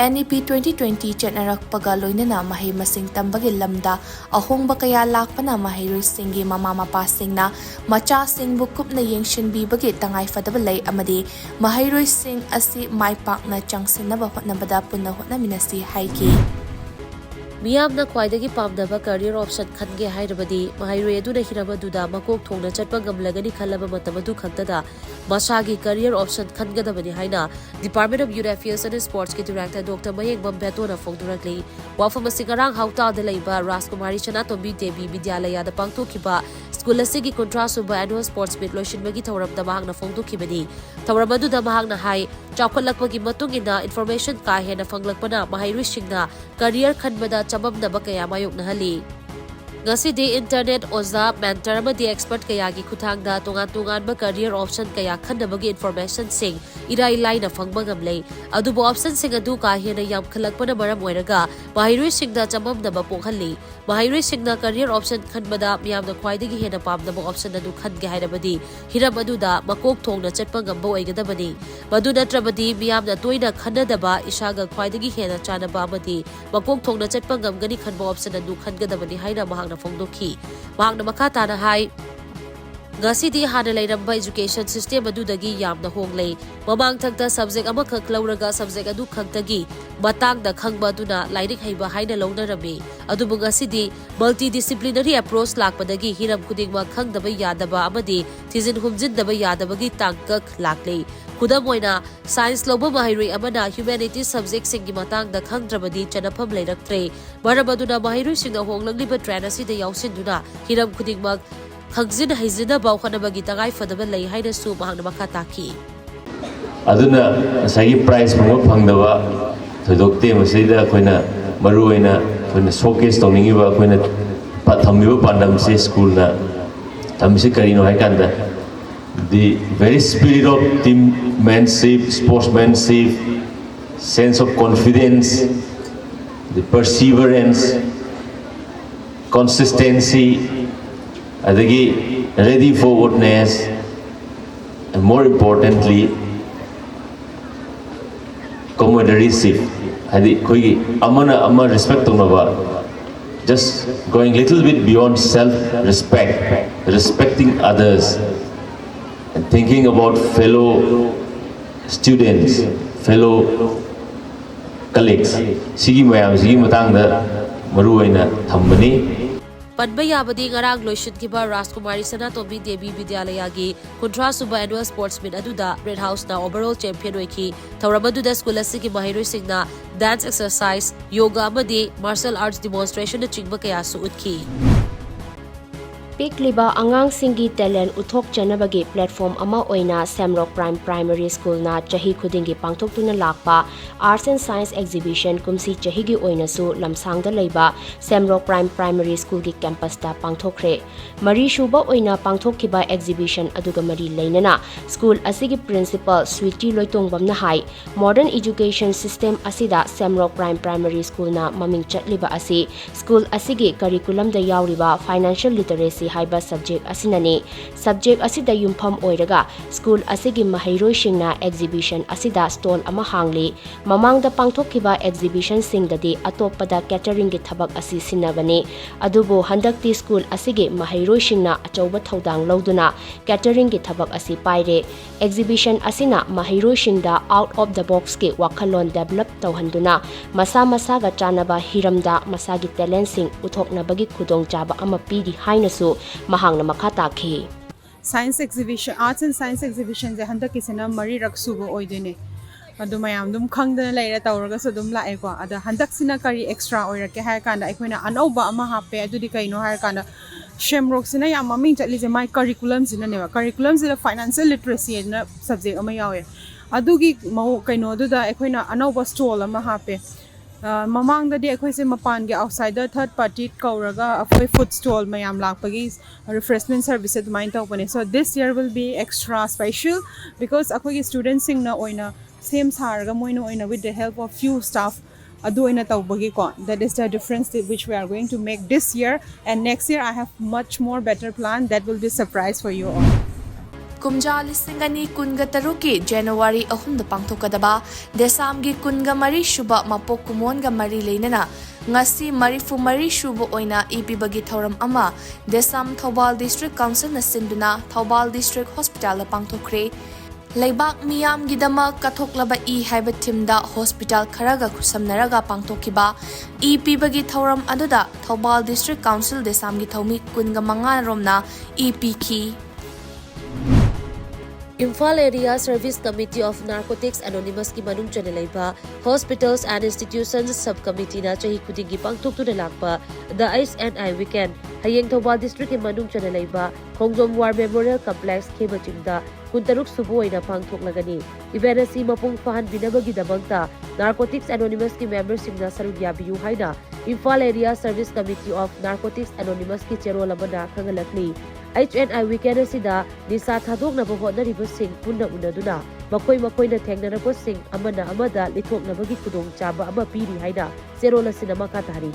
ꯑꯦꯟ ꯏ ꯄꯤ ꯇ꯭ꯋꯦꯟꯇꯤ ꯇ꯭ꯋꯦꯟꯇꯤ ꯆꯠꯅꯔꯛꯄꯒ ꯂꯣꯏꯅꯅ ꯃꯍꯩ ꯃꯁꯤꯡ ꯇꯝꯕꯒꯤ ꯂꯝꯗ ꯑꯍꯣꯡꯕ ꯀꯌꯥ ꯂꯥꯛꯄꯅ ꯃꯍꯩꯔꯣꯏꯁꯤꯡꯒꯤ ꯃꯃꯥ ꯃꯄꯥꯁꯤꯡꯅ ꯃꯆꯥꯁꯤꯡꯕꯨ ꯀꯨꯞꯅ ꯌꯦꯡꯁꯤꯟꯕꯤꯕꯒꯤ ꯇꯉꯥꯏꯐꯗꯕ ꯂꯩ ꯑꯃꯗꯤ ꯃꯍꯩꯔꯣꯏꯁꯤꯡ ꯑꯁꯤ ꯃꯥꯏ ꯄꯥꯛꯅ ꯆꯪꯁꯤꯟꯅꯕ ꯍꯣꯠꯅꯕꯗ ꯄꯨꯟꯅ ꯍꯣꯠꯅꯃꯤꯟꯅꯁꯤ ꯍꯥꯏꯈꯤ꯫ ꯃꯤꯌꯥꯝꯅ ꯈ꯭ꯋꯥꯏꯗꯒꯤ ꯄꯥꯝꯅꯕ career option ꯈꯟꯒꯦ ꯍꯥꯏꯔꯕꯗꯤ ꯃꯍꯩꯔꯣꯏ ꯑꯗꯨꯅ ꯍꯤꯔꯝ ꯑꯗꯨꯗ ꯃꯀꯣꯛ ꯊꯣꯡꯅ ꯆꯠꯄ ꯉꯝꯂꯒꯅꯤ ꯈꯜꯂꯕ ꯃꯇꯝ ꯑꯗꯨ ꯈꯛꯇꯗ ꯃꯁꯥꯒꯤ career option ꯈꯟꯒꯗꯕꯅꯤ ꯍꯥꯏꯅ Department of Youth Affairs and Sportsꯀꯤ Director ꯗꯣꯛꯇꯔ ꯃꯌꯦꯡꯕꯝ ꯕꯦꯇꯣꯅ ꯐꯣꯡꯗꯣꯔꯛꯂꯤ꯫ ꯋꯥꯐꯝ ꯑꯁꯤ ꯉꯔꯥꯡ ꯍꯥꯎꯇꯥꯗ ꯂꯩꯕ ꯔꯥꯖꯀꯨꯃꯥꯔꯤ ꯁꯅꯥꯇꯣꯝꯕꯤ ꯗꯦꯕꯤ ꯕꯤꯗ꯭ꯌꯥꯂꯌꯥꯗ ꯄꯥꯡꯊꯣꯛꯈꯤꯕ ꯁ꯭ꯀꯨꯜ ꯑꯁꯤꯒꯤ ꯀꯨꯟꯊ꯭ꯔꯥ ꯁꯨꯕ Annual Sports Meet ꯂꯣꯏꯁꯤꯟꯕꯒꯤ ꯊꯧꯔꯝꯗ ꯃꯍꯥꯛꯅ ꯐꯣꯡꯗꯣꯛꯈꯤꯕꯅꯤ꯫ ꯊꯧꯔꯝ ꯑꯗꯨꯗ ꯃꯍꯥꯛꯅ ꯍꯥꯏ, ꯆꯥꯎꯈꯠꯂꯛꯄꯒꯤ ꯃꯇꯨꯡ ꯏꯟꯅ information ꯀꯥ ꯍꯦꯟꯅ ꯐꯪꯂꯛꯄꯅ ꯃꯍꯩꯔꯣꯏꯁꯤꯡꯅ career ꯈꯟꯕꯗ ꯆꯃꯝꯅꯕ ꯀꯌꯥ ꯃꯥꯌꯣꯛꯅꯍꯜꯂꯤ꯫ ꯉꯁꯤꯗꯤ internet, ꯑꯣꯖꯥ, mentor ꯑꯃꯗꯤ expert ꯀꯌꯥꯒꯤ ꯈꯨꯠꯊꯥꯡꯗ ꯇꯣꯉꯥꯟ ꯇꯣꯉꯥꯟꯕ career option ꯀꯌꯥ ꯈꯟꯅꯕꯒꯤ informationꯁꯤꯡ ꯏꯔꯥꯏ ꯂꯥꯏꯅ ꯐꯪꯕ ꯉꯝꯂꯦ꯫ ꯑꯗꯨꯕꯨ optionꯁꯤꯡ ꯑꯗꯨ ꯀꯥ ꯍꯦꯟꯅ ꯌꯥꯝꯈꯠꯂꯛꯄꯅ ꯃꯔꯝ ꯑꯣꯏꯔꯒ ꯃꯍꯩꯔꯣꯏꯁꯤꯡꯗ ꯆꯃꯝꯅꯕ ꯄꯣꯛꯍꯜꯂꯤ꯫ ꯃꯍꯩꯔꯣꯏꯁꯤꯡꯅ career option ꯈꯟꯕꯗ ꯃꯤꯌꯥꯝꯅ ꯈ꯭ꯋꯥꯏꯗꯒꯤ ꯍꯦꯟꯅ ꯄꯥꯝꯅꯕ option ꯑꯗꯨ ꯈꯟꯒꯦ ꯍꯥꯏꯔꯕꯗꯤ ꯍꯤꯔꯝ ꯑꯗꯨꯗ ꯃꯀꯣꯛ ꯊꯣꯡꯅ ꯆꯠꯄ ꯉꯝꯕ ꯑꯣꯏꯒꯗꯕꯅꯤ꯫ ꯃꯗꯨ ꯅꯠꯇ꯭ꯔꯕꯗꯤ ꯃꯤꯌꯥꯝꯅ ꯇꯣꯏꯅ ꯈꯟꯅꯗꯕ, ꯏꯁꯥꯒ ꯈ꯭ꯋꯥꯏꯗꯒꯤ ꯍꯦꯟꯅ ꯆꯥꯟꯅꯕ ꯑꯃꯗꯤ ꯃꯀꯣꯛ ꯊꯣꯡꯅ ꯆꯠꯄ ꯉꯝꯒꯅꯤ ꯈꯟꯕ option ꯑꯗꯨ ꯈꯟꯒꯗꯕꯅꯤ ꯍꯥꯏꯅ ꯃꯍꯥꯛꯅ ꯐꯣꯡꯗꯣꯛꯈꯤ꯫ ꯃꯍꯥꯛꯅ ꯃꯈꯥ ꯇꯥꯅ ꯍꯥꯏ, ꯉꯁꯤꯗꯤ ꯍꯥꯟꯅ ꯂꯩꯔꯝꯕ education system ꯑꯗꯨꯗꯒꯤ ꯌꯥꯝꯅ ꯍꯣꯡꯂꯦ꯫ ꯃꯃꯥꯡꯊꯛꯇ subject ꯑꯃꯈꯛ ꯂꯧꯔꯒ subject ꯑꯗꯨ ꯈꯛꯇꯒꯤ ꯃꯇꯥꯡꯗ ꯈꯪꯕ ꯑꯗꯨꯅ ꯂꯥꯏꯔꯤꯛ ꯍꯩꯕ ꯍꯥꯏꯅ ꯂꯧꯅꯔꯝꯃꯤ꯫ ꯑꯗꯨꯕꯨ ꯉꯁꯤꯗꯤ multidisciplinary approach ꯂꯥꯛꯄꯗꯒꯤ ꯍꯤꯔꯝ ꯈꯨꯗꯤꯡꯃꯛ ꯈꯪꯗꯕ ꯌꯥꯗꯕ ꯑꯃꯗꯤ ꯊꯤꯖꯤꯟ ꯍꯨꯝꯖꯤꯟꯗꯕ ꯌꯥꯗꯕꯒꯤ ꯇꯥꯡꯀꯛ ꯂꯥꯛꯂꯦ꯫ ꯈꯨꯗꯝ ꯑꯣꯏꯅ, science ꯂꯧꯕ ꯃꯍꯩꯔꯣꯏ ꯑꯃꯅ humanities subjectꯁꯤꯡꯒꯤ ꯃꯇꯥꯡꯗ ꯈꯪꯗ꯭ꯔꯕꯗꯤ ꯆꯟꯅꯐꯝ ꯂꯩꯔꯛꯇ꯭ꯔꯦ꯫ ꯃꯔꯝ ꯑꯗꯨꯅ ꯃꯍꯩꯔꯣꯏꯁꯤꯡꯅ ꯍꯣꯡꯂꯛꯂꯤꯕ trend ꯑꯁꯤꯗ ꯌꯥꯎꯁꯤꯟꯗꯨꯅ ꯍꯤꯔꯝ ꯈꯨꯗꯤꯡꯃꯛ ꯈꯪꯖꯤꯟ ꯍꯩꯖꯤꯟꯅꯕ ꯍꯣꯠꯅꯕꯒꯤ ꯇꯉꯥꯏ ꯐꯗꯕ ꯂꯩ ꯍꯥꯏꯅꯁꯨ ꯃꯍꯥꯛꯅ ꯃꯈꯥ ꯇꯥꯈꯤ꯫ ꯑꯗꯨꯅ ꯉꯁꯥꯏꯒꯤ prize ꯐꯪꯕ ꯐꯪꯗꯕ ꯊꯣꯏꯗꯣꯛꯇꯦ꯫ ꯃꯁꯤꯗ ꯑꯩꯈꯣꯏꯅ ꯃꯔꯨꯑꯣꯏꯅ ꯑꯩꯈꯣꯏꯅ showcase ꯇꯧꯅꯤꯡꯉꯤꯕ, ꯑꯩꯈꯣꯏꯅ ꯄ-, ꯊꯝꯃꯤꯕ ꯄꯥꯟꯗꯝꯁꯦ, ꯁ꯭ꯀꯨꯜꯅ ꯊꯝꯃꯤꯁꯦ ꯀꯔꯤꯅꯣ ꯍꯥꯏ ꯀꯥꯟꯗ, the very spirit of teammanship, sportsmanship, sense of confidence, the perseverance, consistency, ꯑꯗꯒꯤ ready forwardness, and more importantly, comradeship, ꯍꯥꯏꯗꯤ ꯑꯩꯈꯣꯏꯒꯤ ꯑꯃꯅ ꯑꯃ respect ꯇꯧꯅꯕ, just going little bit beyond self respect, respecting others, and thinking about fellow students, fellow colleagues, ꯁꯤꯒꯤ ꯃꯌꯥꯝꯁꯤꯒꯤ ꯃꯇꯥꯡꯗ ꯃꯔꯨ ꯑꯣꯏꯅ ꯊꯝꯕꯅꯤ꯫ ꯄꯟꯕ ꯌꯥꯕꯗꯤ ꯉꯔꯥꯡ ꯂꯣꯏꯁꯤꯟꯈꯤꯕ ꯔꯥꯖꯀꯨꯃꯥꯔꯤ ꯁꯅꯥꯇꯣꯝꯕꯤ ꯗꯦꯕꯤ ꯕꯤꯗ꯭ꯌꯥꯂꯌꯥꯒꯤ ꯀꯨꯟꯊ꯭ꯔꯥ ꯁꯨꯕ annual sports meet ꯑꯗꯨꯗ Red Houseꯅ overall champion ꯑꯣꯏꯈꯤ꯫ ꯊꯧꯔꯝ ꯑꯗꯨꯗ ꯁ꯭ꯀꯨꯜ ꯑꯁꯤꯒꯤ ꯃꯍꯩꯔꯣꯏꯁꯤꯡꯅ dance exercise, yoga ꯑꯃꯗꯤ martial arts demonstrationꯅꯆꯤꯡꯕ ꯀꯌꯥꯁꯨ ꯎꯠꯈꯤ꯫ ꯄꯤꯛꯂꯤꯕ ꯑꯉꯥꯡꯁꯤꯡꯒꯤ talent ꯎꯠꯊꯣꯛꯆꯅꯕꯒꯤ platform ꯑꯃ ꯑꯣꯏꯅ ꯁꯦꯝꯔꯣꯛ Prime Primary Schoolꯅ ꯆꯍꯤ ꯈꯨꯗꯤꯡꯒꯤ ꯄꯥꯡꯊꯣꯛꯇꯨꯅ ꯂꯥꯛꯄ Arts and Science Exhibition ꯀꯨꯝꯁꯤ ꯆꯍꯤꯒꯤ ꯑꯣꯏꯅꯁꯨ ꯂꯝꯁꯥꯡꯗ ꯂꯩꯕ ꯁꯦꯝꯔꯣꯛ Prime Primary Schoolꯒꯤ campusꯇ ꯄꯥꯡꯊꯣꯛꯈ꯭ꯔꯦ꯫ ꯃꯔꯤꯁꯨꯕ ꯑꯣꯏꯅ ꯄꯥꯡꯊꯣꯛꯈꯤꯕ exhibition ꯑꯗꯨꯒ ꯃꯔꯤ ꯂꯩꯅꯅ school ꯑꯁꯤꯒꯤ principal ꯁ꯭ꯋꯤꯇꯤ ꯂꯣꯏꯇꯣꯡꯕꯝꯅ ꯍꯥꯏ, modern education system ꯑꯁꯤꯗ ꯁꯦꯝꯔꯣꯛ Prime Primary Schoolꯅ ꯃꯃꯤꯡ ꯆꯠꯂꯤꯕ ꯑꯁꯤ school ꯑꯁꯤꯒꯤ curriculumꯗ ꯌꯥꯎꯔꯤꯕ financial literacy ꯍꯥꯏꯕ ꯁꯕꯖꯦꯛ ꯑꯁꯤꯅꯅꯤ꯫ ꯁꯕꯖꯦꯛ ꯑꯁꯤꯗ ꯌꯨꯝꯐꯝ ꯑꯣꯏꯔꯒ ꯁ꯭ꯀꯨꯜ ꯑꯁꯤꯒꯤ ꯃꯍꯩꯔꯣꯏꯁꯤꯡꯅ ꯑꯦꯛꯖꯤꯕꯤꯁꯟ ꯑꯁꯤꯗ ꯁ꯭ꯇꯣꯜ ꯑꯃ ꯍꯥꯡꯂꯤ꯫ ꯃꯃꯥꯡꯗ ꯄꯥꯡꯊꯣꯛꯈꯤꯕ ꯑꯦꯛꯖꯤꯕꯤꯁꯟꯁꯤꯡꯗꯗꯤ ꯑꯇꯣꯞꯄꯗ ꯀꯦꯇꯔꯤꯡꯒꯤ ꯊꯕꯛ ꯑꯁꯤ ꯁꯤꯟꯅꯕꯅꯤ꯫ ꯑꯗꯨꯕꯨ ꯍꯟꯗꯛꯇꯤ ꯁ꯭ꯀꯨꯜ ꯑꯁꯤꯒꯤ ꯃꯍꯩꯔꯣꯏꯁꯤꯡꯅ ꯑꯆꯧꯕ ꯊꯧꯗꯥꯡ ꯂꯧꯗꯨꯅ ꯀꯦꯇꯔꯤꯡꯒꯤ ꯊꯕꯛ ꯑꯁꯤ ꯄꯥꯏꯔꯦ꯫ ꯑꯦꯛꯖꯤꯕꯤꯁꯟ ꯑꯁꯤꯅ ꯃꯍꯩꯔꯣꯏꯁꯤꯡꯗ ꯑꯥꯎꯠ ꯑꯣꯐ ꯗ ꯕꯣꯛꯁꯀꯤ ꯋꯥꯈꯜꯂꯣꯟ ꯗꯦꯚꯂꯞ ꯇꯧꯍꯟꯗꯨꯅ ꯃꯁꯥ ꯃꯁꯥꯒ ꯆꯥꯟꯅꯕ ꯍꯤꯔꯝꯗ ꯃꯁꯥꯒꯤ ꯇꯦꯂꯦꯟꯁꯤꯡ ꯎꯠꯊꯣꯛꯅꯕꯒꯤ ꯈꯨꯗꯣꯡꯆꯥꯕ ꯑꯃ ꯄꯤꯔꯤ ꯍꯥꯏꯅꯁꯨ ꯃꯍꯥꯛꯅ ꯃꯈꯥ ꯇꯥꯈꯤ꯫ Science exhibition, Arts and Science exhibitionꯁꯦ ꯍꯟꯗꯛꯀꯤꯁꯤꯅ ꯃꯔꯤꯔꯛ ꯁꯨꯕ ꯑꯣꯏꯗꯣꯏꯅꯦ꯫ ꯑꯗꯨ ꯃꯌꯥꯝ ꯑꯗꯨꯝ ꯈꯪꯗꯅ ꯂꯩꯔꯦ, ꯇꯧꯔꯒꯁꯨ ꯑꯗꯨꯝ ꯂꯥꯛꯑꯦꯀꯣ꯫ ꯑꯗ ꯍꯟꯗꯛꯁꯤꯅ ꯀꯔꯤ ꯑꯦꯛꯁꯇ꯭ꯔꯥ ꯑꯣꯏꯔꯛꯀꯦ ꯍꯥꯏꯔ ꯀꯥꯟꯗ, ꯑꯩꯈꯣꯏꯅ ꯑꯅꯧꯕ ꯑꯃ ꯍꯥꯞꯄꯦ꯫ ꯑꯗꯨꯗꯤ ꯀꯩꯅꯣ ꯍꯥꯏꯔ ꯀꯥꯟꯗ, ꯁꯦꯝꯔꯣꯛꯁꯤꯅ ꯌꯥꯝ ꯃꯃꯤꯡ ꯆꯠꯂꯤꯁꯦ ꯃꯥꯏ ꯀꯔꯤꯀꯨꯂꯝꯁꯤꯅꯅꯦꯕ꯫ ꯀꯔꯤꯀꯨꯂꯝꯁꯤꯗ ꯐꯥꯏꯅꯥꯟꯁꯤꯌꯦꯜ ꯂꯤꯇꯔꯦꯁꯤ ꯍꯥꯏꯅ ꯁꯕꯖꯦꯛ ꯑꯃ ꯌꯥꯎꯋꯦ꯫ ꯑꯗꯨꯒꯤ ꯃꯑꯣ- ꯀꯩꯅꯣꯗꯨꯗ ꯑꯩꯈꯣꯏꯅ ꯑꯅꯧꯕ ꯁ꯭ꯇꯣꯜ ꯑꯃ ꯍꯥꯞꯄꯦ꯫ ꯑ, ꯃꯃꯥꯡꯗꯗꯤ ꯑꯩꯈꯣꯏꯁꯦ ꯃꯄꯥꯟꯒꯤ ꯑꯥꯎꯠꯁꯥꯏꯗꯔ ꯊꯔꯠ ꯄꯥꯔꯇꯤ ꯀꯧꯔꯒ ꯑꯩꯈꯣꯏ ꯐꯨꯗ ꯁ꯭ꯇꯣꯜ ꯃꯌꯥꯝ ꯂꯥꯛꯄꯒꯤ ꯔꯤꯐ꯭ꯔꯦꯁꯃꯦꯟ ꯁꯔꯚꯤꯁ ꯑꯗꯨꯃꯥꯏꯅ ꯇꯧꯕꯅꯦ꯫ So this year will be extra special because ꯑꯩꯈꯣꯏꯒꯤ ꯁ꯭ꯇꯨꯗꯦꯟꯠꯁꯤꯡꯅ ꯑꯣꯏꯅ ꯁꯦꯝ ꯁꯥꯔꯒ, ꯃꯣꯏꯅ ꯑꯣꯏꯅ with the help of few staff ꯑꯗꯨ ꯑꯣꯏꯅ ꯇꯧꯕꯒꯤꯀꯣ, that is the difference which we are going to make this year, and next year I have much more better plan that will be surprise for you all. ꯀꯨꯝꯖꯥ ꯂꯤꯁꯤꯡ ꯑꯅꯤ ꯀꯨꯟꯒ ꯇꯔꯨꯛꯀꯤ ꯖꯅꯋꯥꯔꯤ ꯑꯍꯨꯝꯗ ꯄꯥꯡꯊꯣꯛꯀꯗꯕ ꯗꯦꯁꯥꯝꯒꯤ ꯀꯨꯟꯒ ꯃꯔꯤ ꯁꯨꯕ ꯃꯄꯣꯛ ꯀꯨꯝꯑꯣꯟꯒ ꯃꯔꯤ ꯂꯩꯅꯅ ꯉꯁꯤ ꯃꯔꯤꯐꯨ ꯃꯔꯤ ꯁꯨꯕ ꯑꯣꯏꯅ ꯏ ꯄꯤꯕꯒꯤ ꯊꯧꯔꯝ ꯑꯃ ꯗꯦꯁꯥꯝ ꯊꯧꯕꯥꯜ ꯗꯤꯁꯇ꯭ꯔꯤꯛ ꯀꯥꯎꯟꯁꯤꯜꯅ ꯁꯤꯟꯗꯨꯅ ꯊꯧꯕꯥꯜ ꯗꯤꯁꯇ꯭ꯔꯤꯛ ꯍꯣꯁꯄꯤꯇꯥꯜꯗ ꯄꯥꯡꯊꯣꯛꯈ꯭ꯔꯦ꯫ ꯂꯩꯕꯥꯛ ꯃꯤꯌꯥꯝꯒꯤꯗꯃꯛ ꯀꯠꯊꯣꯛꯂꯕ ꯏ ꯍꯥꯏꯕ ꯊꯤꯝꯗ ꯍꯣꯁꯄꯤꯇꯥꯜ ꯈꯔꯒ ꯈꯨꯠꯁꯝꯅꯔꯒ ꯄꯥꯡꯊꯣꯛꯈꯤꯕ ꯏ ꯄꯤꯕꯒꯤ ꯊꯧꯔꯝ ꯑꯗꯨꯗ ꯊꯧꯕꯥꯜ ꯗꯤꯁꯇ꯭ꯔꯤꯛ ꯀꯥꯎꯟꯁꯤꯜ ꯗꯦꯁꯥꯝꯒꯤ ꯊꯧꯃꯤ ꯀꯨꯟꯒ ꯃꯉꯥ ꯔꯣꯝꯅ ꯏ ꯄꯤꯈꯤ꯫ Imphal Area Service Committee of Narcotics Anonymous ꯀꯤ ꯃꯅꯨꯡ ꯆꯟꯅ ꯂꯩꯕ Hospitals and Institutions Sub Committee ꯅ ꯆꯍꯤ ꯈꯨꯗꯤꯡꯒꯤ ꯄꯥꯡꯊꯣꯛꯇꯨꯅ ꯂꯥꯛꯄ The H and I Weekend ꯍꯌꯦꯡ ꯊꯧꯕꯥꯜ ꯗꯤꯁꯇ꯭ꯔꯤꯛꯀꯤ ꯃꯅꯨꯡ ꯆꯟꯅ ꯂꯩꯕ ꯈꯣꯡꯖꯣꯝ War Memorial Complex ꯈꯦꯕꯆꯤꯡꯗ ꯀꯨꯟꯇꯔꯨꯛ ꯁꯨꯕ ꯑꯣꯏꯅ ꯄꯥꯡꯊꯣꯛꯂꯒꯅꯤ꯫ ꯏꯚꯦꯟꯠ ꯑꯁꯤ ꯃꯄꯨꯡ ꯐꯥꯍꯟꯕꯤꯅꯕꯒꯤꯗꯃꯛꯇ Narcotics Anonymous ꯀꯤ ꯃꯦꯝꯕꯔꯁꯤꯡꯅ ꯁꯔꯨꯛ ꯌꯥꯕꯤꯌꯨ ꯍꯥꯏꯅ Imphal Area Service Committee of Narcotics Anonymous ꯀꯤ ꯆꯦꯔꯣꯜ ꯑꯃꯅ ꯈꯪꯍꯜꯂꯛꯂꯤ꯫ H and I Weekend ꯑꯁꯤꯗ ꯅꯤꯁꯥ ꯊꯥꯗꯣꯛꯅꯕ ꯍꯣꯠꯅꯔꯤꯕꯁꯤꯡ ꯄꯨꯟꯅ ꯎꯅꯗꯨꯅ ꯃꯈꯣꯏ ꯃꯈꯣꯏꯅ ꯊꯦꯡꯅꯔꯛꯄꯁꯤꯡ ꯑꯃꯅ ꯑꯃꯗ ꯂꯤꯊꯣꯛꯅꯕꯒꯤ ꯈꯨꯗꯣꯡꯆꯥꯕ ꯑꯃ ꯄꯤꯔꯤ ꯍꯥꯏꯅ ꯆꯦꯔꯣꯜ ꯑꯁꯤꯅ ꯃꯈꯥ ꯇꯥꯔꯤ꯫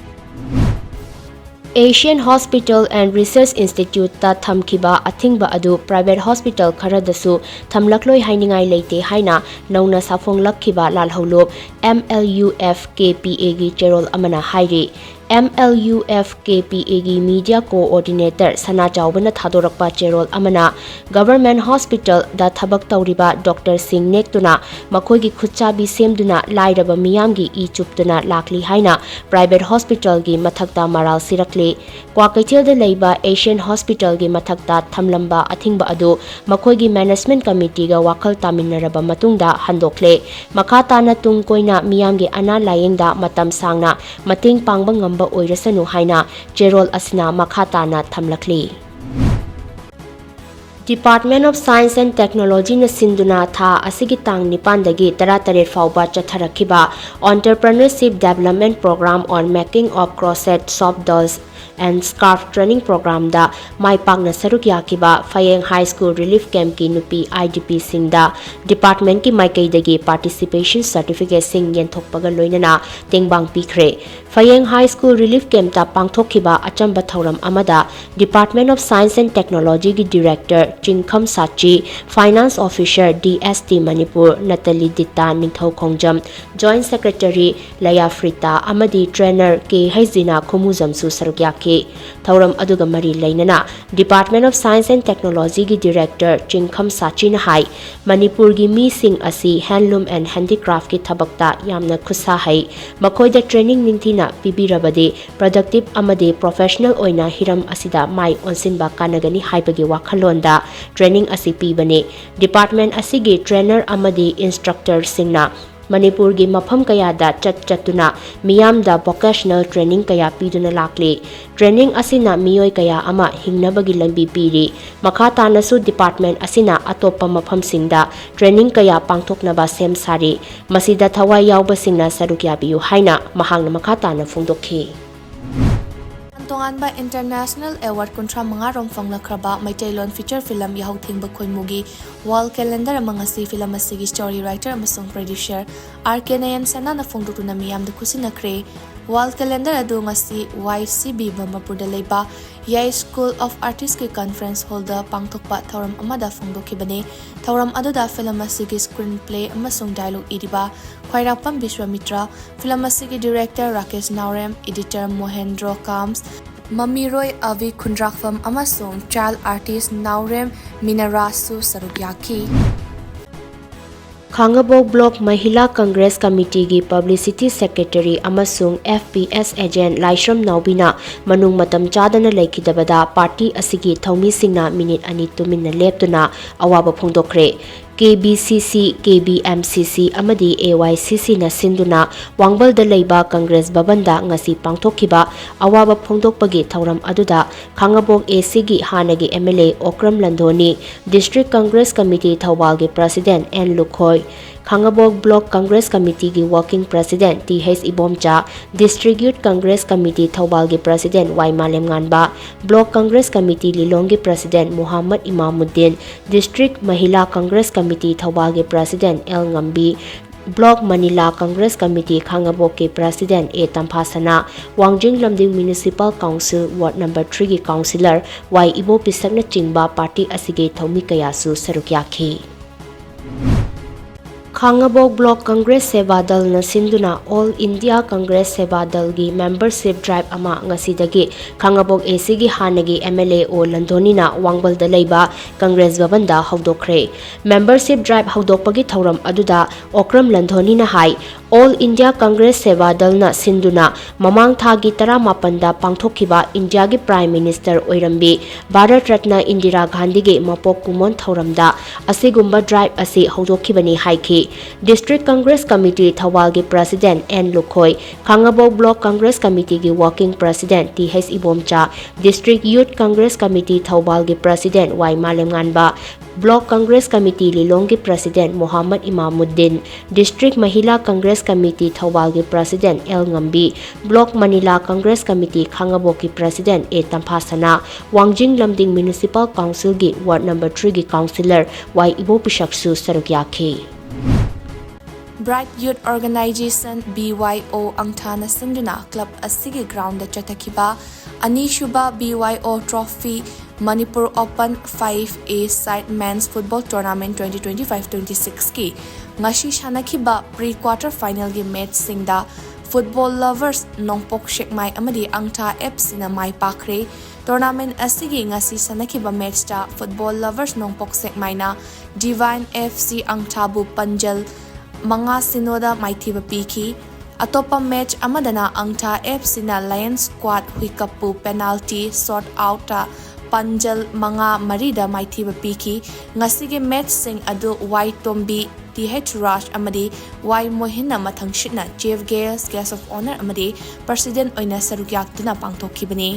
Asian Hospital and Research Institute ꯇ ꯊꯝꯈꯤꯕ ꯑꯊꯤꯡꯕ ꯑꯗꯨ private hospital ꯈꯔꯗꯁꯨ ꯊꯝꯂꯛꯂꯣꯏ ꯍꯥꯏꯅꯤꯡꯉꯥꯏ ꯂꯩꯇꯦ ꯍꯥꯏꯅ ꯅꯧꯅ ꯁꯥꯐꯣꯡꯂꯛꯈꯤꯕ ꯂꯥꯜꯍꯧꯂꯨꯞ M L U F K P A ꯒꯤ ꯆꯦꯔꯣꯜ ꯑꯃꯅ ꯍꯥꯏꯔꯤ꯫ M L U F K P A ꯒꯤ media coordinator ꯁꯅꯥꯆꯥꯎꯕꯅ ꯊꯥꯗꯣꯔꯛꯄ ꯆꯦꯔꯣꯜ ꯑꯃꯅ Government Hospital ꯗ ꯊꯕꯛ ꯇꯧꯔꯤꯕ doctor ꯁꯤꯡ ꯅꯦꯛꯇꯨꯅ ꯃꯈꯣꯏꯒꯤ ꯈꯨꯠꯆꯥꯕꯤ ꯁꯦꯝꯗꯨꯅ ꯂꯥꯏꯔꯕ ꯃꯤꯌꯥꯝꯒꯤ ꯏ ꯆꯨꯞꯇꯨꯅ ꯂꯥꯛꯂꯤ ꯍꯥꯏꯅ private hospital ꯒꯤ ꯃꯊꯛꯇ ꯃꯔꯥꯜ ꯁꯤꯔꯛꯂꯤ꯫ ꯀ꯭ꯋꯥꯀꯩꯊꯦꯜꯗ ꯂꯩꯕ Asian Hospital ꯒꯤ ꯃꯊꯛꯇ ꯊꯝꯂꯝꯕ ꯑꯊꯤꯡꯕ ꯑꯗꯨ ꯃꯈꯣꯏꯒꯤ management committee ꯒ ꯋꯥꯈꯜ ꯇꯥꯃꯤꯟꯅꯔꯕ ꯃꯇꯨꯡꯗ ꯍꯟꯗꯣꯛꯂꯦ꯫ ꯃꯈꯥ ꯇꯥꯅ ꯇꯨꯡ ꯀꯣꯏꯅ ꯃꯤꯌꯥꯝꯒꯤ ꯑꯅꯥ ꯂꯥꯌꯦꯡꯗ ꯃꯇꯝ ꯁꯥꯡꯅ ꯃꯇꯦꯡ ꯄꯥꯡꯕ ꯉꯝꯕ ꯑꯣꯏꯔꯁꯅꯨ ꯍꯥꯏꯅ ꯆꯦꯔꯣꯜ ꯑꯁꯤꯅ ꯃꯈꯥ ꯇꯥꯅ ꯊꯝꯂꯛꯂꯤ꯫ Department of Science and Technology ꯅ ꯁꯤꯟꯗꯨꯅ ꯊꯥ ꯑꯁꯤꯒꯤ ꯇꯥꯡ ꯅꯤꯄꯥꯟꯗꯒꯤ ꯇꯔꯥꯇꯔꯦꯠ ꯐꯥꯎꯕ ꯆꯠꯊꯔꯛꯈꯤꯕ Entrepreneurship Development Program on Making of Crochet Soft Dolls and Scarf Training Program ꯗ ꯃꯥꯏ ꯄꯥꯛꯅ ꯁꯔꯨꯛ ꯌꯥꯈꯤꯕ ꯐꯌꯦꯡ High School Relief Camp ꯀꯤ ꯅꯨꯄꯤ I D P ꯁꯤꯡꯗ department ꯀꯤ ꯃꯥꯏꯀꯩꯗꯒꯤ participation certificate ꯁꯤꯡ ꯌꯦꯟꯊꯣꯛꯄꯒ ꯂꯣꯏꯅꯅ ꯇꯦꯡꯕꯥꯡ ꯄꯤꯈ꯭ꯔꯦ꯫ ꯐꯌꯦꯡ High School Relief Camp ꯇ ꯄꯥꯡꯊꯣꯛꯈꯤꯕ ꯑꯆꯝꯕ ꯊꯧꯔꯝ ꯑꯃꯗ Department of Science and Technology ꯒꯤ Director ꯆꯤꯡꯈꯝ ꯁꯥꯆꯤ, Finance Officer D S T Manipur ꯅꯇꯂꯤ ꯗꯤꯇꯥ ꯅꯤꯡꯊꯧ ꯈꯣꯡꯖꯝ, Joint Secretary ꯂꯌꯥꯐ꯭ꯔꯤꯇꯥ ꯑꯃꯗꯤ trainer ꯀꯦ ꯍꯩꯖꯤꯅꯥ ꯈꯨꯃꯨꯖꯝꯁꯨ ꯁꯔꯨꯛ ꯌꯥꯈꯤ꯫ ꯊꯧꯔꯝ ꯑꯗꯨꯒ ꯃꯔꯤ ꯂꯩꯅꯅ Department of Science and Technology ꯒꯤ Director ꯆꯤꯡꯈꯝ ꯁꯥꯆꯤꯅ ꯍꯥꯏ, ꯃꯅꯤꯄꯨꯔꯒꯤ ꯃꯤꯁꯤꯡ ꯑꯁꯤ handloom and handicraft ꯀꯤ ꯊꯕꯛꯇ ꯌꯥꯝꯅ ꯈꯨꯠꯁꯥ ꯍꯩ꯫ ꯃꯈꯣꯏꯗ training ꯅꯤꯡꯊꯤꯅ ꯄꯤꯕꯤꯔꯕꯗꯤ productive ꯑꯃꯗꯤ professional ꯑꯣꯏꯅ ꯍꯤꯔꯝ ꯑꯁꯤꯗ ꯃꯥꯏ ꯑꯣꯟꯁꯤꯟꯕ ꯀꯥꯟꯅꯒꯅꯤ ꯍꯥꯏꯕꯒꯤ ꯋꯥꯈꯜꯂꯣꯟꯗ training ꯑꯁꯤ ꯄꯤꯕꯅꯤ꯫ Department ꯑꯁꯤꯒꯤ trainer ꯑꯃꯗꯤ instructor ꯁꯤꯡꯅ ꯃꯅꯤꯄꯨꯔꯒꯤ ꯃꯐꯝ ꯀꯌꯥꯗ ꯆꯠ ꯆꯠꯇꯨꯅ ꯃꯤꯌꯥꯝꯗ vocational training ꯀꯌꯥ ꯄꯤꯗꯨꯅ ꯂꯥꯛꯂꯤ꯫ Training ꯑꯁꯤꯅ ꯃꯤꯑꯣꯏ ꯀꯌꯥ ꯑꯃ ꯍꯤꯡꯅꯕꯒꯤ ꯂꯝꯕꯤ ꯄꯤꯔꯤ꯫ ꯃꯈꯥ ꯇꯥꯅꯁꯨ department ꯑꯁꯤꯅ ꯑꯇꯣꯞꯄ ꯃꯐꯝꯁꯤꯡꯗ training ꯀꯌꯥ ꯄꯥꯡꯊꯣꯛꯅꯕ ꯁꯦꯝ ꯁꯥꯔꯤ꯫ ꯃꯁꯤꯗ ꯊꯋꯥꯏ ꯌꯥꯎꯕꯁꯤꯡꯅ ꯁꯔꯨꯛ ꯌꯥꯕꯤꯌꯨ ꯍꯥꯏꯅ ꯃꯍꯥꯛꯅ ꯃꯈꯥ ꯇꯥꯅ ꯐꯣꯡꯗꯣꯛꯈꯤ꯫ ꯇꯣꯉꯥꯟ ꯇꯣꯉꯥꯟꯕ international award ꯀꯨꯟꯊ꯭ꯔꯥ ꯃꯉꯥ ꯔꯣꯝ ꯐꯪꯂꯛꯈ꯭ꯔꯕ ꯃꯩꯇꯩꯂꯣꯟ feature film ꯌꯥꯍꯧ ꯊꯦꯡꯕ ꯈꯣꯏꯃꯨꯒꯤ wall calendar ꯑꯃ ꯉꯁꯤ film ꯑꯁꯤꯒꯤ story writer ꯑꯃꯁꯨꯡ producer R K ꯅꯌꯟ ꯁꯅꯥꯅ ꯐꯣꯡꯗꯣꯛꯇꯨꯅ ꯃꯤꯌꯥꯝꯗ ꯈꯨꯠꯁꯤꯟꯅꯈ꯭ꯔꯦ꯫ Wall calendar ꯑꯗꯨ ꯉꯁꯤ ꯋꯥꯏ ꯁꯤ ꯕꯤ ꯕ꯭ꯔꯍꯃꯄꯨꯔꯗ ꯂꯩꯕ ꯌꯥꯏ School of Arts ꯀꯤ conference hall ꯗ ꯄꯥꯡꯊꯣꯛꯄ ꯊꯧꯔꯝ ꯑꯃꯗ ꯐꯣꯡꯗꯣꯛꯈꯤꯕꯅꯤ꯫ ꯊꯧꯔꯝ ꯑꯗꯨꯗ film ꯑꯁꯤꯒꯤ screenplay ꯑꯃꯁꯨꯡ dialogue ꯏꯔꯤꯕ ꯈ꯭ꯋꯥꯏꯔꯥꯛꯄꯝ ꯕꯤꯁ꯭ꯋꯥꯃꯤꯇ꯭ꯔ, film ꯑꯁꯤꯒꯤ director ꯔꯥꯀꯦꯁ ꯅꯥꯎꯔꯦꯝ, editor ꯃꯣꯍꯦꯟꯗ꯭ꯔꯣ ꯀꯥꯝꯁ, ꯃꯃꯤꯔꯣꯏ ꯑꯚꯤ ꯈꯨꯟꯗ꯭ꯔꯥꯛꯐꯝ ꯑꯃꯁꯨꯡ child artist ꯅꯥꯎꯔꯦꯝ ꯃꯤꯅꯔꯥꯁꯁꯨ ꯁꯔꯨꯛ ꯌꯥꯈꯤ꯫ ꯈꯥꯡꯉꯕꯣꯛ Block Mahila Congress Committee ꯒꯤ publicity secretary ꯑꯃꯁꯨꯡ F P S agent ꯂꯥꯏꯁ꯭ꯔꯝ ꯅꯥꯎꯕꯤꯅ ꯃꯅꯨꯡ ꯃꯇꯝ ꯆꯥꯗꯅ ꯂꯩꯈꯤꯗꯕꯗ party ꯑꯁꯤꯒꯤ ꯊꯧꯃꯤꯁꯤꯡꯅ minute ꯑꯅꯤ ꯇꯨꯃꯤꯟꯅ ꯂꯦꯞꯇꯨꯅ ꯑꯋꯥꯕ ꯐꯣꯡꯗꯣꯛꯈ꯭ꯔꯦ꯫ K B C C, K B M C C ꯑꯃꯗꯤ A Y C C ꯅ ꯁꯤꯟꯗꯨꯅ ꯋꯥꯡꯕꯜꯗ ꯂꯩꯕ Congress ꯚꯕꯟꯗ ꯉꯁꯤ ꯄꯥꯡꯊꯣꯛꯈꯤꯕ ꯑꯋꯥꯕ ꯐꯣꯡꯗꯣꯛꯄꯒꯤ ꯊꯧꯔꯝ ꯑꯗꯨꯗ ꯈꯥꯡꯉꯕꯣꯛ A C ꯒꯤ ꯍꯥꯟꯅꯒꯤ M L A Okram ꯂꯟꯗꯣꯅꯤ, District Congress Committee ꯊꯧꯕꯥꯜꯒꯤ President N Lukhoi, Khangabok Block Congress Committee ꯒꯤ Working President T H Ibomcha, District Youth Congress Committee ꯊꯧꯕꯥꯜꯒꯤ President Y ꯃꯥꯂꯦꯝꯉꯥꯟꯕ, Block Congress Committee ꯂꯤꯂꯣꯡꯒꯤ President Muhammad ꯏꯃꯥꯃꯨꯗꯗꯤꯟ, District Mahila Congress Committee ꯊꯧꯕꯥꯜꯒꯤ President L ꯉꯝꯕꯤ, Block Mahila Congress Committee ꯈꯥꯡꯉꯕꯣꯛꯀꯤ President A ꯇꯝꯐꯥꯁꯅꯥ, ꯋꯥꯡꯖꯤꯡ ꯂꯝꯗꯤꯡ Municipal Council Ward number three ꯒꯤ Councillor Y ꯏꯕꯣꯄꯤꯁꯛꯅꯆꯤꯡꯕ party ꯑꯁꯤꯒꯤ ꯊꯧꯃꯤ ꯀꯌꯥꯁꯨ ꯁꯔꯨꯛ ꯌꯥꯈꯤ꯫ ꯈꯥꯡꯉꯕꯣꯛ Block Congress ꯁꯦꯕꯥ ꯗꯜꯅ ꯁꯤꯟꯗꯨꯅ All India Congress ꯁꯦꯕꯥ ꯗꯜꯒꯤ membership drive ꯑꯃ ꯉꯁꯤꯗꯒꯤ ꯈꯥꯡꯉꯕꯣꯛ A C ꯒꯤ ꯍꯥꯟꯅꯒꯤ M L A ꯑꯣ ꯂꯟꯗꯣꯅꯤꯅ ꯋꯥꯡꯕꯜꯗ ꯂꯩꯕ Congress ꯚꯕꯟꯗ ꯍꯧꯗꯣꯛꯈ꯭ꯔꯦ꯫ Membership drive ꯍꯧꯗꯣꯛꯄꯒꯤ ꯊꯧꯔꯝ ꯑꯗꯨꯗ ꯑꯣꯀ꯭ꯔꯝ ꯂꯟꯗꯣꯅꯤꯅ ꯍꯥꯏ, All India Congress ꯁꯦꯕꯥ ꯗꯜꯅ ꯁꯤꯟꯗꯨꯅ ꯃꯃꯥꯡ ꯊꯥꯒꯤ ꯇꯔꯥꯃꯥꯄꯟꯗ ꯄꯥꯡꯊꯣꯛꯈꯤꯕ ꯏꯟꯗꯤꯌꯥꯒꯤ Prime Minister ꯑꯣꯏꯔꯝꯕꯤ ꯚꯥꯔꯠ ꯔꯠꯅ ꯏꯟꯗꯤꯔꯥ ꯒꯥꯟꯙꯤꯒꯤ ꯃꯄꯣꯛ ꯀꯨꯝꯑꯣꯟ ꯊꯧꯔꯝꯗ ꯑꯁꯤꯒꯨꯝꯕ drive ꯑꯁꯤ ꯍꯧꯗꯣꯛꯈꯤꯕꯅꯤ ꯍꯥꯏꯈꯤ꯫ District Congress Committee ꯊꯧꯕꯥꯜꯒꯤ President N Lukhoi, ꯈꯥꯡꯉꯕꯣꯛ Block Congress Committee ꯒꯤ Working President T H Ibomcha, District Youth Congress Committee ꯊꯧꯕꯥꯜꯒꯤ President Y ꯃꯥꯂꯦꯝꯉꯥꯟꯕ, Block Congress Committee ꯂꯤꯂꯣꯡꯒꯤ President Mohammad ꯏꯃꯥꯃꯨꯗꯗꯤꯟ, District Mahila Congress Committee ꯊꯧꯕꯥꯜꯒꯤ President L ꯉꯝꯕꯤ, Block Mahila Congress Committee ꯈꯥꯡꯉꯕꯣꯛꯀꯤ President A ꯇꯝꯐꯥꯁꯅꯥ, ꯋꯥꯡꯖꯤꯡ ꯂꯝꯗꯤꯡ Municipal Council ꯒꯤ Ward number three ꯒꯤ Councillor Y ꯏꯕꯣꯄꯤꯁꯛꯁꯨ ꯁꯔꯨꯛ ꯌꯥꯈꯤ꯫ Bright Youth Organization, B Y O, ꯑꯪꯊꯥꯅ ꯁꯤꯟꯗꯨꯅ club ꯑꯁꯤꯒꯤ groundꯗ ꯆꯠꯊꯈꯤꯕ ꯑꯅꯤꯁꯨꯕ B Y O Trophy Manipur Open five A side men's football tournament twenty twenty-five twenty-sixꯀꯤ ꯉꯁꯤ ꯁꯥꯟꯅꯈꯤꯕ pre quarter finalꯒꯤ matchꯁꯤꯡꯗ Football Lovers ꯅꯣꯡꯄꯣꯛ ꯁꯦꯛꯃꯥꯏ ꯑꯃꯗꯤ ꯑꯪꯊꯥ Fcꯅ ꯃꯥꯏ ꯄꯥꯛꯈ꯭ꯔꯦ꯫ Tournament ꯑꯁꯤꯒꯤ ꯉꯁꯤ ꯁꯥꯟꯅꯈꯤꯕ matchꯇ Football Lovers ꯅꯣꯡꯄꯣꯛ ꯁꯦꯛꯃꯥꯏꯅ Divine F C ꯑꯪꯊꯥꯕꯨ ꯄꯟꯖꯜ ꯃꯉꯥ ꯁꯤꯅꯣꯗ ꯃꯥꯏꯊꯤꯕ ꯄꯤꯈꯤ꯫ ꯑꯇꯣꯞꯄ match ꯑꯃꯗꯅ ꯑꯪꯊꯥ Fcꯅ Lion Squad ꯍꯨꯏꯀꯞꯄꯨ penalty shootoutꯇ ꯄꯟꯖꯜ ꯃꯉꯥ ꯃꯔꯤꯗ ꯃꯥꯏꯊꯤꯕ ꯄꯤꯈꯤ꯫ ꯉꯁꯤꯒꯤ matchꯁꯤꯡ ꯑꯗꯨ ꯋꯥꯏ ꯇꯣꯝꯕꯤ, ꯇꯤ ꯍꯩꯆ ꯔꯥꯖ ꯑꯃꯗꯤ ꯋꯥꯏ ꯃꯣꯍꯤꯟꯅ ꯃꯊꯪꯁꯤꯠꯅ Chief Guest, Guest of Honour ꯑꯃꯗꯤ President ꯑꯣꯏꯅ ꯁꯔꯨꯛ ꯌꯥꯛꯇꯨꯅ ꯄꯥꯡꯊꯣꯛꯈꯤꯕꯅꯤ꯫